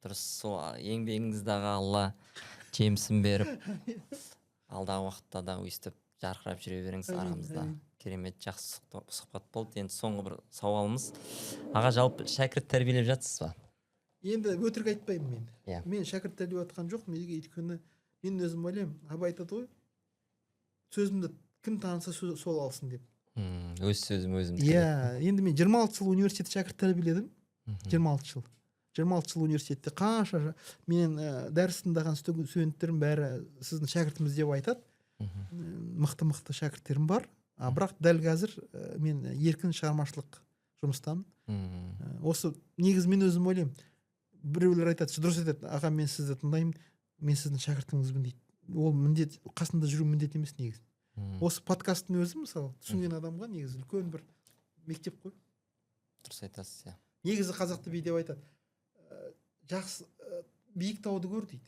Дұрыс, сол еңбегіңізді аға Алла жемісін беріп, алдағы уақытта да өйстіп жарқырап жүре беріңіз арамызда. Керемет жақсы сұхбат болды. Енді соңғы бір сауалымыз. Аға, жалпы шәкірт тәрбиелеп жатсыз ба? Енді өтірік айтпаймын мен. Иә. Мен шәкірт тәрбиелеп жатқан жоқпын. Неге? Өйткені мен өзім ойлаймын, Абай айтады ғой, сөзімді кім таныса сол алсын деп. Өз сөзім өзім. Иә, енді мен 26 жыл университетте шәкірт тәрбиеледім. 26 жыл. 26 жыл университетте қанша менен дәріс тыңдаған студенттерім бәрі сіздің шәкіртіміз деп айтады. Мықты-мықты шәкірттерім бар. Бірақ дәл қазір мен еркін шығармашылық жұмыстамын. Осы негізі мен өзім ойлаймын. Біреулер айтады, дұрыс айтады, аға мен сізді тыңдаймын, мен сіздің шәкіртіңізбін дейді. Ол міндет, қасында жүру міндет емес негізі. Осы подкасттың өзі мысалы түсінген адамға негізі үлкен бір мектеп қой. Дұрыс айтасыз, иә. Негізі қазақты бүй деп айтады. Жақсы, биік тауды көр дейді.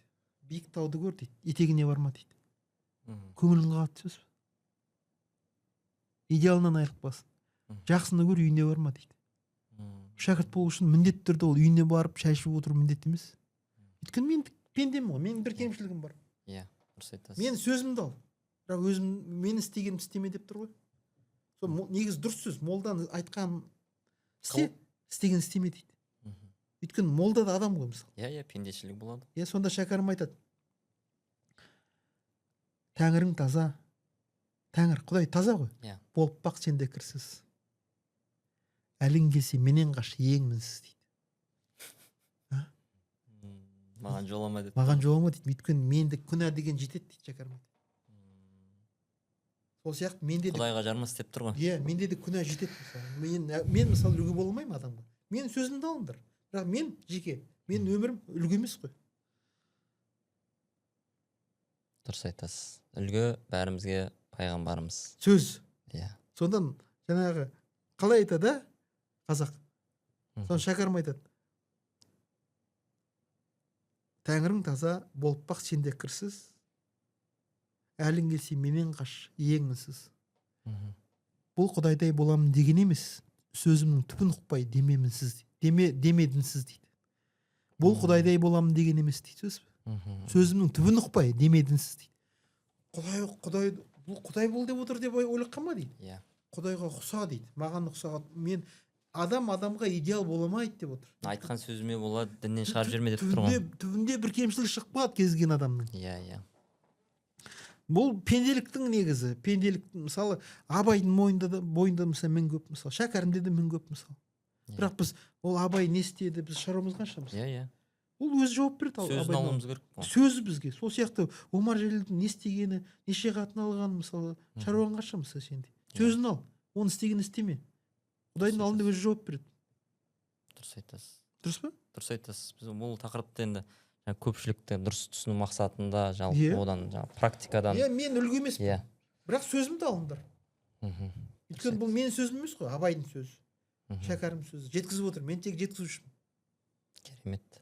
Биік тауды көр дейді. Етегіне барма дейді. Көңілің қалады сөз. Идеалынан айырылып қаласың. Жақсыны көр, үйіне барма дейді. Шәкірт болу үшін міндетті түрде ол үйіне барып шай ішіп отыру міндет емес. Өйткені мен пендемін ғой, менің бір кемшілігім бар. Иә, дұрыс айтасыз. Мен сөзімді ал, бірақ өзім мен істегенімді істеме деп тұр ғой. Сол негізі дұрыс сөз, молдан айтқан істе, істеген істеме дейді. Өйткені молда да адам ғой мысалы. Иә, иә, пендешілік болады. Иә, сонда Шәкәрім айтады. Тәңірің таза. Тәңір, Құдай таза ғой. Иә. Болып бақ сен де кірсіз. Әлің келсе менен қаш, ең мінсіз дейді. Маған жолама деп. Маған жолама дейді. Өйткені менде күнә деген жетеді дейді Шәкәрім. Сол сияқты менде де Құдайға жармас деп тұр ғой. Иә, менде де күнә жетеді мысалы. Мен мысалы үлгі бола алмаймын адамға. Менің сөзімді алыңдар. Бірақ мен жеке, менің өмірім үлгі емес қой. Дұрыс айтасыз. Үлгі бәрімізге пайғамбарымыз. Сөз. Иә. Сондан жаңағы қалай айтады, қазақ? Соны Шәкәрім айтады. Тәңірің таза, болып бақ сен де кірсіз. Әлің келсе менен қаш, ең мінсіз. Бұл Құдайдай боламын деген емес, сөзімнің түбін ұқпай демемінсіз, демедінсіз дейді. Бұл Құдайдай боламын деген емес дейді сөз. Сөзімнің түбін ұқпай демедінсіз дейді. Құдай, бұл Құдай бол деп отыр деп ойлап қалма дейді. Иә. Құдайға ұқса дейді. Маған ұқсаған, мен адам адамға идеал бола алмайды деп отыр. Айтқан сөзіме болады, діннен шығарып жіберме деп тұр ғой. Түбінде бір кемшілік шығып қалады кез келген адамның. Иә, иә. Бұл пенделіктің негізі. Пенделік, мысалы, Абайдың бойында мысалы мін көп, мысалы, Шәкәрімде де мін көп, мысалы. Бірақ біз ол Абай не істеді, біз шаруамыз қанша мысалы. Иә, иә. Ол өзі жауап береді. Сөзін алуымыз керек. Сөзі бізге. Сол сияқты Омар Жәлелдің не істегені, неше қатын алғаны, мысалы, шаруаң қанша мысалы сенде. Сөзін ал, оны істегенін істеме. Құдайдың алдында өзі жауап береді. Дұрыс айтасыз. Дұрыс па? Дұрыс айтасыз. Біз бұл тақырыпты енді көпшілікті дұрыс түсіну мақсатында, жалпы одан практикадан. Иә, мен үлгі емеспін. Иә. Бірақ сөзімді алыңдар. Өйткені бұл менің сөзім емес қой, Абайдың сөзі. Шәкәрім сөзі. Жеткізіп отыр. Мен тек жеткізушімін. Керемет.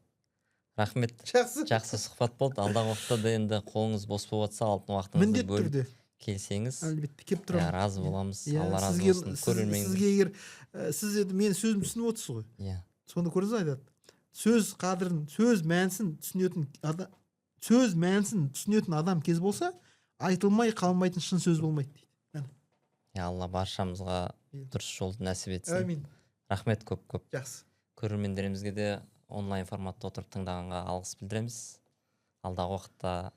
Рахмет. Жақсы. Жақсы сұхбат болды. Алдағы уақытта да енді қолыңыз бос болып жатса, алтын уақытыңызды бөліп келсеңіз, әлбетте келіп тұрамын. Разы боламыз. Алла разы болсын. Көрерменіңіз. Сізге егер сіз енді менің сөзімді түсініп отырсыз ғой. Иә. Сонда көрдіңіз айтады. Сөз қадірін, сөз мәнісін түсінетін адам, сөз мәнісін түсінетін адам кез болса, айтылмай қалмайтын шын сөз болмайды дейді. Иә, Алла баршамызға дұрыс жолды нәсіп етсін. Әмин. Рахмет көп-көп. Жақсы. Көрермендерімізге де онлайн форматта отырып тыңдағанға алғыс білдіреміз. Алдағы уақытта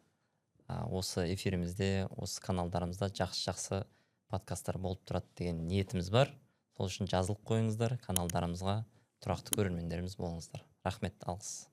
осы эфирімізде, осы каналдарымызда жақсы-жақсы подкасттар болып тұрады деген ниетіміз бар. Сол үшін жазылып қойыңыздар, каналдарымызға тұрақты көрермендеріміз болыңыздар. Рахмет, алғыс.